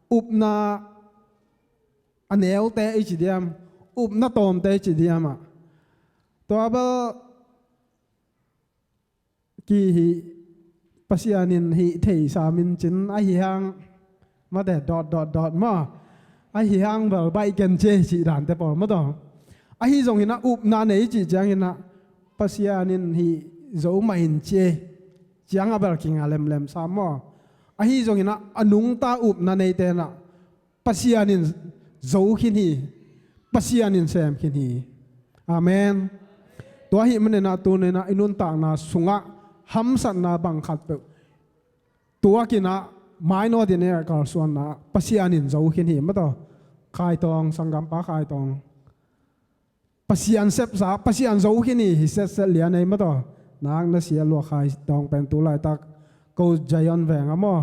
upna a neute i ci diam, upna tawmte i ci diam ah, tua bel ki hih, Pasian in hih thei sam in cin ahi hang, mate, dawt dawt dawt maw, ahi hang bel baih ken ci hi cih dante pawl maw taw. Ahi zongin ah upna nei cih ciangin ah Pasian in hih zo mah in ci hi, ciang a bel kinga lemlem sam maw. Ahi zongin ah a nungta upna neite in ah Pasian in zo khin hi, Pasian in sem khin hi. Amen. Tua ahih manin ah tuni-in ah i nuntakna sungah hamsatna bang khatpeuh tuak in ah mainawt in i kalsuanna ah Pasian in zo khin hi maw taw. Khai Tawng, sanggampa Khai Tawng, Pasian sepsa, Pasian zo khin hi, hi setset lian ei maw taw. Nak na sia lua Khai Tawng pen tu laitak ko Zion veng ah maw,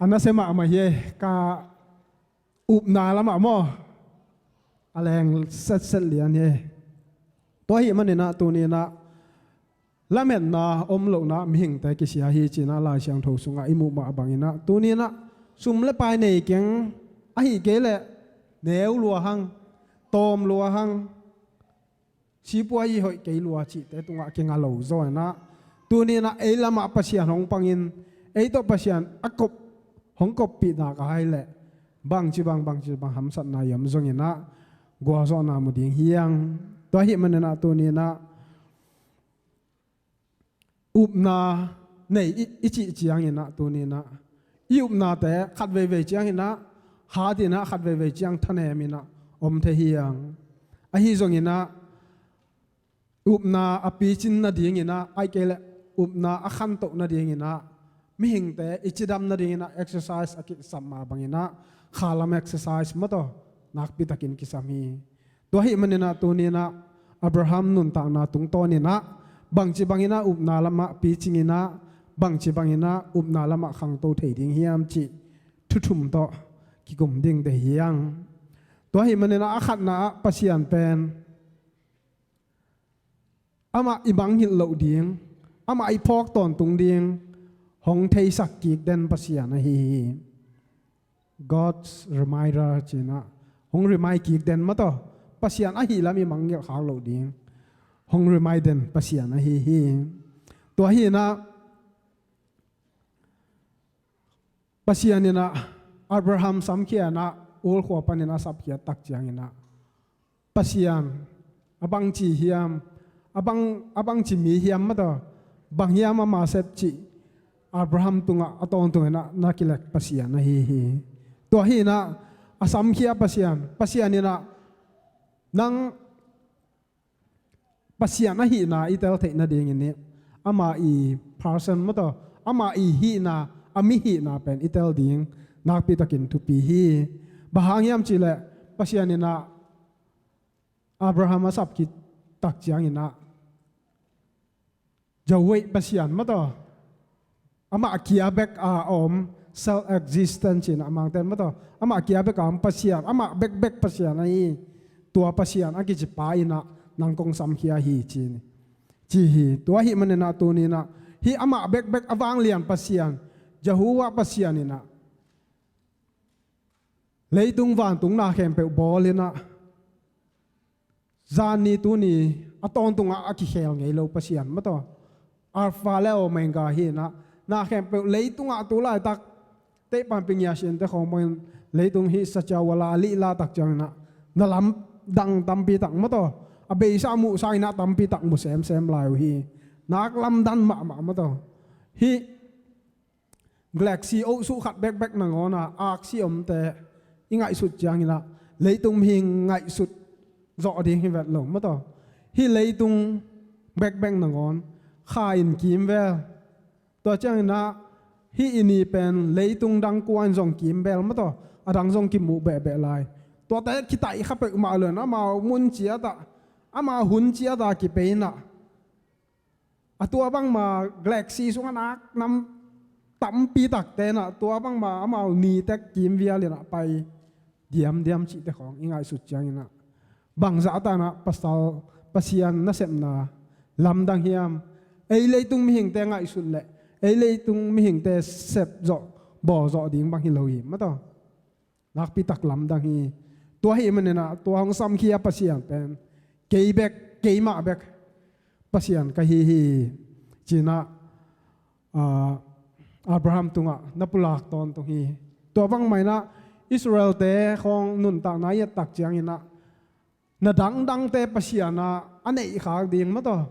a nasia mahmah hi ei, ka upna lamah maw, a leng setset lian hi ei. Tua ahih manin ah tuni-in ah lametna om lohna mihingte kisia hi ci-in ah Lai Siangtho sungah i muh mah bangin ah tuni-in ah sum le pai nei keng, ahih kei leh neu lua hang, tawm lua hang, sipua hi hoih kei lua cihte tungah kinga lo zaw in ah, tuni-in ah ei lamah Pasian hong pangin, ei tawh Pasian a kop, hong koppih nak a hai leh bangci bang, bangci bang hamsatna i om zongin ah gualzawhna mu ding hi hang. Tua ahih manin ah tuni-in ah upna nei i, i cih ciangin ah tuni-in ah i upnate khat veivei ciangin ah hat in ah, khat veivei ciang thanem in ah om thei hi hang. Ahi zongin ah upna a picin nadingin ah, ahih kei leh upna a khantoh nadingin ah, mihingte i cidam nadingin ah exercise a kisam mah bangin ah khalam exercise maw taw, nakpi takin kisam hi. Tua ahih manin ah tuni-in ah Abraham nuntakna tungtawnin ah bangci bangin ah upna lamah picing in ah, bangci bangin ah upna lamah khangto thei ding hiam cih thu thum tawh kikum ding deih hi hang. Tua ahih manin ah a khatna ah Pasian pen amah i mangngilh loh ding, amah i phawk tawntung ding hong theisak kik den Pasian ahi hi. God's reminder ci-in ah, hong remind kik den maw taw, Pasian ahih lam i mangngilh khak loh ding hong remind den Pasian ahi hi. Tua hi-in ah Pasian in ah Abraham samkhia in ah, Ur khua panin a sapkhiat tak ciangin ah, Pasian a bangci hiam, a bang, a bangci mi hiam maw taw, bang hiam ama sep cih Abraham tungah a tawntungin ah na kilek Pasian ahi hi. Tua hi-in ah a samkhia Pasian, Pasian in ah nang Pasian ahihna i tel theih nadingin i, ama i person maw taw, ama i hihna, a mi hihna pen i tel ding nakpi takin thupi hi. Bang hang hiam cih leh Pasian in ah Abraham a sap khit tak ciangin ah, Jehovah Pasian maw taw, amah kia bek a om, self-existent ci-in ah Mangte'n maw taw, amah kia bek a om Pasian, amah bekbek Pasian ahi, tua Pasian a kici pa in ah nang kong samkhia hi ci-in, ci hi. Tua ahih manin ah tuni-in ah hih amah bekbek a vanglian Pasian, Jehovah Pasian in ah leitung vantung na khempeuh bawl in ah, zanni tuni a tawntungah a kikhel ngei lo Pasian maw taw, Alpha le Omega hi-in ah, na khempeuh leitungah tu laitak teihpanpi ngiasiante khawng bangin leitung hih saciawala a lihla tak ciangin ah na lamdang tampi tak maw taw, a beisa muhsa in ah tampi tak mu semsem lai uh hi. Nak lamdang mahmah maw taw. Hih galaxy ohsuh khat bekbek nangawn a aksi omte i ngaihsut ciangin ah leitung mihing ngaihsut zawh ding hi vet lo maw taw. Hih leitung bekbek nangawn kha in kimvel, tua ciangin ah hih i ni pen leitung dang kua in zong kimvel maw taw, a dang zong kimuh behbeh lai. Tuate kitaih kha peuhmah lo in amau mun ciat ah, amau hun ciat ah kipia in ah A tua bangma galaxy sungah nak nam tampi takte inah tua bangma amau nitek kimvial inah pai diamdiam cihte khawng i ngaihsut cianginah bangzah tanah pasal Pasian nasepna lamdang hiam? Ei leitung mihingte ngaihsut leh ei leitung mihingte sep zawh bawl zawh ding bang hi lo hi mataw. Nakpitak lamdang hi. Tua hi maninah tua hong samkhia Pasian pen kei bek, keimah bek Pasian ka hi hi. Cinah, ah, Abraham tungah na pulak tawntung hi. Tua bangmah inah Israelte khawng nuntakna i ettak cianginah na dangdangte Pasian ah a neihkhak ding mataw.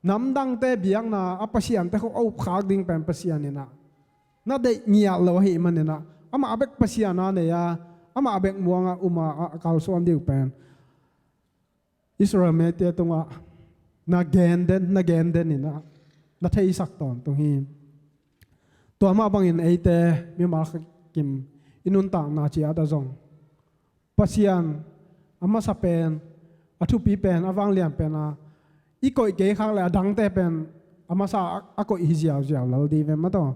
Namdangte biakna a pasiante khawng a upkhak ding pen Pasian inah na deih ngiat lo ahi maninah amah bek Pasian a nei a, amah bek muanga uma a kalsuan ding pen Israel mite tungah na genden, na genden inah na theisak tawntung hi. Tua mah bangin eite mimal khat kim i nuntakna ciat ah zong Pasian a masa pen, a thupi pen, a vanglian pen a i koih kei khak le a dangte pen a masa a, a koih hi ziauziau lal ding ve mataw.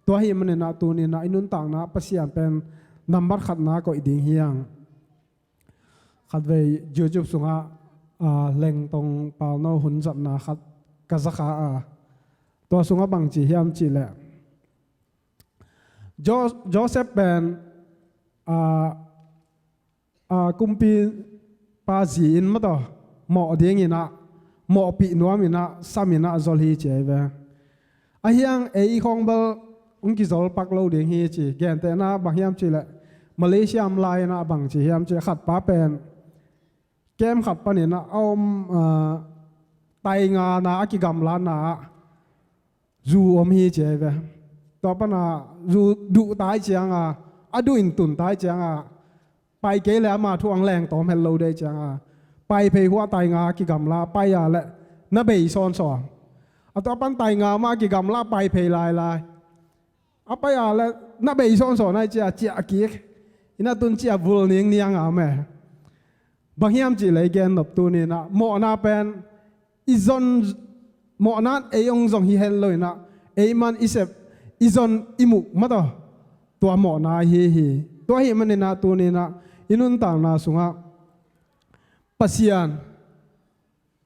Tua hi maninah tuninah i nuntakna Pasian pen nambat khatna koih ding hi hang. Khatvei YouTube sungah, ah, Lengtong Palno hun zatna khat ka zakha a, tua sungah bangci hiam cihleh Jo-, Joseph pen, ah, ah, kumpipa zi in mataw mawh dinginah mawhpih nuaminah saminah zol hi ci ahi ve. Ahiang ei khawng bel hong kizol pak lo ding hi ci. Gentehna bang hiam cihleh Malaysia om lai inah bangci hiam cih khatpa pen kem khat paninah a om, ah, taingana a kigamlatna ah zu om hi ci ahi ve. Tua pana zu duh tai cianga a duh in tun tai cianga pai kei le ama thu ang leng tawm het lo dei cianga pai phei hua tainga kigamla pai a le na bei sawnsawn. A tua pan tainga ma kigamla pai phei lailai. A pai a le na bei sawnsawn ai cia ciah kik. Ina tun cia vul ningniang a me. Bang hiam cih lei gen nop tuninah mawhna pen i zon mawhna ei ong zong hi hen lo inah ei man i sep i zon i muh mataw. Tua mawhna hi hi. Tua hi maninah tuninah i nuntakna sungah Pasian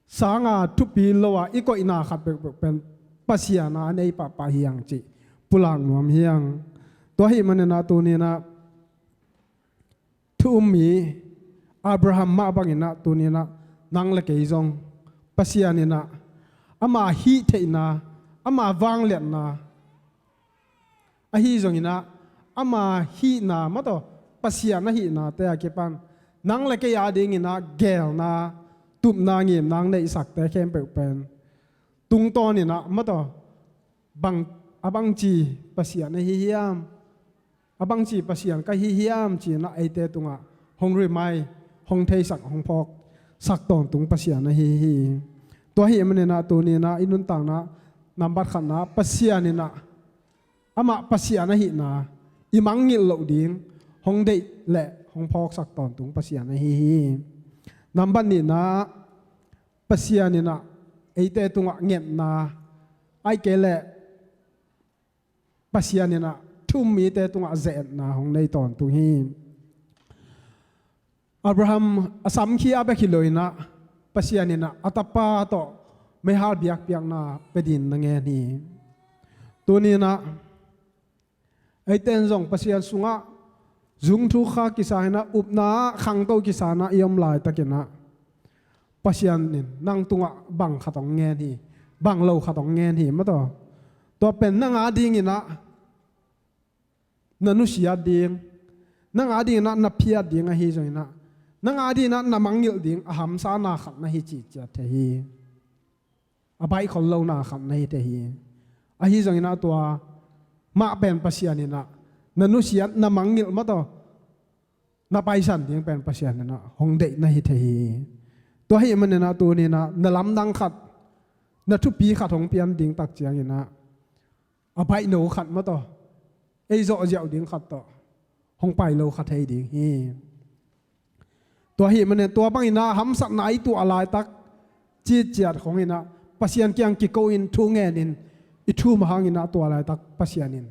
sanga thupi lo a i koihna khat bekbek pen Pasian a nei pahpah hiang cih pulak nuam hiang. Tua hi maninah tuninah thu um mi Abraham mah banginah tuninah nang le kei zong Pasian inah ama hih theihna, ama vangliatna ahi zonginah ama hihna mataw Pasian a hihnate a kipan nang le kei a dinginah geelna, tupna, ngimna ang neihsakte khempeuh pen tungtawninah mataw bang a bangci Pasian ahi hiam? A bangci Pasian ka hi hiam cinah eite tungah hong rimai, hong theisak, hong phawksak tawntung Pasian ahi hi. Tua hi maninah tuninah i nuntakna nambat khatna Pasian inah amah Pasian ahihna i mangngilh loh ding hong deih le hong phawksak tawntung Pasian ahi hi. Nambat nihna Pasian inah eite tungah ngetna ai kei le Pasian inah thu um mite tungah ze-etna hong nei tawntung hi. Abraham a samkhia bek hi lo inah Pasian inah a tapa tawh meihal biakpiakna pe din na ngen hi. Tuninah eiten zong Pasian sungah zungthuk kha kisa inah upna ah khangto kisa inah i om laitakinah Pasian in nang tungah bang khat hong ngen hi, bang lo khat hong ngen hi mataw. Tua pen nang a dinginah na nusiat ding, nang a dinginah na phiat ding ahi zonginah nang a dinginah na mangngilh ding a hamsa na khat na hi cih ciat thei hi. A baih khol lo na khat na hi thei hi. Ahi zonginah tua mah pen Pasian inah na nusiat, na mangngilh mataw na paisan ding pen Pasian inah hong deih na hi thei hi. Tua hi maninah tuninah na lamdang khat, na thupi khat hong pian ding tak cianginah a baihno khat mataw ei zawhziau ding khat tawh hong pai lo kha thei ding hi. Tua hi manin tua banginah hamsatna i tuah laitak citciat khonginah Pasian kiang kiko in thu ngen in i thum hangin ah tua laitak Pasian in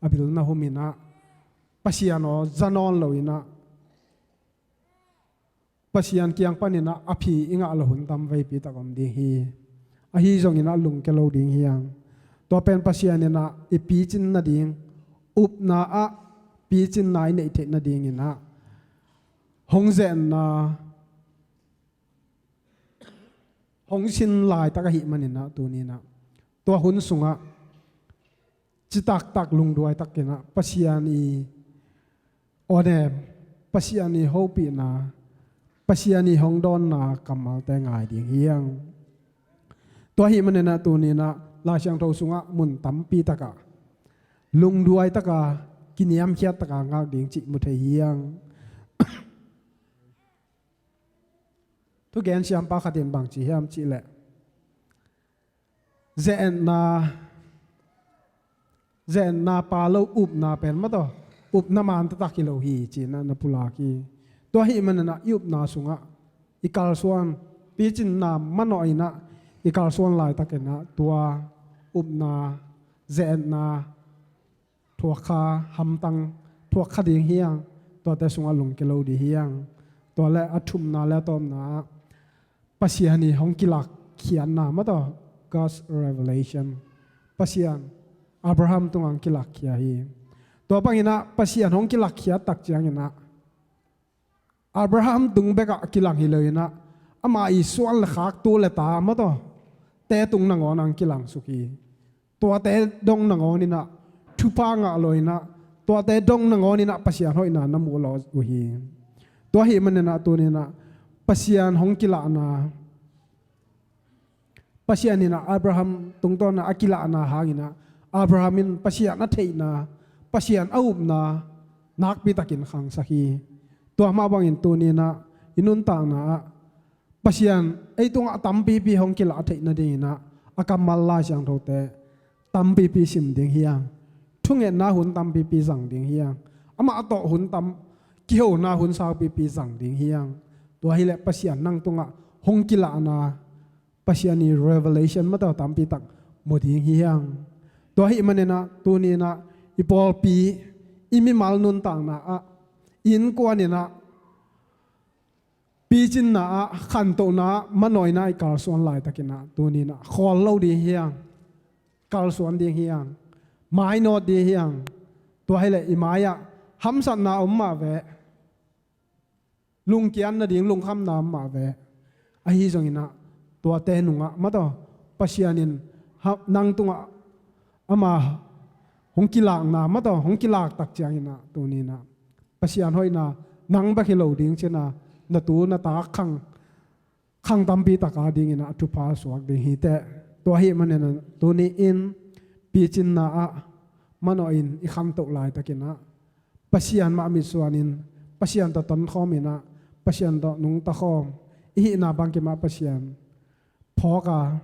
a bil na hum in ah Pasian aw za nawn lo in ah Pasian kiang panin ah a phi i ngah lo hun tam veipi tak om ding hi. Ahi zongin ah lungke lo ding hi hang. Tua pen Pasian in ah i picin nading, upna ah picinna i neih theih nadingin ah hong zenna, hong sin laitak ahih manin ah tuni in ah tua hun sungah citaktak lungduai takin ah Pasian i awnem, Pasian i hopihna, Pasian i hong dawnna kammalte ngai ding hi hang. Tua ahih manin ah tuni in ah Lai Siangtho sungah mun tampi takah lungduai taka kiniamkhiat taka ngak ding cih mu thei hi hang. Thugen siampa khat in bang ci hiam cih leh, ze-etna, ze-etna pha lo upna pen maw taw, upna man taktak hi lo hi ci-in ah na pulak hi. Tua ahih manin ah i upna sungah i kalsuan, picinna manawh in ah i kalsuan laitakin ah tua upna, ze-etna, thuakkha, hamtang thuakkha ding hi hang. Tuate sungah lungke lo ding hi hang. Tua le a thumna le a tawpna ah Pasian i hong kilakkhiatna maw taw, God's revelation. Pasian Abraham tungah hong kilakkhia hi. Tua bangin ah Pasian hong kilakkhiat tak ciangin ah Abraham tung bekah kilang hi lo in ah, ama i suan le khak, tu le ta maw taw, te tung nangawn ah hong kilangsuk hi. Tuate dong nangawn in ah thupha ngah lo in ah, tuate dong nangawn in ah Pasian hoihna na mu lo uh hi. Tua ahih manin ah tuni in ah Pasian hong kilahna, Pasian in ah Abraham tungtawn ah a kilahna hangin ah Abraham in Pasian a theihna, Pasian a upna nakpi takin khangsak hi. Tua mah bangin tuni in ah i nuntakna ah Pasian ei tungah tampipi hong kilah theih nadingin ah a kammal Lai Siangthote tampipi sim ding hi hang. Thungetna hun tampipi zang ding hi hang. Amah tawh hun tam, kihona hun saupipi zang ding hi hang. Tua hileh Pasian nang tungah hong kilahna, Pasian i revelation maw taw tampi tak mu ding hi hang. Tua ahih manin ah tuni in ah i pawlpi, i mimal nuntakna ah, i innkuan in ah picinna ah, khantohna ah manawh in ah i kalsuan laitakin ah tuni in ah khawl lo ding hi hang. Kalsuan ding hi hang. Mainawt ding hi hang. Tua hileh i mai-ah hamsatna om mah ve. Lungkiat nading lungkhamna om mah ve. Ahi zongin ah tuate nungah maw taw, Pasian in ha, nang tungah ama hong kilakna maw taw, hong kilak tak ciangin ah tuni in ah Pasian hoihna nang bek hi lo ding ci-in ah na tu na ta khang, khang tampi tak a dingin ah thupha suak ding hi teh. Tua ahih manin ah tuni in picinna ah manawh in i khantoh laitakin ah Pasian mah mitsuan in, Pasian tawh tonkhawm in ah, Pasian tawh nungta khawm i hihna bangkim ah Pasian phawk a,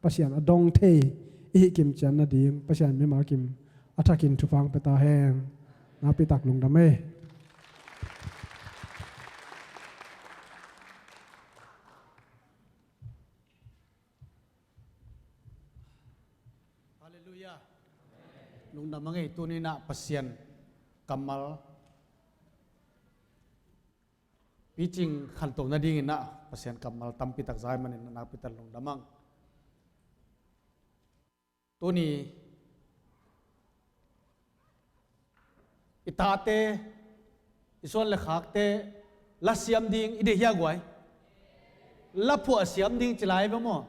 Pasian a dong thei i hih kim ciat nading Pasian mimal kim a thakin thupha hong pia ta hen. Nakpi tak lungdam ei. Halleluiah. Lungdam a ngei. Tuni in ah Pasian kammal picing khantoh nadingin ah Pasian kammal tampi tak za ahih manin ah nakpi tak lungdam ang. Tuni i tate, i suan le khakte la siam ding i deih hia guai? La phuah siam ding ci lai ve maw?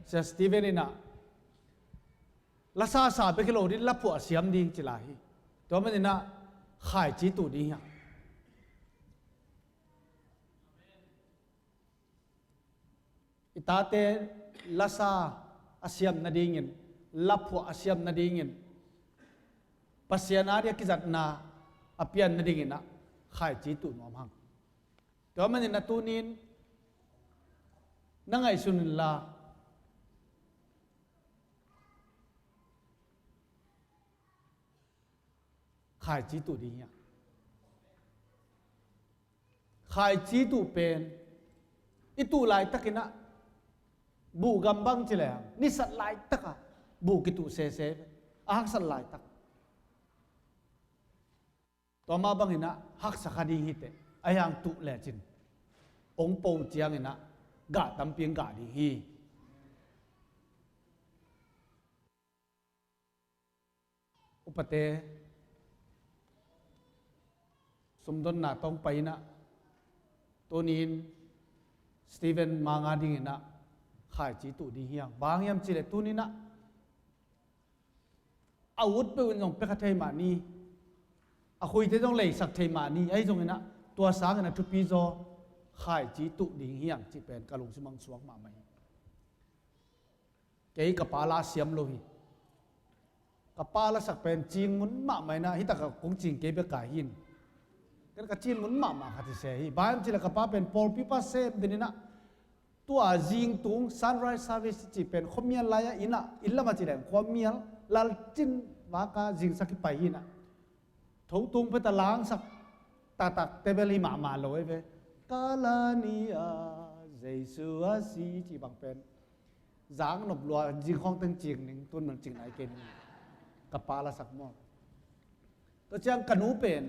Sia Steven in ah la sasa bek hi lo ding, la phuah siam ding ci lai hi. Tua manin ah khaici tuh ding hi hang. I tate lasa a siam nadingin, laphuah a siam nadingin, Pasian a dia kizatna a pian nadingin ah khaici tuh nuam hang. Tua manin a tunin na ngaihsun inla khaici tuh ding hi hang. Khaici tuh pen i tuh laitakin ah Buh gam bang ci lehang nisat laitak a buh kituh sese ve. A haksat laitak. Tua mah bangin ah haksa kha ding hi teh, a hiang tuh lecin hong po ciangin ah gah tampi hong gah ding hi. Upate sumdonna tawh hong pai in ah, tuni-in Stephen Mang a dingin ah khaici tuh ding hi hang. Bang hiam cih leh tuni-in ah a ut peuh in zong pia kha thei mah ni, a khuite zong leisak thei mah ni, ahi zongin ah tua sangin a thupi zaw khaici tuh ding hi hang cih pen ka lungsim ah hong suak mahmah hi. Kei ka pa la siam lo hi. Ka pa lasak pen cing mun mahmah in ah, hi tak a kong cing kei bek ka hi in. Ken ka cing mun mahmah khat hi se hi. Bang hiam cih leh ka pa pen pawlpi pa sem den in ah, tua zing tung sunrise service cih pen khuamial lai-ah inn ah, inn lam ah cih leh khuamial lalcin vak a zingsak hi pai hi in ah. Tho tung phet a langsak taktak te bel hi mahmah lo ei ve. Ka la ni a Jesu a si cih bang pen zang nop lua, zing khawng teng cing ning, tun man cing nai kei ning. Ka pa lasak maw. Tua ciang ka nu pen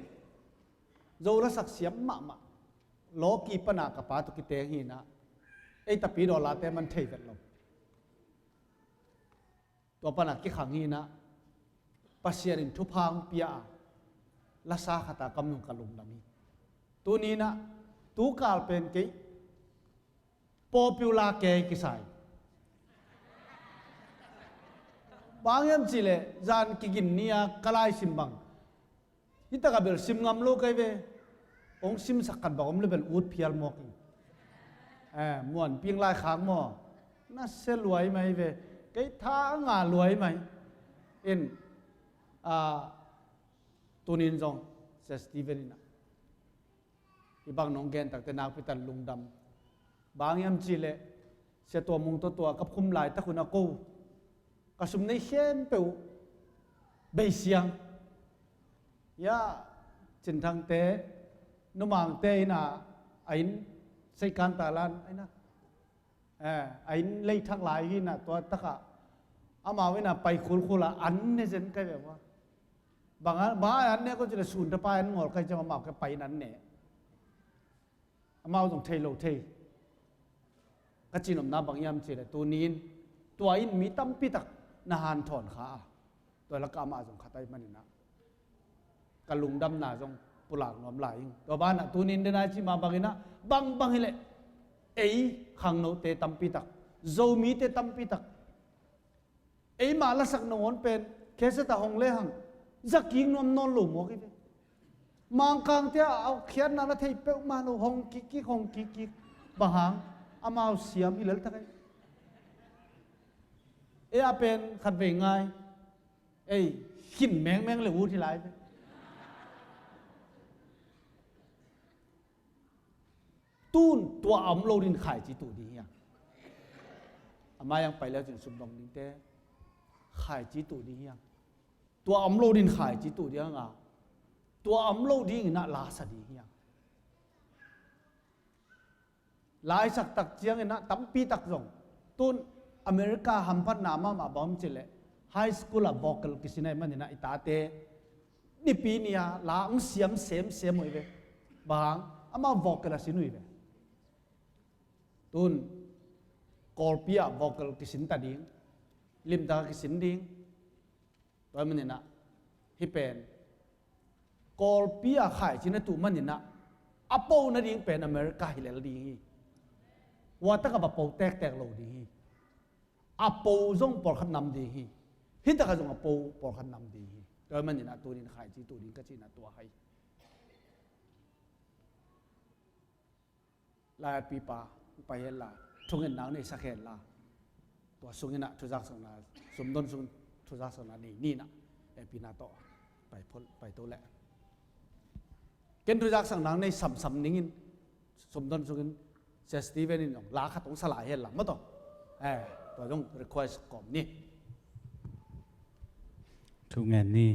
Zo lasak siam mahmah. Lawki pana ka pa tawh kiteng hi in ah, ei tapi dawlate man thei vet lo. Tua pana kikhang hi in ah, Pasian in thupha hong pia a, lasa khat a ka om nung ka lungdam hi. Tuni-in ah, tukal pen kei popular kei kisai. Bang hiam cih leh zan kigin ni a ka laisim bang, hi tak a bel sim ngam lo kei ve. Hong simsak khat bang om leh bel ut phial mawk hi. Eh, Muan Ping Lai Khak maw, na sia lua hi mai ve. Kei tha a nga lua hi mai. In, ah, tuni-in zong Sia Stephen in ah, hih bang nong gen tak teh nakpi tak lungdam. Bang hiam cih leh Sia Tua Mung tawh tua ka phum laitak hun a ko, ka sum nei khempeuh bei siang. Ya, Cin Thangte, Nu Mangte in ah, a inn Seikan Thailand a inn ah, eh, a inn lei thak lai hi in ah, tua tak ah amau in ah pai khulkhul a an ne zen kei ve ua. Bang a, bang a an ne ko cih leh sun tapa an ngawl kei ciang amau kei pai in an ne. Amau zong thei lo thei. Ka cihnopna bang hiam cih leh tuni-in tua in mi tampi tak na hanthawn kha a, tua lakah amah zong khat ahih manin ah ka lungdamna zong pulak nuam lai ing. Tua banah tuni-in den a i cih mah bangin ah, bangbang hi leh ei khangnote tampi tak, Zomite tampi tak, eimah lasak nangawn pen cassette ah hong lehang za kik nuam nawn lo mawk hi ve. Mangkangte ah a khiatna la thei peuhmah lo, hong kikkik, hong kikkik. Bang hang? Amau siam hi leltak ei. Ei a pen khatvei ngai, ei khin mengmeng le ut hi lai ve. Tun tua a om lo din khaici tuh ding hi hang. A mai ang pai leu cin sumdong dingte khaici tuh ding hi hang. Tua a om lo din khaici tuh ding hang a, tua a om lo dingin ah lasa ding hi hang. Laisak tak ciangin ah tampi tak zong, tun America hamphatna mahmah bang om cih leh high school ah vocal kisin ahih manin ah i tate Nipi ni-a la hong siam semsem uh hi ve. Bang hang? Amau vocal a sin uh hi ve. Tun Kawlpi ah vocal kisin ta ding, limtak a kisin ding. Tua ahih manin ah hih pen Kawlpi ah khaici na tuh manin ah a po nading pen America hi lel ding hi. Hua tak a va po tektek lo ding hi. A po zong pawlkhat nam ding hi. Hih tak a zong a po pawlkhat nam ding hi. Tua ahih manin ah tunin khaici tuh ding ka cihna tua hi. Laipipa pai hen la, thungetna nei sak hen la, tua sungin ah thuzaksakna, sumdon sungin thuzaksakna nei ni in ah, hehpihna tawh pai phot, pai to leh. Ken thuzaksakna nei samsam ningin, sumdon sungin Sia Stephen in zong la khat hong sa lai hen la maw taw. Eh, tua zong request kawm ni. Thu ngen ni.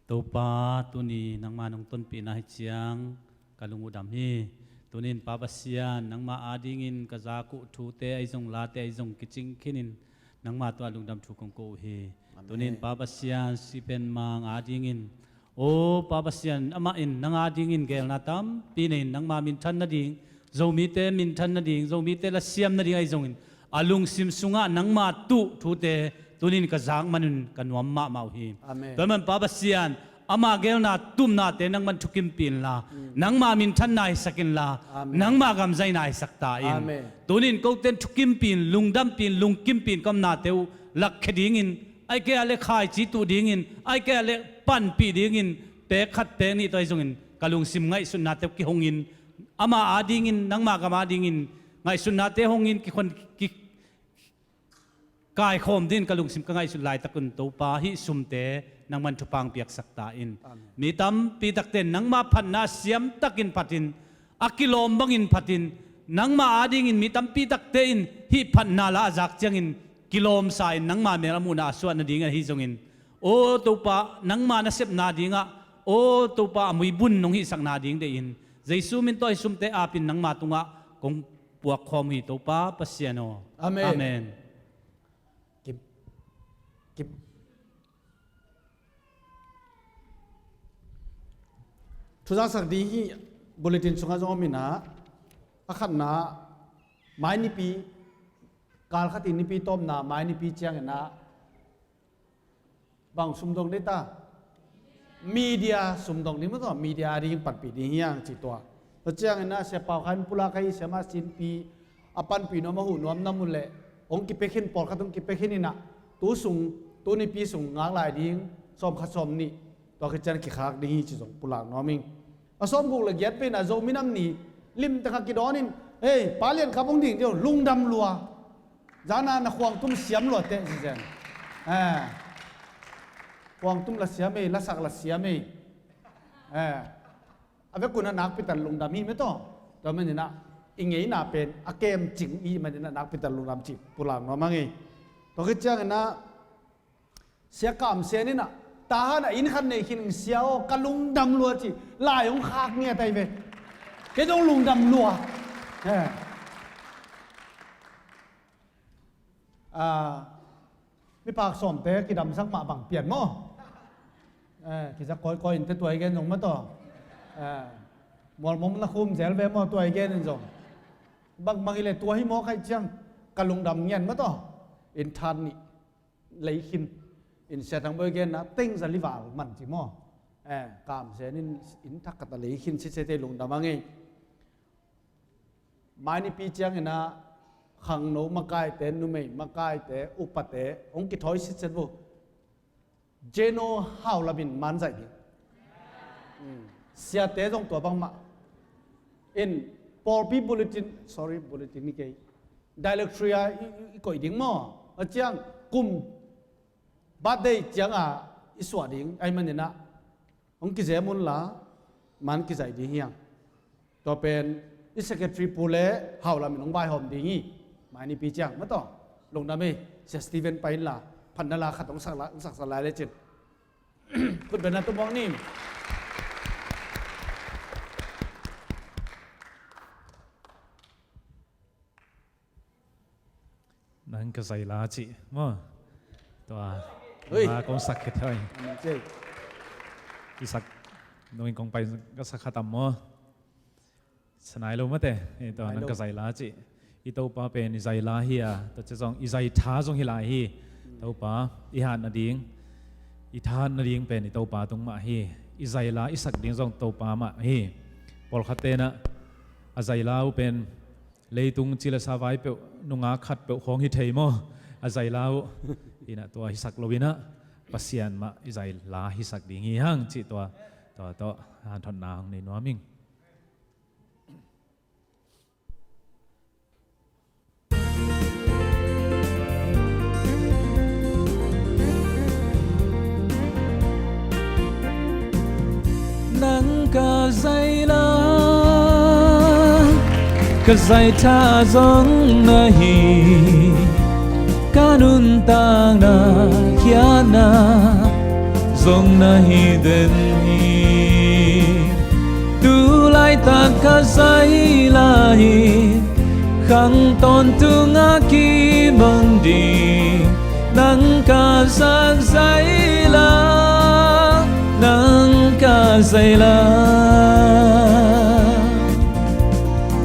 Topa, tuni nangma nong tonpihna hi ciang ka lung uh dam hi. Tunin Pa Pasian, nangma adingin ka zak uh thute ahi zong, late ahi zong kicing khinin nangma tungah lungdam thu kong ko uh hi. Amen. Tunin Pa Pasian, Sipen Mang adingin, o Pa Pasian, amah in nang adingin geelna tampi nei in, nangma minthan nading, Zomite minthan nading, Zomite lasiam nading ahi zongin, a lungsim sungah nangma tuh thute tunin ka zak manun ka nuam mahmah uh hi. Amen. Tua man Pa Pasian, ama geelna tumnate nangman thukimpih inla, nangma minthanna hisak inla, amen, nangma gamzaina hisak ta in. Amen. Tunin kote in thukimpih in, lungdampih in, lungkimpih in, ka omnate uh lakkhia dingin, ahih kei leh khaici tuh dingin, ahih kei leh panpih dingin, pek khat pek nih tua ahi zongin ka lungsim ngaihsutnate uh kihongin, ama adingin, nangma gam adingin ngaihsutnate hongin, kikhon ki kaikhawm dingin ka lungsim ka ngaihsut laitakun Topa, hih sumte nangman thupha piaksak ta in. Amen. Mi tampi takte in nangma phatna siamtakin phatin, a kilawm bangin phatin, nangma adingin mi tampi takte in hih phatna la a zak ciangin kilawmsa in nangma mel a muhna a suah nading ahi zongin, o Topa, nangma nasepna dingah, o Topa, a muibun nong hihsak nading deihin, Jesu min tawh hih sumte apin nangma tungah kong puak khawm uh hi, Topa Pasian aw. Amen. Amen. Kip, kip. Thuzaksak ding hi, bulletin sungah zong om in ah, a khatna, mai nipi, kal khat i nipi tawpna, mai nipi ciangin ah, bang sumdong ding ta? Media sumdong ding maw, tua media ading panpih ding hi hang ci tua. Tua ciangin ah Sia Pau Khan pulak ahi, Sia Mah Sinpi a panpih nuam, a huh nuam na mun leh hong kipia khin, pawlkhat hong kipia khin in ah, tu sung, tu nipi sung ngak lai ding, sawm khat sawm nih, tua khit ciang kikhak ding hi ci zong pulak nuam ing. A sawmguk le giat pen a Zomi Nam Ni limtak a kidawnin, hei, Pa Lian Khap hong ding ding, lungdam lua. Zan a na khuangtum siam lua teh ci zen. Eh. Khuangtum la siam ei, lasak la siam ei. Eh. A vekun a nakpi tak lungdam hi meh tawh. Tua manin ah i ngeina pen a kemcing i hih manin ah nakpi tak lungdam ci pulak nuam hang ei. Tua khit ciangin ah Sia Kam Sen in ah, Tahan ah inn khat nei khin ing Sia aw, ka lungdam lua ci, lai hong khak ngiat ahi ve. Kei zong lungdam lua. Eh. Ah, miphak sawmte kidamsak mah bang pian maw? Eh, kizak kawikawi in teh tua i gen zong maw tawh. Eh, mualmom na khum zel ve maw tua i gen in zong. Bangbang hi leh tua hi maw ka hih ciang ka lungdam ngian maw tawh. Inn thak nih lei khin in, Sia Thang Bawi genna teng za li val man ci maw? Eh, Kam Sen in inn thak khat a lei khin sitset ei, lungdam hang ei. Mai nipi ciangin ah khangno makaite, numei makaite, upate hong kithawi sitset uh. Geno Hau Lam in man zaih ding. Hmm. Siate zong tua bangmah. In pawlpi bulletin, sorry, bulletin hi kei. Directory ah i, i, i koih ding maw? A ciang kum birthday ciang a i suah ding ahi manin ah, hong kizem un la, man kizaih ding hi hang. Tua pen i secretary pu le Hau Lam in hong vaihawm ding hi. Mai nipi ciang maw tawh. Lungdam ei, Sia Steven pai in la, phatna la khat hong sak la, hong saksak lai lecin. Khut beng na tum mawk ni. Nang ka zai la cih maw? Tua, ui, la kong sak khit hoi. Amen, cih. I sak, nungin kong pai ka sak kha tam maw? Sanai lo mate, eh, tua, nang ka zai la cih. I Topa pen i zai la hi a, tua ci zong i zai tha zong hi lai hi. Topa, i hat nading, i thahat nading pen i Topa tung mah hi. I zai la i sak ding zong Topa mah hi. Pawlkhat tenah a zai la uh pen leitung ci le sa vai peuh, nungak khat peuh khawng hi thei maw? A zai la uh. Inah tua hisak lo inah Pasian mah i zai la hisak ding hi hang cih tua, tua tawh hanthotna hong nei nuam ing. Nang ka zai la, ka zai tha zong na hi, ka nuntakna khiatna zong na hi den hi. Tu laitak ka zai Khang tawntungah kimang ding nang ka zak zaila, nang ka zaila.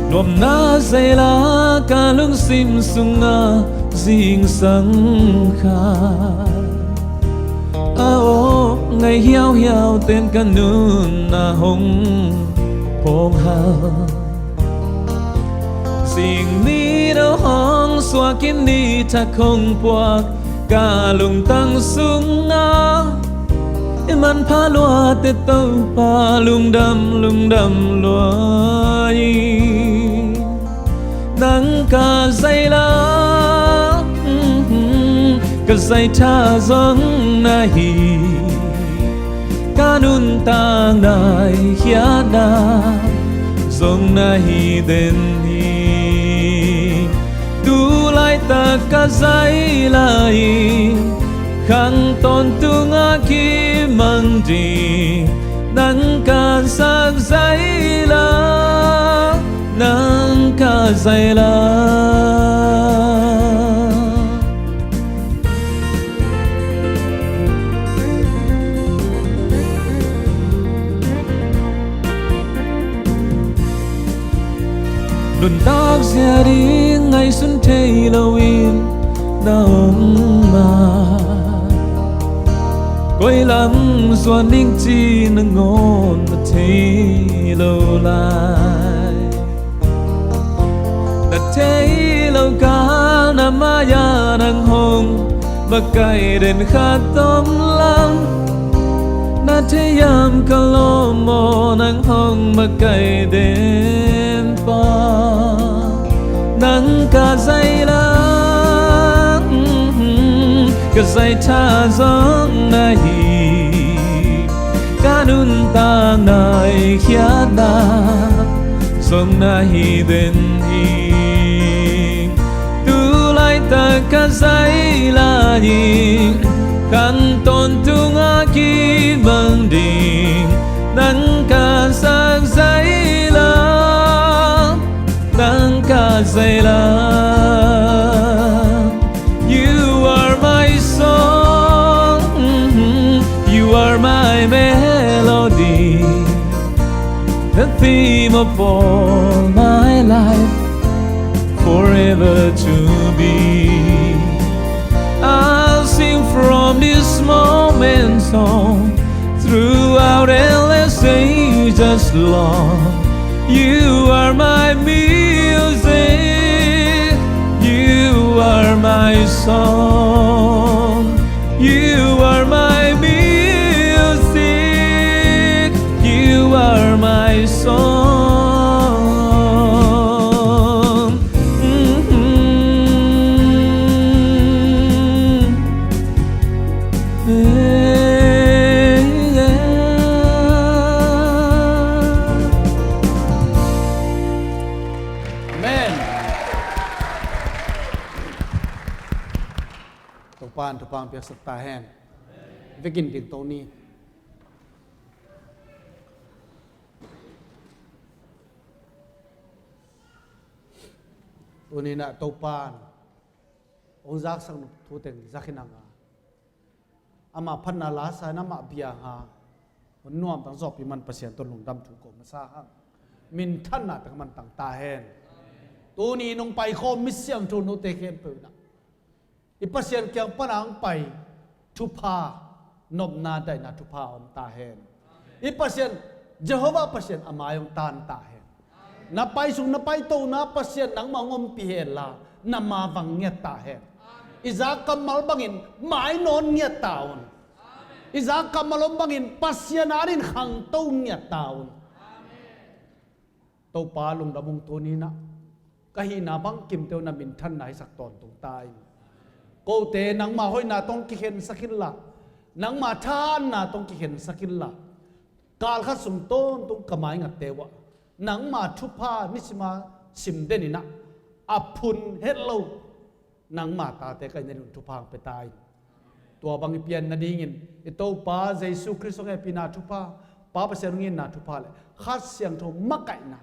Nuamna zaila ka lungsim sungah zingsang kha. A aw ngai hiauhiau ten ka nunna hong phawng hal. Zing ni no hong suak in ni thak hong puak ka lungtang sungah, i manpha luate Topa lungdam lungdam lua in. Nang ka zaila, ka zaitha zong na hi, ka nuntakna i khiatna zong na hi den hi. Tu laitak ka zaila, khang tawntungah kimang ding nang ka zak zaila, nang ka zaila. Nuntak zia ding ngaihsun thei loin na om a, koi lam zuan ding ci nangawn na thei lo lai. Na thei lo kal na mai-ah nang hong makaih den khat om lam, na thei hiam ka lawm aw, nang hong makaih den pa. Nang ka zaila, ka zaitha zong na hi, ka nuntakna i khiatna zong na hi den hi. Tu laitak ka zaila, khang tawntungah kimang ding nang ka zak zaila, nang ka zaila. You are my song, you are my melody, the theme of all my life, forever to be. I'll sing from this moment on, throughout endless ages long. You are my music, you are my song, you are my music, you are my song. Mm-hmm. Amen. Topa'n thupha piaksak ta hen. Vekin ding to ni. Tuni-in ah Topa'n hong zaksak thu teng zak hi nang a, ama phatna la sa in, ama biang a hun nuamtang zawhpih man Pasian tawh lungdam thu ko masa hang. Minthanna teng a man tang ta hen. Tuni-in hong paikhawm mi siangtho note khempeuh in ah i Pasian kiang pan a hong pai thupha, nopna daihna thupha om ta hen. I Pasian, Jehovah Pasian a mai hong tan ta hen. Na pai sung na pai tona Pasian nangmah hong ompih hen la, na ma vang ngiat ta hen. I zak kammal bangin mai nawn ngiat ta un. I zak kammal om bangin Pasian adingin khangto ngiat ta un. Topa lungdam ung. Tuni-in ah ka hihna bangkimte uh na minthanna hisak tawntung ta in. Kote nangma hoihna tawh kikhensak inla, nangma thahatna tawh kikhensak inla, kal khat sung tawntung ka maingatte uh ah nangma thupha nisim a sim den in ah, a phun het lo nangma tate ka hihna dingin thupha hong pia ta in. Tua bang i pian nadingin i Topa Jesu Khrist hong hehpihna thupha, Pa Pasian hong itna thupha le Kha Siangtho makaihna